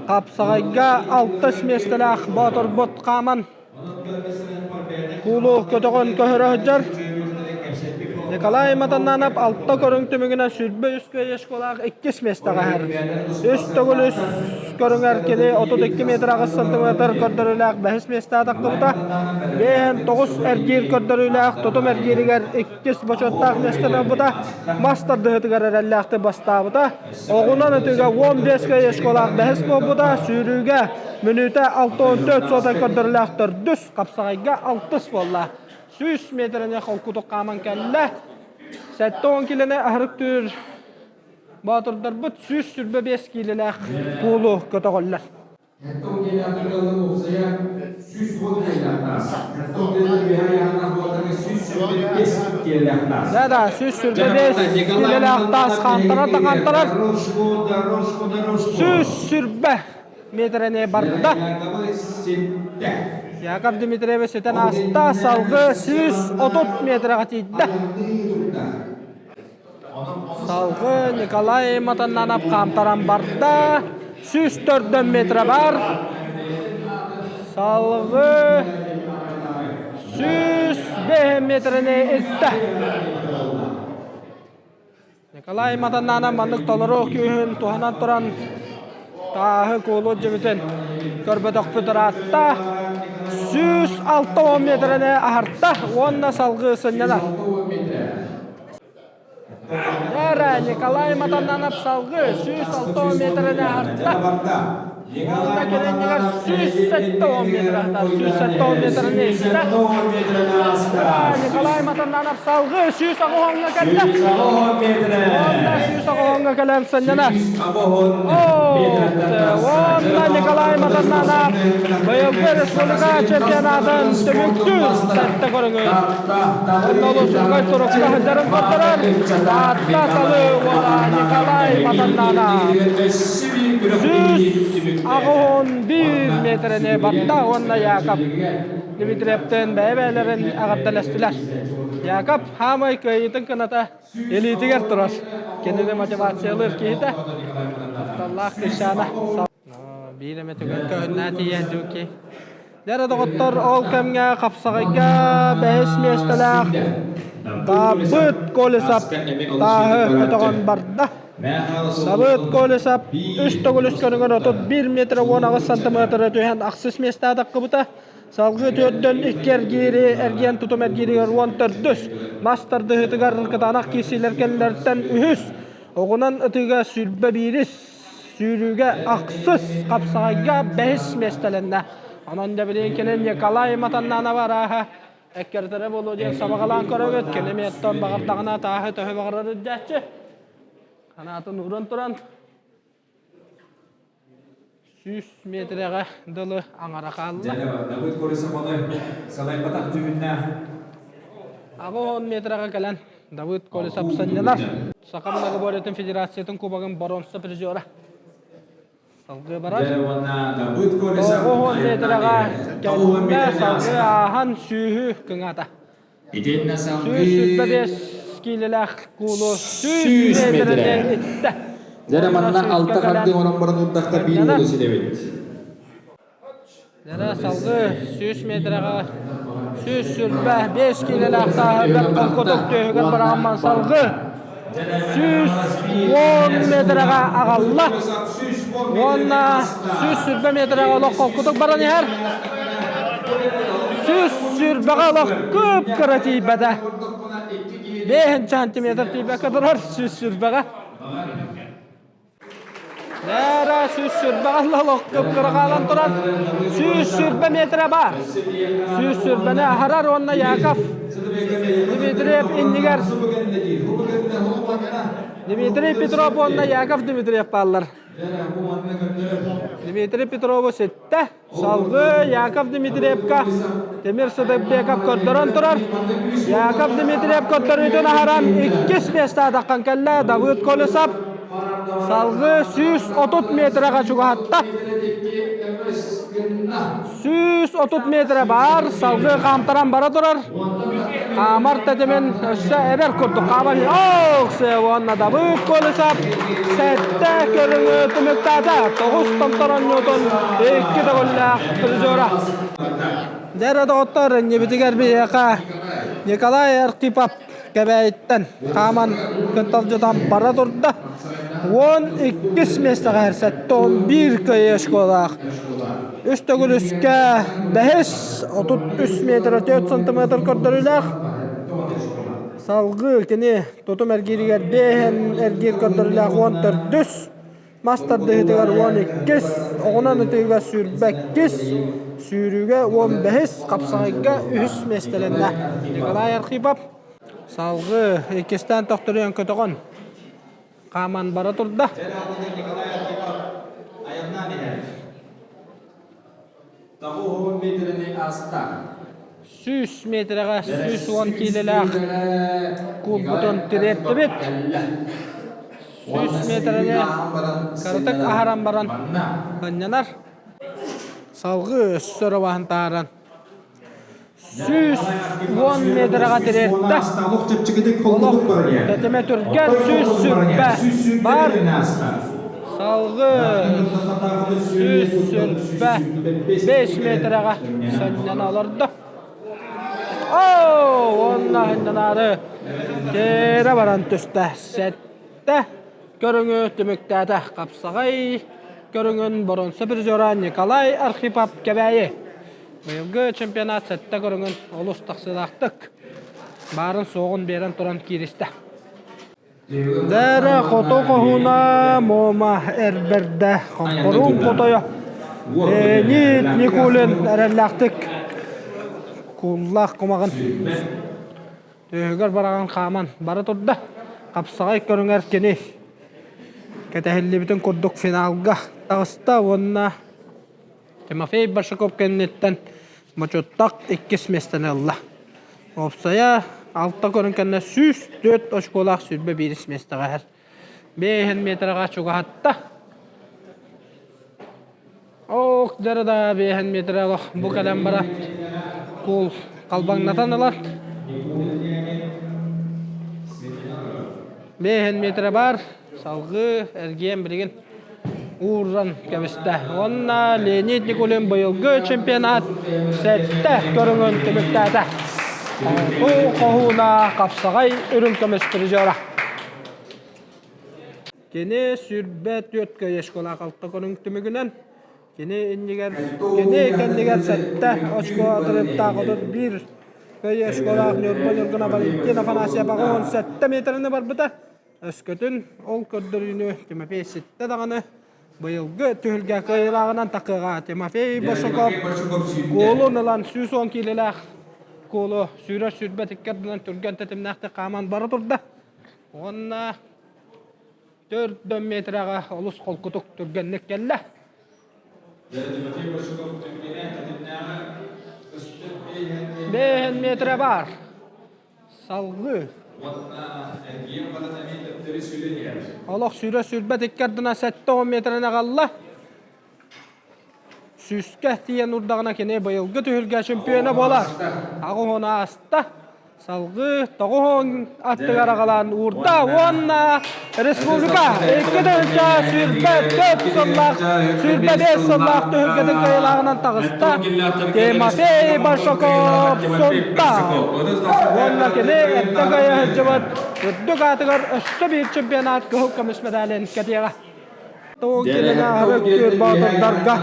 [SPEAKER 1] хапсаҕайга алтыс миэстэлээх боотурбут хааман Куулу көтөҕөн көһөрө сылдьар. Николай Матаннанов алта көрүҥ түмүгүнэн 23 кыайыашкалаах иккис миэстэҕэ иһэр. Үс төгүл үс көрүҥэр кини 32 метр аҕыс сантиметр көрдөрүүлээх бэһис миэстэҕэ тахсыбыта. 59 эргиир көрдөрүүлээх тутум эргииригэр иккис бочуоттаах миэстэни ылбыта. Мас тардыһыытыгар эрэллээхтик бастаабыта. Оҕунан ытыыга 15 кыайыашкалаах бэһис буолбута. Сүүрүүгэ Мүнүүтэ 64 суотай көрдөрүүлээх төрдүс, хапсаҕайга алтыс буолла. 100 метрэни холкутук хааман кэллэ. 70 киилэни аһарыктыыр боотурдарбыт 125 киилэлээх куулу көтөҕөллөр. Да, да, 125 киилэлээх таас хаамтарар да хаамтарар. 120 метрэни барда. Яков Дмитриевич ситэн ааста, салгыы 130 метрэҕэ тиийдэ. Салгыы Николай Матаннанов хаамтаран барда. 104 метрэ бар. Салгыы 105 метрэни иртэ. Николай Матаннана маннык толору күүһүн туһанан туран тааһы куулу дьибитин көрбөтөхпүт ыраатта. 160 метрэни аһарта уонна салгыы сынньанар. Эрэ Николай Матаннанов салгыы 160 метрэни аһарта. Уонна кэлиннигэр 170 метр 170 метрни истэ. Николай Матаннанов салгыы 180-ҥа кэллэ. Уонна 180-ҥа кэлэн сынньанар. Уонна Николай Матаннанов быйылгы республика чемпионатын түмүктүүр сэттэ көрүҥүн. Онно олус турукка сылдьарын көрдөрөр. Таатта салыы уола Николай Матаннанов. 181 метрэни барда уонна Яков Дмитриевтэн бэйэ-бэйэлэрин эҕэрдэлэстилэр. Яков хаамай кыайыытын кыната илиитигэр турар. Кинини мотивациялыыр киһитэ. Тапталлаах Кыысчаана. Биир эмэ түгэн көһүннээ тиийэн дьуки. Дьэ доҕоттор, ол кэмҥэ хапсаҕайга бэһис миэстэлээх. Дабыт Колесов тааһы көтөҕөн барда. Дабыт Колесов үс төгүл үс көрүҥэр 31 метр 18 сантиметры түһэн ахсыс миэстэ атаххыбыта. Салгыы төрдөн икки эргиири эргиэн тутум эргииригэр 14-үс, мас тардыһыытыгар кытаанах киирсиилэр кэллэриттэн үһүс, оҕунан ытыыга сүүрбэ биирис, сүүрүүгэ ахсыс, хапсаҕайга бэһис миэстэлэннэ. Онон дьэ кини Николай Матаннанов арааһа эккирэтэрэ буолуо диэн сабаҕалаан көрөбүт. Кини миэттэн баҕардаҕына тааһы төһө баҕарар үрдээччи. Ханаатын ууран туран 100 метрэҕэ дылы аҥара хаалла.
[SPEAKER 3] Дабыт Колесов ону салайбатах дьүһүннээх.
[SPEAKER 1] 80 метрэҕэ кэлэн Давыд Колесов сынньанар. Саха многоборьетын федерациятын кубогын боруонса призера. Салгыы барар.
[SPEAKER 3] Давыд Колесов
[SPEAKER 1] 90 метрэҕэ кэллэ, салгыы ааһан сүүһү кыҥаата.
[SPEAKER 3] Итиннэ
[SPEAKER 1] Сүүс сүүрбэ
[SPEAKER 3] салгыы
[SPEAKER 1] биэс киилэлээх куулу
[SPEAKER 3] 100
[SPEAKER 1] 100
[SPEAKER 3] метрэ.
[SPEAKER 1] метрэнэн иттэ.
[SPEAKER 3] Дьэ
[SPEAKER 1] Уонна
[SPEAKER 3] манна
[SPEAKER 1] сүүскэ
[SPEAKER 3] алта
[SPEAKER 1] кэлэн
[SPEAKER 3] хардыы оҥорон баран урдахта биир
[SPEAKER 1] сынньанар.
[SPEAKER 3] уолу ситэбит.
[SPEAKER 1] Дьэ салгыы 100 метрэҕэ 125 киилэлээх тааһы бэрт холкутук түөһүгэр быраҕамман салгыы 110 метрэҕэ аҕалла уонна 120 метрэҕэ олох холкутук баран иһэр. 120-ҕэ олох кып-кыра тиийбэтэ. 5 сантиметр тиийбэккэ турар 120-ҕэ. Нээрэ 120 олох кып-кыра хаалан турар. 120 метрэ баар. 120-ни аһарар уонна Яков Дмитриев иннигэр Дмитрий Петров уонна Яков Дмитриев бааллар. Дмитрий Петрову ситтэ. Салгыы Яков Дмитриевка Тимир Сыдыкбеков көрдөрөн турар. Яков Дмитриев көрдөрүүтүн аһаран иккис миэстэ атаххан кэллэ. Давыд Колесов салгыы 130 метрэҕэ чугаһатта. 130 метрэ баар, салгыы хаамтаран бара турар. Хаамар тэтимин өссө эбэр курдук хаамар. Ох, уонна Давыд Колесов сэттэ көрүҥү түмүктээтэ. Тоҕус томторон ньуутун икки төгүллээх призера. Дьэ доҕоттор, иннибитигэр биһиэхэ Николай Архипов Кэбээйиттэн хааман кынталдьытан бара турда. 12 миэстэҕэ 71 кыайыы школаах. Үс төгүл үскэ бэһис, 33 метр 4 сантиметр көрдөрүүлээх. Салгыы кини тутум эргииригэр биэһин эргиир көрдөрүүлээх 14-үс, мас тардыһыытыгар 12-ис, оҕунан ытыыга 22-ис, сүүрүүгэ 15-ис, хапсаҕайга үһүс миэстэлэннэ. Николай Архипов салгыы иккистээн төхтөрүйэн көтөҕөн хааман бара турда. 100 метрэҕэ 110 киилэлээх куурбутун тириэртибит. 100 метрэни кыратык аһаран баран сынньанар. Салгыы өссө ырабаһын таһааран 110 метрэҕэ тириэртэ. Олох тэтимэ түргэн 120 бар. Салгыы 125 метрэҕэ сынньана олордо. Оо, уонна сынньанаары тиэрэ баран түстэ. Сэттэ көрүҥү түмүктээтэ. Хапсаҕай көрүҥүн боруонса призера Николай Архипов Кэбээйи. Быйылгы чемпионат сэттэ көрүҥүн олус тахсыылаахтык баарын-суоҕун биэрэн туран кииристэ. Дэрэ хоту хоһуна Муома эрбэрдэ хомпоруун хотойо Леонид Никулин эрэллээхтик кууллаах кумаҕын түөһүгэр бараҕан хааман бара турда. Хапсаҕай көрүҥэр кини кэтэһиллибитин курдук финалга таҕыста уонна Тимофей Большаков кэнниттэн Мочуттах иккис миэстэни ылла. Уопсайа алта көрүҥ кэннэ 104 очколаах 21 миэстэҕэ иһэр. Биэһин метрэҕэ чугаһатта. Ох, дьара да биэһин метрэ олох бу кэлэн барат. Куул халбаҥнатан ылар. Биэһин метрэ бар. Салгыы эргиэн билигин ууран кэбистэ. Уонна Леонид Никулин быйылгы чемпионат сэттэ көрүҥүн түмүктээтэ. Хоту хоһууна хапсаҕай үрүҥ көмүс призера. Кини 24 көйө школа алта көрүҥ түмүгүнэн кини иннигэр кини кэннигэр сэттэ очко отрывтаах 31 көйө школаах Ньурба Ньургуна Валентин Афанасьев 87 метрини барбыта. Өскөтүн ол көрдөрүүнү Тимофей ситтэ даҕаны быйылгы түһүлгэ кыайыылааҕынан такыаҕа Тимофей Башаков куолун ылан 110 киилэлээх куолу сүүрэр сүүрбэт икки түргэн тэтимнээхтик хааман бара турда. Уонна 4 метрэҕэ олус холкутук түргэнник кэллэ. Бэһин метрэ баар. Салгыы. Олох сүүрэ сүүрбэт икки ардына 70 метрэн аҕалла. Сүүскэ тиийэн урдаҕына кини быйылгы түһүлгэ чемпиона буолар. Аҕыс ааста. Салгыы 90 аттыгар аҕалан уурда уонна республика 2024 сыллаах 25 сыллаах түһүлгэтин кыайыылааҕынан таҕыста Тимофей Большаков Сунта. Уонна кини эрдэ кыайа сылдьыбыт үрдүк аатыгар өссө биир чемпионат кыһыл көмүс медалин кэтиэҕэ. Тоҕо килэҥэ аһары боотурдарга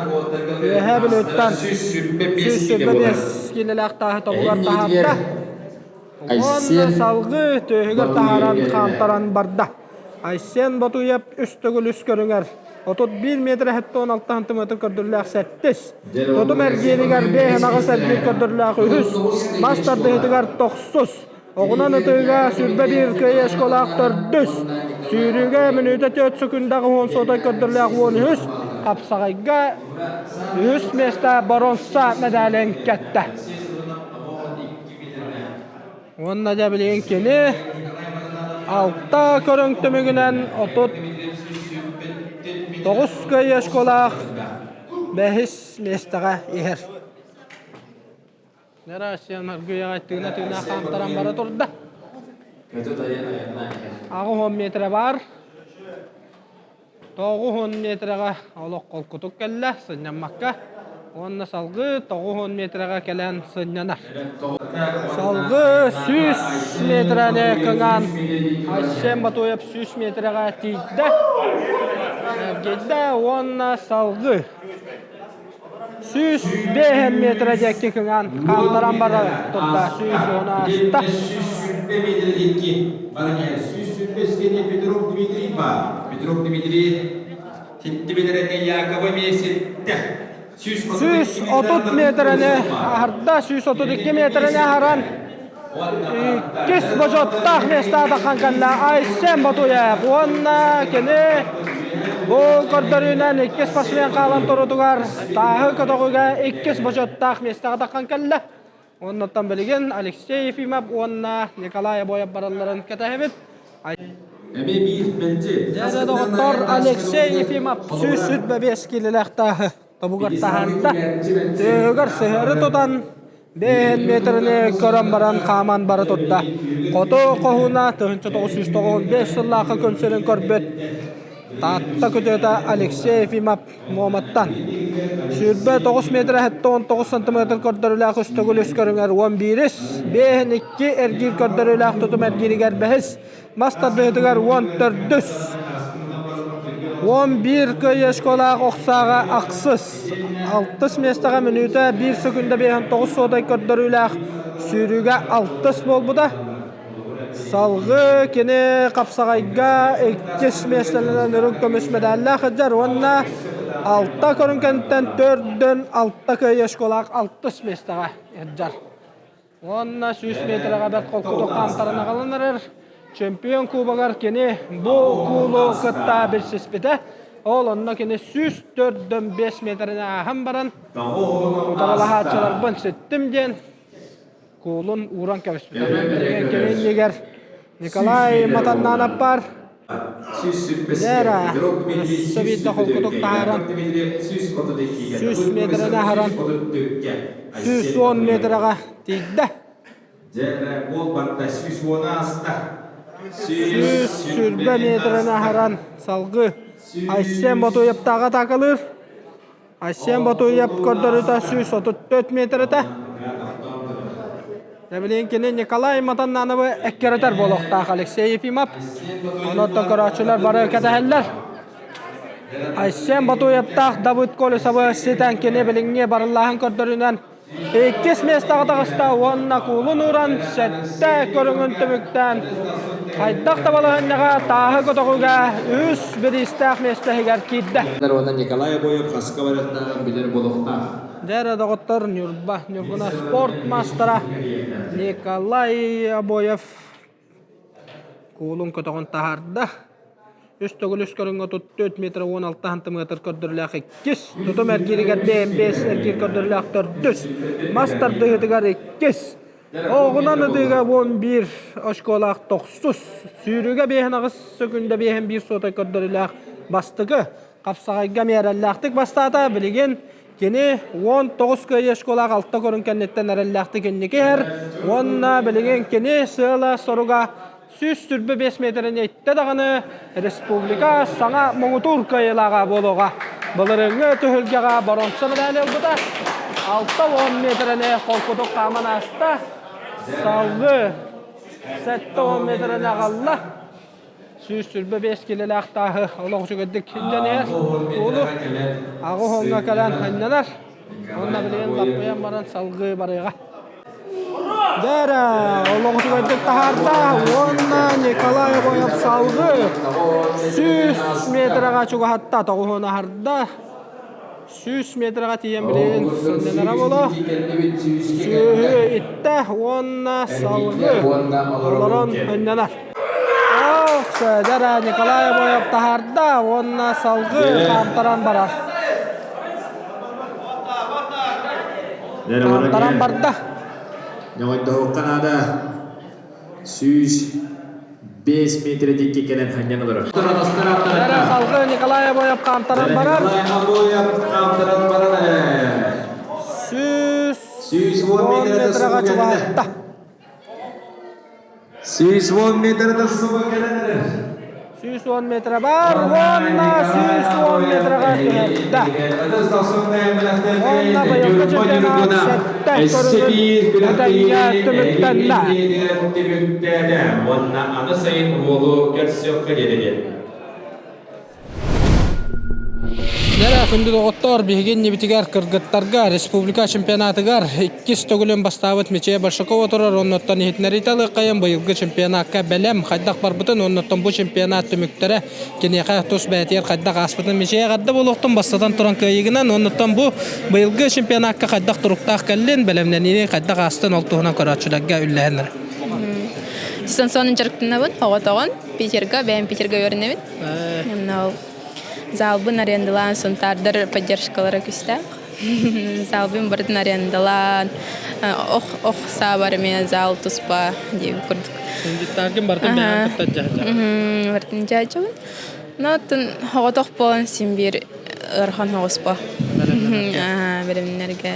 [SPEAKER 1] Үөһээ Бүлүүттэн 125 киилэлээх тааһы тобугар таһаарда. Уонна салгыы түөһүгэр таһааран хаамтаран барда. Айсен Ботуев үс төгүл үс көрүҥэр 31 метр 76 сантиметр көрдөрүүлээх сэттис, тутум эргииригэр 5 эргиир көрдөрүүлээх үһүс, мас тардыһыытыгар тохсус, Оҕунан ытыыга 21 кыайыы школаах төрдүс, сүүрүүгэ мүнүүтэ 4 секундаҕа 10 сотой көрдөрүүлээх 13, хапсаҕайга үһүс миэстэ боруонса мэдээлин кэттэ. Уонна дьэ билигин кини алта көрүҥ түмүгүнэн 39 кыайыы школаах бэһис миэстэҕэ иһэр. Россиян аргыйаҕай тыына-тыына хаамтаран бара турда. 80 метрэ баар. 90 метрэҕэ олох холкутук кэллэ, сынньаммакка. Уонна салгыы 90 метрэҕэ кэлэн сынньанар. Салгыы 100 метрэни кыҥаан Айсен Батуев 100 метрэҕэ тиийдэ. Эргийдэ уонна салгыы 105 метрэ диэки кыҥаан хаалтаран барар турда 110 ааста.
[SPEAKER 3] 120 метрэ диэки баран иһэр. 125 кини Петров Дмитрий баар. Петров Дмитрий ситтибит Якова эмиэ ситтэ.
[SPEAKER 1] 130 метрэни аһарда, 132 метрэни аһаран иккис бочуоттаах миэстэҕэ таххан кэллэ Айсен Ботуев уонна кини бу көрдөрүүнэн иккис спортсмен хаалан турутугар тааһы көтөҕүүгэ иккис бочуоттаах миэстэҕэ таххан кэллэ. Оннуттан билигин Алексей Ефимов уонна Николай Обоев баралларын кэтэһэбит.
[SPEAKER 3] Эмиэ биир мэлдьи.
[SPEAKER 1] Дьэ доҕоттор Алексей Ефимов 125 киилэлээх тааһы тобугар таһаарда. Тыаһыгар сыһыары тутан 5 метрини көрөн баран хааман бара турда. Хоту хоһууна 1995 сыллаахха күн сирин көрбүт Таатта күтүөтэ Алексей Ефимов Муоматтан 29 метр 79 сантиметр көрдөрүүлээх үс төгүл үс көрүҥэр 11-ис, 5-2 эргиир көрдөрүүлээх тутум эргииригэр бэһис, мас тардыһыытыгар 14-үс. 11 кыайыы школаах охсааҕа ахсыс. Алтыс миэстэҕэ мүнүүтэ 1 секунда 59 суотай көрдөрүүлээх сүүрүүгэ алтыс буолбута. Салгыы кини хапсаҕайга иккис миэстэлэнэн үрүҥ көмүс мэдээллээх сылдьар уонна алта көрүҥ кэнниттэн төрдөн алта кыайыы школаах алтыс миэстэҕэ сылдьар. Уонна 100 метрэҕэ бэрт холкутук хаамтаран аҕалан эрэр. Чемпион кубогар кини бу куулу кытта билсиспитэ. Ол онно кини 104-5 метрини ааһан баран утарылаһааччыларбын ситтим диэн куулун ууран кэбиспитэ. Билигин кини иннигэр Николай Матаннанов баар. Лера өссө биирдэ холкутук таһааран 100 метрени аһаран 110 метрэҕэ тиийдэ. 120 метрени аһаран салгыы Айсен Ботуевтааҕы атаакалыыр. Айсен Ботуев көрдөрүүтэ 134 метр этэ. Билигин кини Николай Матаннановы эккирэтэр буолуохтаах Алексей Ефимов. Онон көрөөччүлэр бары кэтэһэллэр. Айсен Батуевтаах Давыд Колесовы ситэн кини билиҥҥи барыллааһын көрдөрүүнэн иккис миэстэҕэ таҕыста уонна куулун ууран сэттэ көрүҥүн түмүктээн хайдах да балаһыанньаҕа тааһы көтөҕүүгэ үс бириистээх миэстэһигэр киирдэ.
[SPEAKER 3] Уонна Николай Обоев хаска барыахтааҕын билэр буолуохтаах.
[SPEAKER 1] Дьэ эрэ доҕоттор Ньурба Ньургуна спорт маастара Николай Обоев Куулун көтөҕөн таһаарда. Үс төгүл үс көрүҥҥэ 34 метр 16 сантиметр көрдөрүүлээх иккис, тутум эргииригэр БМБ эргиир көрдөрүүлээх төрдүс, мас тардыһыытыгар иккис, оҕунан ытыыга 11 очколаах тохсус, сүүрүүгэ биэһин аҕыс сөкүндэ биэһин биир суотай көрдөрүүлээх бастакы, хапсаҕайга миэрэллээхтик бастаата. Билигин Кини 19 кыайыы школаах алта көрүҥ кэнниттэн эрэллээхтик инники иһэр уонна билигин кини сыала-соруга 125 миэтэрэни иттэ даҕаны республика саҥа муҥутуур кыайыылааҕа буолуоҕа. Былырыыҥҥы түһүлгэҕэ боруонса мэдээли ылбыта. 60 миэтэрэни холкутук хааман ааста. Салгыы 70 миэтэрэни аҕалла. 125 килэлээх тааһы олох үчүгэйдик илдьэн иһэр. Уулу аҕыс уоҥҥа кэлэн анньанар. Уонна билигин лаппыйан баран салгыы барыаҕа. Дээрэ, олох үчүгэйдик таһаарда уонна Николай Обоев салгыы 100 метрэҕэ чугаһатта, тоҕуһун аһарда. 100 метрэҕэ тиийэн билигин сынньанара буолуо. Сүөһү иттэ уонна салгыы олорон ынньанар. Дьара Николай Обоев таһаарда уонна салгыы хаамтаран барар. Хаамтаран барда.
[SPEAKER 3] Ньоҕойдоһуохха наада. 105 метр диэки кэлэн ханньан олорор.
[SPEAKER 1] Дьара салгыы Николай Обоев хаамтаран барар.
[SPEAKER 3] Николай Обоев хаамтаран баран
[SPEAKER 1] 110 метрга чугаһатта.
[SPEAKER 3] 110 метрда суба кэлэн эрэр.
[SPEAKER 1] 110 метр бар уонна 110 метрга түһэрдэ. Уонна быйылгы чемпионат сэттэ көрүҥүн этэҥҥэ түмүктэннэ.
[SPEAKER 3] Түмүктээтэ уонна аны сайын уолу көрсүөххэ диэри.
[SPEAKER 1] Дьэ, күндү доҕоттоор, биһиги иннибитигэр кыргыттарга республика чемпионатыгар иккис төгүлүн бастаабыт Мичийэ Большакова турар. Оннуттан иһитиннэриитэ ылыаххайын быйылгы чемпионакка бэлэм хайдах барбытын, оннуттан бу чемпионат түмүктэрэ киниэхэ тус бэйэтигэр хайдах ааспытын Мичийэ эҕэрдэ буолуохтун бастатан туран кыайыыгынан, оннуттан бу быйылгы чемпионакка хайдах туруктаах кэллин, бэлэмнэниини хайдах аастын ол туһунан көрөөччүлэргэ үллэһиннэр.
[SPEAKER 11] Дистанционно дьарыктанабын, оҕотоҕун Питерга, бэйэм Питерга үөрэнэбин. Онно залбын арендалаан Сунтаардар поддержкалара күүстээх. Залбын барытын арендалаан, ох ох саабар эмиэ зал туспа диэбит курдук.
[SPEAKER 1] Сындыттааргын барытын бэйэҥ кытта дьаһдьаҕын.
[SPEAKER 11] Барытын дьаһдьабын. Но оттон оҕотох буолан син биир ыарахан соҕуспа. Бэлэмнэргэ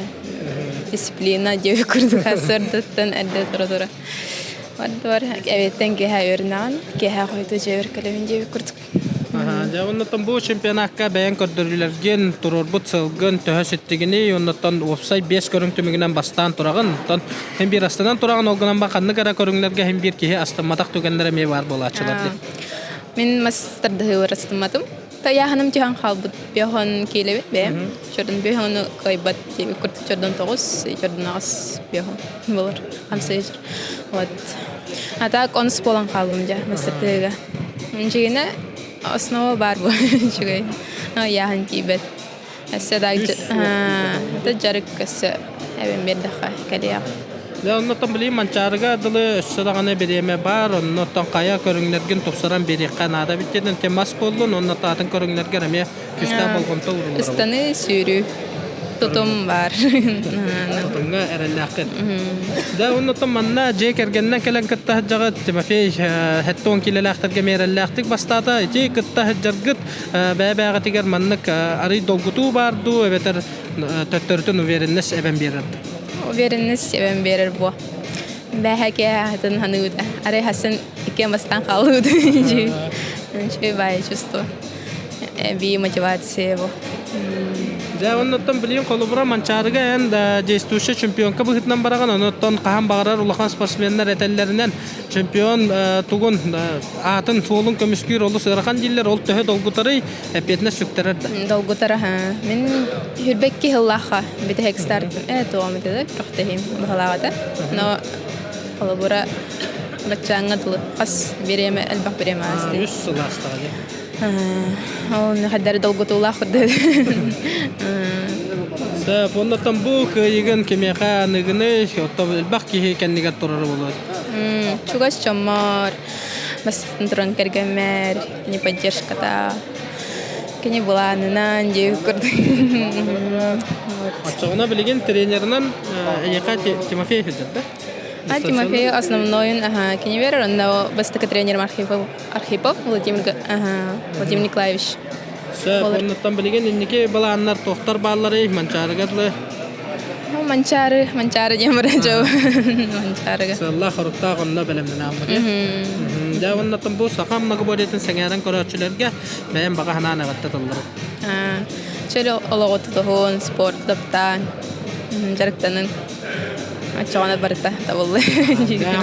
[SPEAKER 11] дисциплина диэбит курдук сырдыттан эрдэ тура-тура. Бар эбиэттэн киэһэ үөрэнэҕин, киэһэ хойутуу дьиэбэр кэлэбин диэбит курдук.
[SPEAKER 1] Дьэ, оннуттан бу чемпионакка бэйэҥ көрдөрүүлэргин, туруорбут сылгын төһө ситтигиний, оннуттан уопсай биэс көрүҥ түмүгүнэн бастаан тураҕын. Оттон һин биир астынан тураҕын, ол гынан ханнык эрэ көрүҥнэргэ һин биир киһи астымматах түгэннэрэ эмиэ баар буолааччылар дии.
[SPEAKER 11] Мин мас тардыһыыбар астымматым. Тайааһыным түһэн хаалбыт биэһон киилэбит бэйэм. Чордун биэһону кыайбат диэбит курдук чордун тоҕус, чордун аҕыс биэһон болор хамсыйар. Вот. А так онус буолан хааллым дьэ мастертыыга. Дьигинэ основа баар бу үчүгэй. Ыйааһын тиийбэт. Өссө да это дьарык өссө эбэн биэрдэххэ кэлиэх.
[SPEAKER 1] Дьэ, оннуттан билигин Манчаарыга дылы өссө даҕаны бириэмэ баар, оннуттан хайа көрүҥнэргин тупсаран биэриэххэ наада эбит диэн ити мас буоллун уонна атын көрүҥнэргэр эмиэ күүстээх болҕомто ууруллар.
[SPEAKER 11] Ыстаныы, сүүрүү тутум баар.
[SPEAKER 1] Тутумҥа эрэллээххин. Дьэ, оннуттан манна дьиэ кэргэнинэн кэлэн кытта сылдьаҕыт. Тимофей 70 киилэлээхтэргэ эмиэ эрэллээхтик бастаата. Ити кытта сылдьаргыт бэйэ-бэйэҕитигэр маннык арый долгутуу баар дуу эбэтэр төттөрүтүн уверенность эбэн биэрэр дуу?
[SPEAKER 11] Уверенность эбэн биэрэр буо. Бэһэ киэһэтин ханыыта. Арай хасын иккиэн бастаан хаалыбыт. Үчүгэй баайы чувство. Эбии мотивация бу.
[SPEAKER 1] Дьэ, оннуттан билигин холобура Манчаарыга эн да действующая чемпионка быһыытынан бараҕын, онуттан хаһан баҕарар улахан спортсменнар этэллэринэн чемпион тугун аатын суолун көмүскүүр олус ыарахан дииллэр, ол төһө долгутарый, эппиэтинэс сүктэрэр да?
[SPEAKER 11] Долгутар аха. Мин хүрбэкки сыллаахха бүтэһик старт туом этэ күрэхтэһиим баһылаах этэ. Но холобура баччааҥҥа дылы хас бириэмэ элбэх бириэмэ аастын.
[SPEAKER 1] Үс сыл аастаҕа дии.
[SPEAKER 11] Ол хайдары долгутуулаах курдук.
[SPEAKER 1] Сөп, оннуттан бу кыайыгын кимиэхэ аныгыный, оттон элбэх киһи кэннигэр турара буолуо.
[SPEAKER 11] Чугас дьоммор, бастатан туран кэргэммэр, кини поддержката, кини былаанынан диэбит курдук.
[SPEAKER 1] Оччоҕуна билигин тренеринэн эйиэхэ Тимофей сылдьар да?
[SPEAKER 11] А Тимофей основнойун аха кини берер, онно бастакы тренерим Архипов Архипов Владимир Владимир Николаевич.
[SPEAKER 1] Сөп, оннуттан билигин инники былааннар туохтар баалларый Манчаарыга дылы?
[SPEAKER 11] Манчаары, Манчаары диэн баран дьоо. Манчаарыга.
[SPEAKER 1] Сыаллаах хоруктаах онно бэлэмнэнээммит. Дьэ, оннуттан бу саха многоборьетын сэҥээрэн көрөөччүлэргэ бэйэм баҕа санаан эҕэрдэ тылларым.
[SPEAKER 11] Чөл олоҕу тутуһун, спорт таптаан, дьарыктанын. Оччоҕуна барыта табыллы.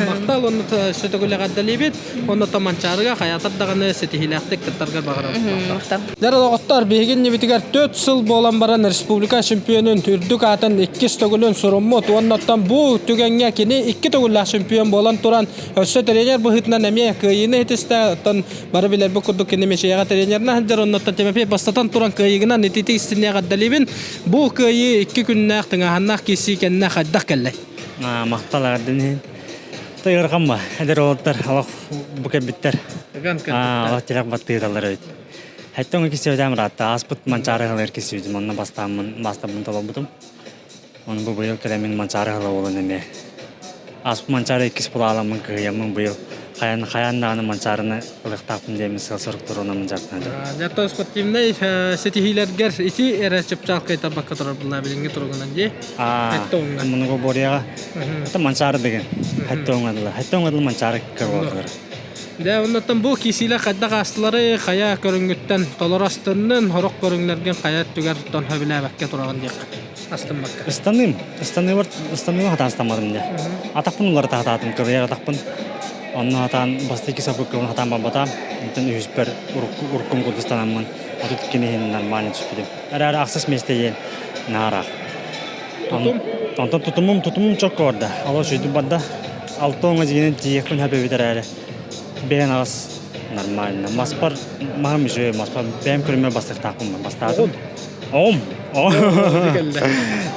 [SPEAKER 1] Махтал онно сөтөгүл эҕэрдэлиибит. Онно Манчаарыга хайаатар даҕаны ситиһиилээхтик кыттаргар баҕарабыт.
[SPEAKER 11] Махтал.
[SPEAKER 1] Дэр доҕоттор, биһиги иннибитигэр 4 сыл буолан баран республика чемпионун үрдүк аатын иккис төгүлүн суруммут. Уоннаттан бу түгэҥҥэ кини икки төгүллээх чемпион буолан туран, өссө тренер быһыытынан эмиэ кыайыыны ситистэ. Оттон бары билэрбит курдук кини Мичийэҕэ тренеринэн сылдьар. Оннуттан Тимофей бастатан туран кыайыыгынан ититик истиннэ эҕэрдэлиибин. Бу кыайыы икки күннээх тыҥааһыннаах киирсии кэннэ хайдах кэллэй?
[SPEAKER 9] Махтал эҕэрдэн иһин. Ыараханма эдэр уолаттар олох бу кэлбиттэр. Олох тирэх баттыыталлар эбит. Хэттэ киссибэтээм ыраатта. Ааспыт Манчаары ыһылыгар киссибитим. Онно бастааммын бастаммын толорбутум. Ону бу быйыл кэлэммин Манчаары ыһыла буолан эмиэ. Ааспыт Манчаары иккис булааламмын кыһыйаммын быйыл хайан хайаан даҕаны Манчаарыны ылыахтаахпын диэммин сыал-сорук туруонаммын дьарыктанадым.
[SPEAKER 1] Дьэ, спортивнай ситиһиилэргэр ити эрэ чыпчаал кыайтарбакка турар булла билиҥҥи туругунан дии.
[SPEAKER 9] Аа, многоборьеҕа это Манчаары деген. Хэтте оҥадыла. Хэтте оҥадыла Манчаары кырвалар.
[SPEAKER 1] Дьэ, оннуттан бу киисиилэр хайдах аастылары хайа көрүҥҥүттэн толору астыннын, сорох көрүҥнэргин хайа өттүгэр тон сөбүлээбэккэ тураҕын диэххэ. Астыммакка.
[SPEAKER 9] Ыстаныым. Ыстаныыбар ыстаныыга хатаан ыстамматым дьэ. Атахпын уларыта хатаатым, кырыйар атахпын. Онно хатаан бастакы саппыккабын хатаан барбатаам. Онтон үһүспэр уруккум курдук ыстанаммын 32 иһин нормально түспүтүм. Эрээри ахсыс миэстэ диэн наараах.
[SPEAKER 1] Тутум?
[SPEAKER 9] Онтон тутумум, тутумум чокко барда. Алло сүрдүм барда. Алта уоҥҥа дьиҥинэн тиийиэхпин сөп эбит эрээри. Бэйэн аҕыс нормально. Маспар маһым үчүгэй, маспар бэйэм көрүммэр бастыктаахпын бастаатым. Оҕум.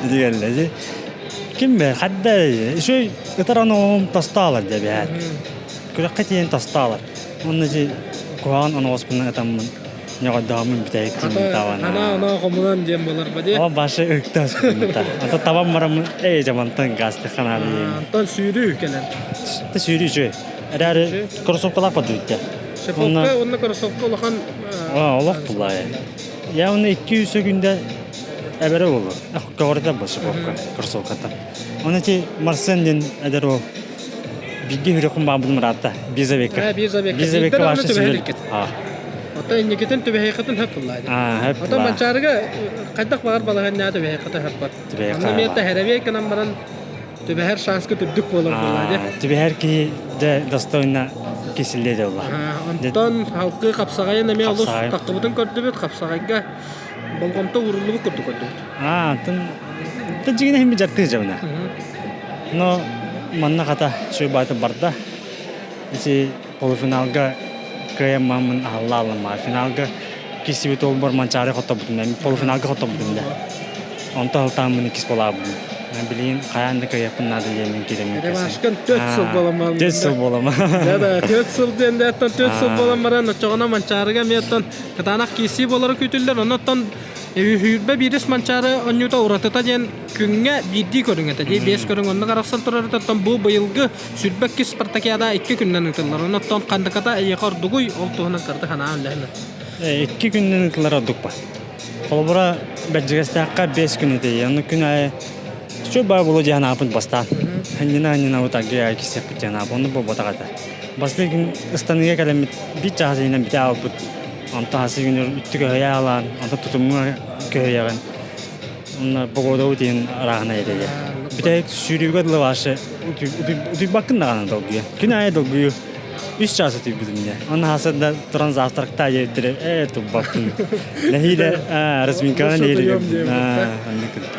[SPEAKER 9] Ити кэллэ. Ким бэр, хадда үчүгэй ытаран оҕум тостаалар дьэ бэһээт. Күрэххэ тиийэн тостаалар. Онно дьи куһаҕан оноҕоспунан ытаммын ньоҕойдооммун бүтэһик тиийин табан.
[SPEAKER 1] Ана ана хомунан диэн болар ба дии.
[SPEAKER 9] О башы ыктас күнүта. Ата табан бараммын эй жамантан гасты ханаады диэн.
[SPEAKER 1] Антон сүүрүү кэлэн.
[SPEAKER 9] Та сүүрүү үчүгэй. Эрээри кроссовкалаах бардыбыт
[SPEAKER 1] Шефовка уонна кроссовка улахан
[SPEAKER 9] олох буллаа. Я уонна 200 күндэ эбэрэ болу. Көҕөрдө бу шефовка кроссовкаттан. Оны ти Марсен диэн эдэр ол биги хүрөхүн баабытым ыраатта. Бизавека.
[SPEAKER 1] Бизавека.
[SPEAKER 9] Бизавека башы сүбэл.
[SPEAKER 1] Оттон инникитин түбэһиэххитин хөп буллаа. Оттон Манчаарыга хайдах баҕар балаһыанньаа түбэһиэххитин хөп бар. Онно миэтэ хэрэбиэй гынан баран түбэһэр шанска үрдүк буолар буоллаа дии.
[SPEAKER 9] Түбэһэр киһи дьэ достойно кисиллиэ дьолла.
[SPEAKER 1] Онтон халкы хапсаҕайын эмиэ олус таххыбытын көрдүбүт. Хапсаҕайга болҕомто ууруллубут курдук көрдүбүт.
[SPEAKER 9] Аа, антон дьигинэ химми жартыы жабына. Но манна хата шуйбааты барда. Ити полуфиналга кыайаммаммын аһалла аллама. Финалга киссибит олбор Манчаары хоттобутум. Полуфиналга хоттобутум да. Онто алтааммын иккис болаабытым. Билигин хайаан да кыайыахпын наада диэммин киирэммин
[SPEAKER 1] Ревашкан 4 сыл буолан
[SPEAKER 9] 4 сыл буолама.
[SPEAKER 1] Да да, 4 сыл диэн да 4 сыл буолан баран оччоҕуна Манчаарыга эмиэ кытаанах киирсии буолара күүтүллэр. Оннуттан Үһүүрбэ биирис Манчаары оонньуута уратыта диэн күҥҥэ биирдии көрүҥ этэ дии. Биэс көрүҥ оннук арахсан турар оттон бу быйылгы 22 спартакиада икки күннэн ыытыллар. Оннуттан хандыката эйиэхэ ордугуй, ол туһунан кырдык санаан үллэһинэ.
[SPEAKER 9] Икки күннэн ыытыллар ордук ба. Холобура, Бэрдьигэстээххэ биэс күн этэ. Онно күн аайы Чү баа булу диэн аапын бастаан. Ханньына-ханньына утаргы аайы киссэппит диэн аап. Онно буолбатах этэ. Бастакы күн ыстаныыга кэлэммит биир чаас иһинэн бүтэ аалбыт. Онтон хасы күнүр үттү көһүйэ аалаан, онтон тутумҥа көһүйэҕин. Онно погода тиин арааһына этэ. Бүтэһик сүүрүүгэ дылы ваше утуйбаккын даҕаны долгуйа. Күн аайы долгуйуу. Үс чаас утуйбутум дьэ. Онно хасырда туран завтрактаа диэбиттэрэ ээ туппаппын. Нэһиилэ разминкаҕа нэһиилэ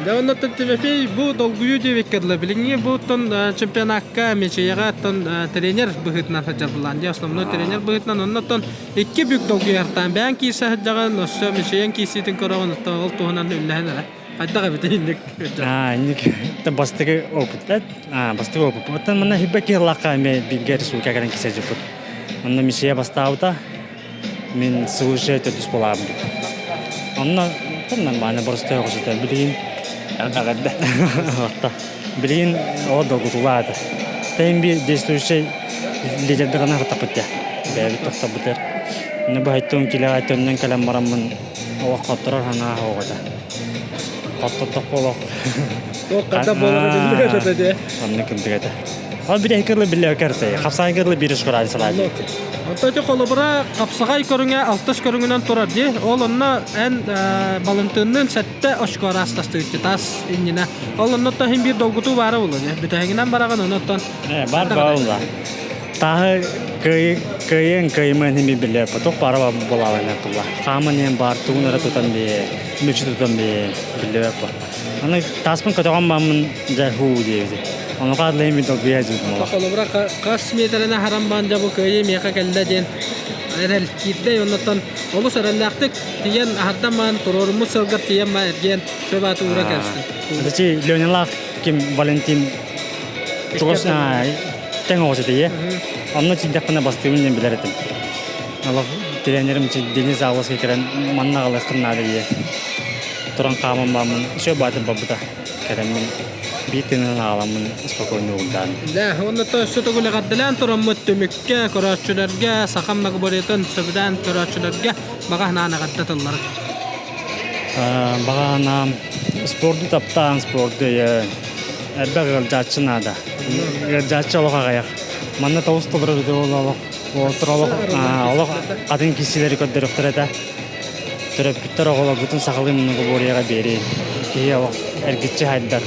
[SPEAKER 1] Дьэ оннуттан Тимофей бу долгуйуу диэбиккэ дылы билиҥҥи бу оттон чемпионакка Мечеяҕа оттон тренер быһыытынан сылдьар булаан дии основной тренер быһыытынан оннуттан икки бүк долгуйартаан бэйэҥ киирсэ сылдьаҕын өссө Мечеяҥ киирсиитин көрөҕүн оттон ол туһунан үллэһэн эрэ хайдах эбит инник
[SPEAKER 9] Аа, инник бастакы опыт аа бастакы опыт. Оттон манна хиббэ киһилаахха эмиэ бииргэ республика кэлэн кисе дьыппыт. Онно Мечея бастаабыта Мин слушай төрдүс буолаабын. Онно нормально просто оҕусута билигин
[SPEAKER 10] Эҕэрдэ.
[SPEAKER 9] Орто. Билигин о долгутулаата. Тайм би действующий лидердер ана хатаппыт бэйэбит тохтобутер. Оны баһыттон килэҕэ төннөн кэлэн бараммын олох хотторор санаа оҕото. Хоттоттох олох.
[SPEAKER 1] Туох хата буолара биллибэт этэ дии.
[SPEAKER 9] Оннук кымтык этэ. Ол биир кырлы биллэ кэртэй. Хапсаҕай кырлы биир шкуран салаадьы.
[SPEAKER 1] Онто ити холобура хапсаҕай көрүҥэ алтыс көрүҥүнэн турар дии. Ол онно эн Балантыынныын сэттэ очко араастастыгыт таас иннинэ. Ол оннуттан иһин биир долгутуу баара буолуо дии. Бүтэһигинэн бараҕын онуттан.
[SPEAKER 9] Э, бар баалла. Тааһы кыайыан кыайымыан иһин биллэ поток баара буолаалана тула. Хааман иһин баар тугун эрэ тутан бие, мүчү тутан бие биллибэт бу. Аны тааспын көтөҕөн бааммын дьэ һуу диэбити. Онуха адлайын мин долгуйа сылдьым.
[SPEAKER 1] Холобура хас миэтэрэнэ харан баан дьэ бу кыайыы миэхэ кэллэ диэн эрэл киирдэй оннуттан олус эрэллээхтик тиийэн аһардан маан туруоруммут сылгар тиийэн ма эргиэн сөп ааты уура кэлстин.
[SPEAKER 9] Ачи Ленялаах ким Валентин чугас тэҥ оҕус этэ Онно тиийдэхпинэ бастыыбын диэн билэр этим. Олох тренерим Денис Авловский кэлэн манна аҕалыаххын наада дии. Туран хааман бааммын, все баатыр барбыта. Кэлэммин биир тыынынан аҕаламмын спокойно уурдаан.
[SPEAKER 1] Да, уонна өссө төгүл эҕэрдэлээн тураммыт түмүккэ көрөөччүлэргэ, саха многоборьетын сөбүлээн көрөөччүлэргэ баҕа санаан эҕэрдэ тыллары.
[SPEAKER 9] Баҕа санаам спорду таптаан, спорду өйөөн. Элбэх ыалдьааччы наада. Ыалдьааччы олох аҕыйах. Манна тоҕус толору олох олох олох атын киһилэри көрдөрүөхтэрэ этэ. Төрөппүттэр оҕолоргутун сахалыы многоборьеҕа биэриин. Киһи олох эргиччи хайдар.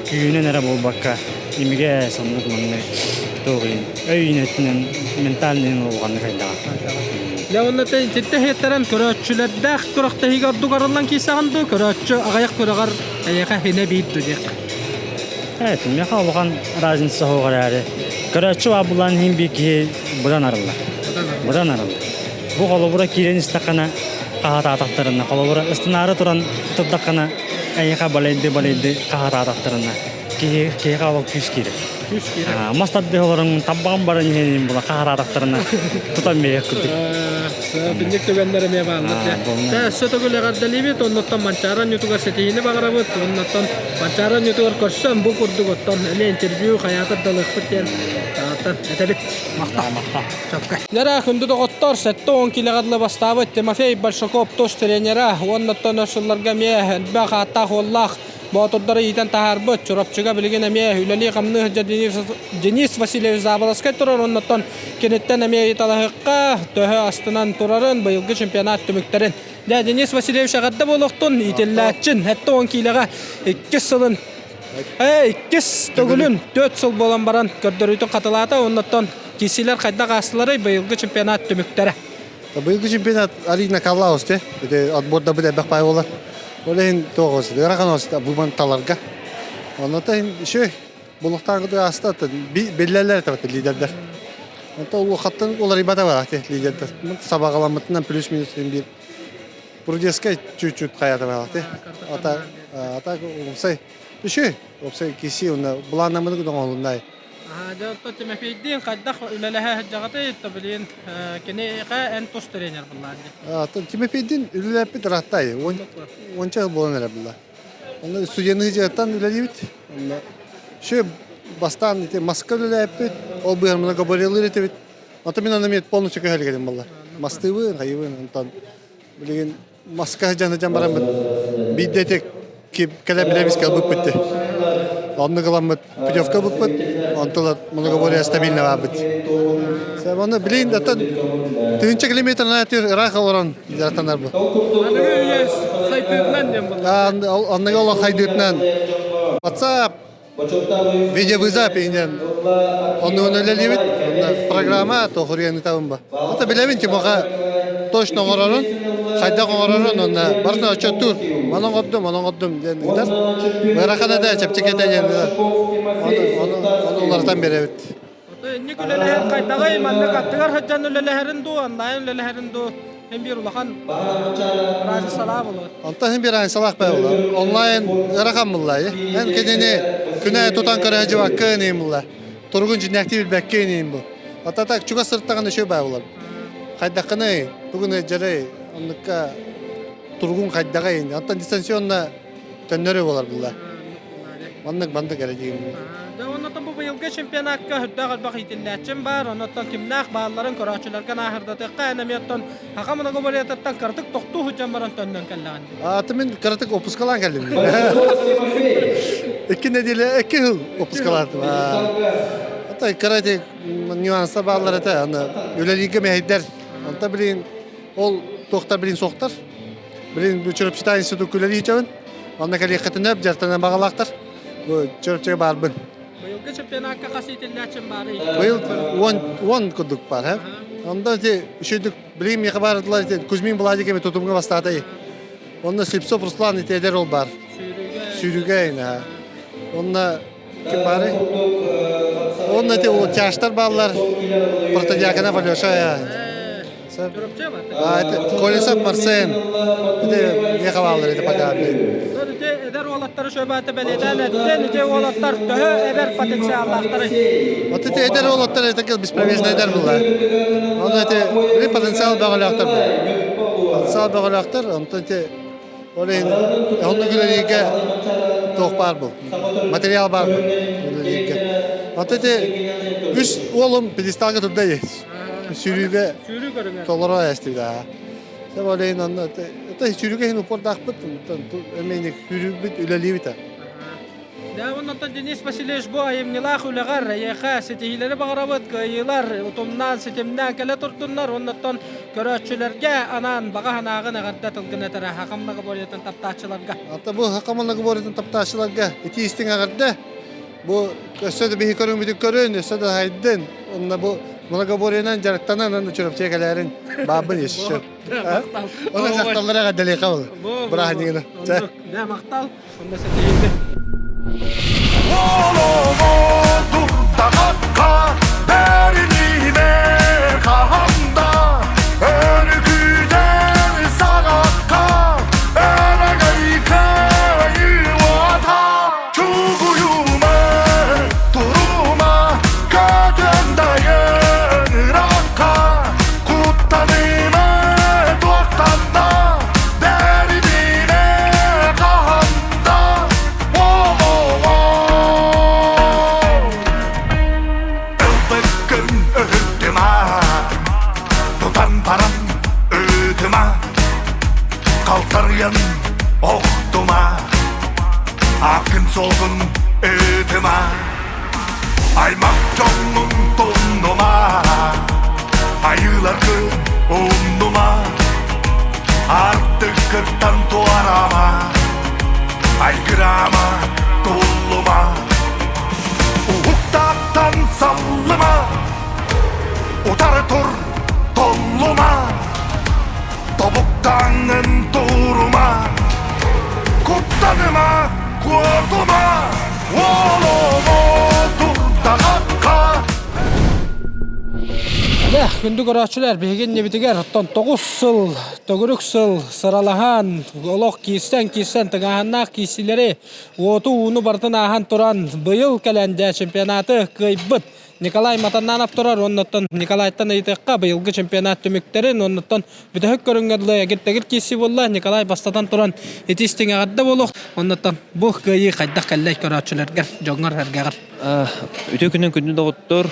[SPEAKER 9] Күүһүнэн эрэ буолбакка, имигэ соннук маннык туох иһин өйүн өттүнэн ментальныйын улаханнык хайдаҕа.
[SPEAKER 1] Дьэ уонна итинтэ иһиттэрэн көрөөччүлэрдээх күрэхтэһиигэ ордук арыллан киирсэҕин дуу, көрөөччү аҕыйах күрэҕэр эйиэхэ иһинэ биир дуу диэх.
[SPEAKER 9] Ээ, миэхэ улахан разница суох эрээри, көрөөччү баар булан иһин биир киһи быдан арыллар. Быдан арыллар. Бу холобура киирэн истэххинэ хаһаатаатахтарына, холобура ыстынаары туран турдаххына эйиэхэ балайды-балайды хаһаатаатахтарына киһи киһиэхэ олох күүс киирэр.
[SPEAKER 1] Күүс киирэр.
[SPEAKER 9] Мас тардыһа олорон табаҕым баран иһэн була хаһаатаатахтарына тутан биэриэх курдук.
[SPEAKER 1] Бинник түгэннэр эмиэ бааллар дьэ. Дьэ өссө төгүл эҕэрдэлиибит, оннуттан Манчаары оонньуутугар ситиһиини баҕарабыт, оннуттан Манчаары оонньуутугар көрсөн бу курдук оттон эмиэ интервью хайаатар да ылыахпыт диэн этэбит. Махтал.
[SPEAKER 9] Махтал.
[SPEAKER 1] Лера күндү доҕоттор, 70 килэҕэ дылы бастаабыт Тимофей Большаков тус тренера уоннаттан өр сылларга эмиэ элбэх ааттаах-уоллаах боотурдары иитэн таһаарбыт. Чурапчыга билигин эмиэ үлэлии-хамныы сылдьар Денис Васильевич Заболоцкай турар. Оннуттан киниттэн эмиэ ыйыталаһыахха төһө астынан турарын, быйылгы чемпионат түмүктэрин. Дьэ, Денис Васильевич эҕэрдэ буолуохтун, иитиллээччин 70 киилэҕэ иккис сылын Ээ, иккис төгүлүн 4 сыл буолан баран көрдөрүүтүн хатылаата. Оннуттан киирсиилэр хайдах аастыларый быйылгы чемпионат түмүктэрэ?
[SPEAKER 12] Быйылгы чемпионат Арина Каллаус те. Ити отборда бит элбэх пай болар. Ол иһин тоҕус, ыарахан ос буман таларга. Онно иһин еще булуктаагы ааста биллэллэр это лидердер. Онто улахаттан уларыйбата бар лидердер. Сабаҕаламмытынан плюс-минус биир Прудецкай чуть-чуть хайата балаты. Ата ата уопсай үчү уопсай киси уна былааннаммыт оҥоһулуннай.
[SPEAKER 1] Дьэ оттон Тимофейдиин хайдах үлэлэһэ сылдьаҕытый? Билигин киниэхэ эн тус тренер буллаан
[SPEAKER 12] дии. Тимофейдиин үлэлээппит ырааттай. Уонча жыл буолан эрэ булла. Онно студенты дьыаттан үлэлиибит. Онно шө бастаан ити маска үлэлээппит, ол быһармына габареллыр этибит. Ото мин аны полностью көһөлгөтүм буолла. Мастыыбын, хайыбын, онтон билигин маска сылдьан сылдьан бараммыт биирдэ ити кэлэн билэбис кэлбиппит дии. Оннук ыламмыт путевка ылбыппыт, онтон многоборье стабильно баарбыт. Оны билигин оттон тыһыынча километр ыраах олорон дьарыктанар бу.
[SPEAKER 1] Аныгы үйэ Сайдыытынан диэн буолла.
[SPEAKER 12] Анныга олох хайдыытынан WhatsApp, видеовызов инен оннугун үлэлиибит. Онно программа тохуруйан ытабын ба. Ата билэбин Тимоха точно оҥорорун, хайдах оҥорорун онно барытын отчуоттуур. Манан оҥордум, манан оҥордум диэн ыытар. Ыарахан этэ, чэпчэки этэ диэн ыытар. Ону, ону, ону уларытан биэрэбит.
[SPEAKER 1] Инник үлэлэһэр хайдаҕый? Маннык аттыгар сылдьан үлэлэһэрин дуу, онлайн үлэлэһэрин дуу эн биир улахан разницалаах буолуо.
[SPEAKER 12] Онтон син биир разницалаах баа буолар. Онлайн ыарахан булла. Эн кинини күнэ тутан көрө сылдьыбаккын иин булла. Туругун дьиннээхтии билбэккин иин бу. Ата так чугас сырыттаҕына үчүгэй баа буолар. Хайдаххыный, тугун ыалдьарый, оннукка туругун хайдаҕый. Онтон дистанционно төннөрү буолар булла. Маннык маннык эрэ диим.
[SPEAKER 1] Дьэ оннотон бу быйылгы чемпионакка үрдээх элбэх иитиллээччим баар. Оннотон кимнээх баалларын көрөөччүлэргэ нааһырдатыахха эн эмиэ оттон Хаха многоборьетыттан кыратык тохтуу сылдьан баран төннөн кэллэҕин дии.
[SPEAKER 12] Аты мин кыратык опускалаан кэллим. Икки неделя, икки жыл опускалаатым. Ата кыра нюанстар бааллар этэ. Аны үлэлииргэ мэһэйдэр. Онто билин ол туохтар билин суохтар. Билин Чурапчыта институт үлэлиичэбин. Онно кэлиэххитинэ дьартанан баҕалаахтар. Бу Чурапчыга баарбын.
[SPEAKER 1] Быйылгы чемпионакка хас иитиллээччим баарый?
[SPEAKER 12] Быйыл 10 курдук бар. Һэ? Онда ити үчүгдүк билигин миэхэ баарытылар ити Кузьмин Владик эми тутумга бастаата. Онно Слепцов Руслан ити эдэр ол бар. Сүүрүгэ ина. Онно ким бары? Онно ити тяжтар бааллар. Протодиаконов Алеша. Колесов Марсен. Ити миэхэ бааллар ити пока.
[SPEAKER 1] Ити эдэр уолаттары шөбааты бэлиэтээн эттен, ити уолаттар төһө эбэр потенциаллаахтарый?
[SPEAKER 12] Вот ити эдэр уолаттар это беспровержный эдэр булла. Онно ити били потенциал бөҕөлөөхтөр бу. Потенциал бөҕөлөөхтөр, онтон ити ол иһин онно үлэлииргэ туох баар был. Материал баар был үлэлииргэ. Онтон ити үс уолум пьедесталга турда Сүүрүүгэ толоро эстибит Сэ болейн онно это сүүрүүгэ иһин упордаахпыт эмиэ сүүрүүбүт үлэлиибит
[SPEAKER 1] Дьэ, оннуттан Денис Васильевич бу айымньылаах үлэҕэр эйиэхэ ситиһиилэри баҕарабыт, кыайыылар утумнаан, ситимнээн кэлэ турдуннар. Оннуттан көрөөччүлэргэ анаан баҕа санааҕын эҕэрдэ тылгын этэрэ Хахам Многоборьетын таптааччыларга.
[SPEAKER 12] Ата бу Хахам Многоборьетын таптааччыларга ити истиҥ эҕэрдэ. Бу өссө да биһи көрүҥмүтүн көрүн, өссө да хайдын. Онно бу многоборьенан дьарыктанан аны Чурапчыга кэлээрин баабын еще. Оны дьахталлара эҕэрдэлиэхэ ол. Бырааһынньыгына.
[SPEAKER 1] Дэ махтал. Онно сэтиһиини.
[SPEAKER 13] Турдахха бэрилиимэ хаһанда өрүкүтэр саҕахха өрөгөй кыайыата Чугуйума, турума, көтөн дайын ыракка, куттаныма, туохтанда, бэрилиме хаһанда, о-о-о. Ылбыккын өһүртүмэ, тутан баран ыытыма, Халтарыйан охтума, Ааккын-суолгун ыытыма, Аймах дьоҥҥун тумнума, Айыыларгын умнума, Артыккыттан туорама, Айгыраама, туллума, Уһуктааттан саллыма, Утары тур, толлума Тобуктаҥҥын туурума, куттаныма, куотума, уолума турдаҕахха.
[SPEAKER 1] Дэ, күндү көрөөччүлэр, биһиги иннибитигэр оттон 9 сыл, төгүрүк сыл сыралаһан, олох киирсэн-киирсэн тыҥааһыннаах киирсиилэри, уоту-ууну барытын ааһан туран, быйыл кэлэн дьэ чемпионаты кыайбыт Николай Матаннанов турар уоннаттан Николайтан ыйытыахха быйылгы чемпионат түмүктэрин уоннаттан бүтэһик көрүҥҥэ дылы эгир-тэгир киирсии буолла. Николай бастатан туран ити истиҥ эҕэрдэ буолуох. Оннуттан бу кыайыы хайдах кэллэй көрөөччүлэргэр, дьоҥҥор-сэргэҕэр?
[SPEAKER 14] Үтүө күнүн күндү доҕоттор.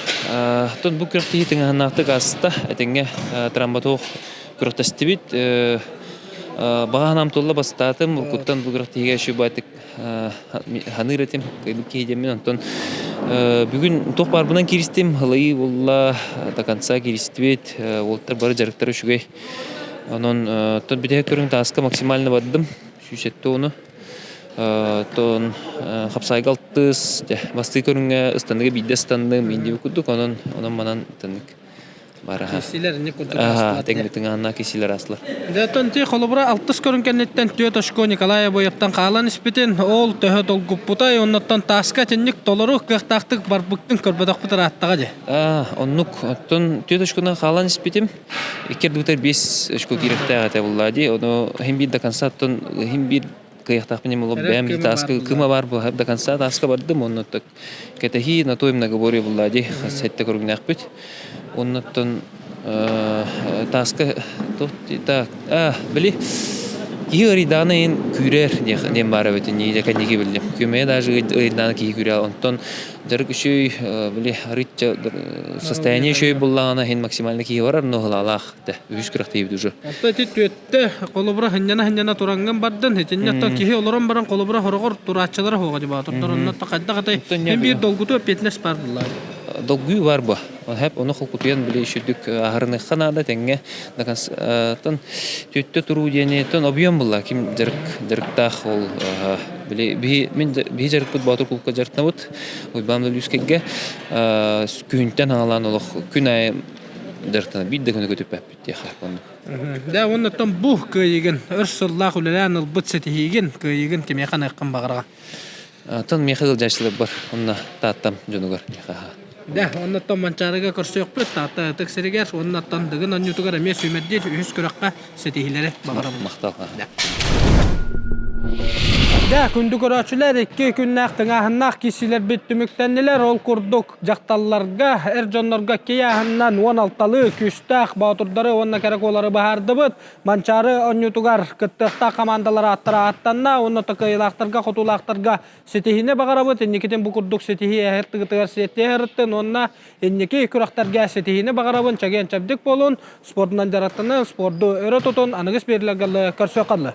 [SPEAKER 14] Оттон бу күрэхтэһии тыҥаһыннаахтык ааста. Этэҥҥэ трамбатох күрэхтэстибит. Баҕа санаам туолла бастаатым. Уруккуттан бу күрэхтэһиигэ үчүгэй ханыыр этим кыайбыт киһи диэммин онтон бүгүн туох баарбынан кииристим ылайыы буолла до конца кииристибит уолаттар бары дьарыктара үчүгэй. Онон бүтэһик көрүҥ тааска максимально бардым. 107 ону. Тон хапсайга алтыс, бастыы көрүҥҥэ ыстаныга биирдэ ыстанным, индиби курдук, онон онон манан тыннык бараха.
[SPEAKER 1] Кисилер не курдук астылар.
[SPEAKER 14] Тэҥнитиҥ кисилер аслар.
[SPEAKER 1] Дэтон ти холобура алтыс көрүҥ кэнниттэн түөрт очко Николай Обоевтан хаалан испитин, ол төһө долгуппутай, оннуттан тааска итинник толору кыахтаахтык барбыттын көрбөтөхпүт ырааттаҕа дии.
[SPEAKER 14] Оннук, оттон түөрт очконан хаалан испитим. Икки ардыбытыгар биэс очко киирэхтээх этэ буллаа дии. Ону иһин биир до конца оттон иһин биир кыайыахтаахпын им олох бэйэм тааска кыма баар буолла до конца тааска бардым онно кэтэһии на той многоборье буллаа дии хас сэттэ көрүҥнээхпит. Оннуттан тааска так били киһи ыарыйдаҕына иһин күүрэр диэн баар эбит инники кэнники биллим. Күмэйэ даже ыарыйдаҕына киһи күүрэр. Онтон дьарык үчүгэй били арыычча состояние үчүгэй буллаҕына иһин максимально киһи барар но ылаалаах да үһүс күрэхтэһиибит уже.
[SPEAKER 1] Онто ити түөттэ холобура сынньана-сынньана тураҥҥын бардын итиннэ киһи олорон баран холобура хороҕор турааччылара суоҕа дии баатырдар онно хайдах этэй мин биир долгутуу эппиэтинэс баар буллаа.
[SPEAKER 14] Долгуйуу бар бу. Хэп ону холкутуйан били үчүдүк аһарыныхха наада тэҥҥэ тон түөттэ туруу диэни тон объем булла ким дьарык дьарыктаах ол били биһи мин биһи дьарыкпыт Боотур кулукка дьарыктанабыт Уйбаан Лүскэйгэ күһүнтэн хаалаан олох күн аайы дьарыктана биир да күнү көтүппэппит диэхэ оннук.
[SPEAKER 1] Дьэ уонна бу кыайыгын өр сыллаах үлэлээн ылбыт ситиһиигин кыайыгын кимиэхэ аныаххын баҕараҕын?
[SPEAKER 14] Тон миэхэ ыалдьааччыларбар онно Тааттам дьонугар миэхэ
[SPEAKER 1] Дэ, оннуттан Манчаарыга көрсүөхпүт, Таатта ытык сиригэр, уоннаттан Дыгын онньуутугар эмиэ сүүмэрдиир үһүс күрэххэ ситиһиилэри баҕарабын.
[SPEAKER 14] Махтал.
[SPEAKER 1] Дэ, күндү көрөөччүлэр, икки күннээх тыҥааһыннаах киирсиилэрбит түмүктэннилэр. Ол курдук, дьахталларга, эр дьоннорго киһи 16-лыы күүстээх боотурдары уонна кэрэ куолары быһаардыбыт. Манчаары онньуутугар кыттыахтаах хамаандалар ааттара ааттанна уонна кыайыылаахтарга, хотуулаахтарга ситиһиини баҕарабыт. Инникитин бу курдук ситиһии эһэр тыгытыгар сиэттиэ сырыттын уонна инники күрэхтэргэ ситиһиини баҕарабын. Чэгиэн-чэбдик буолун, спордунан дьарыктанын, спорду өрө тутун, аныгыс биэриилэргэ көрсүөххэ дылы.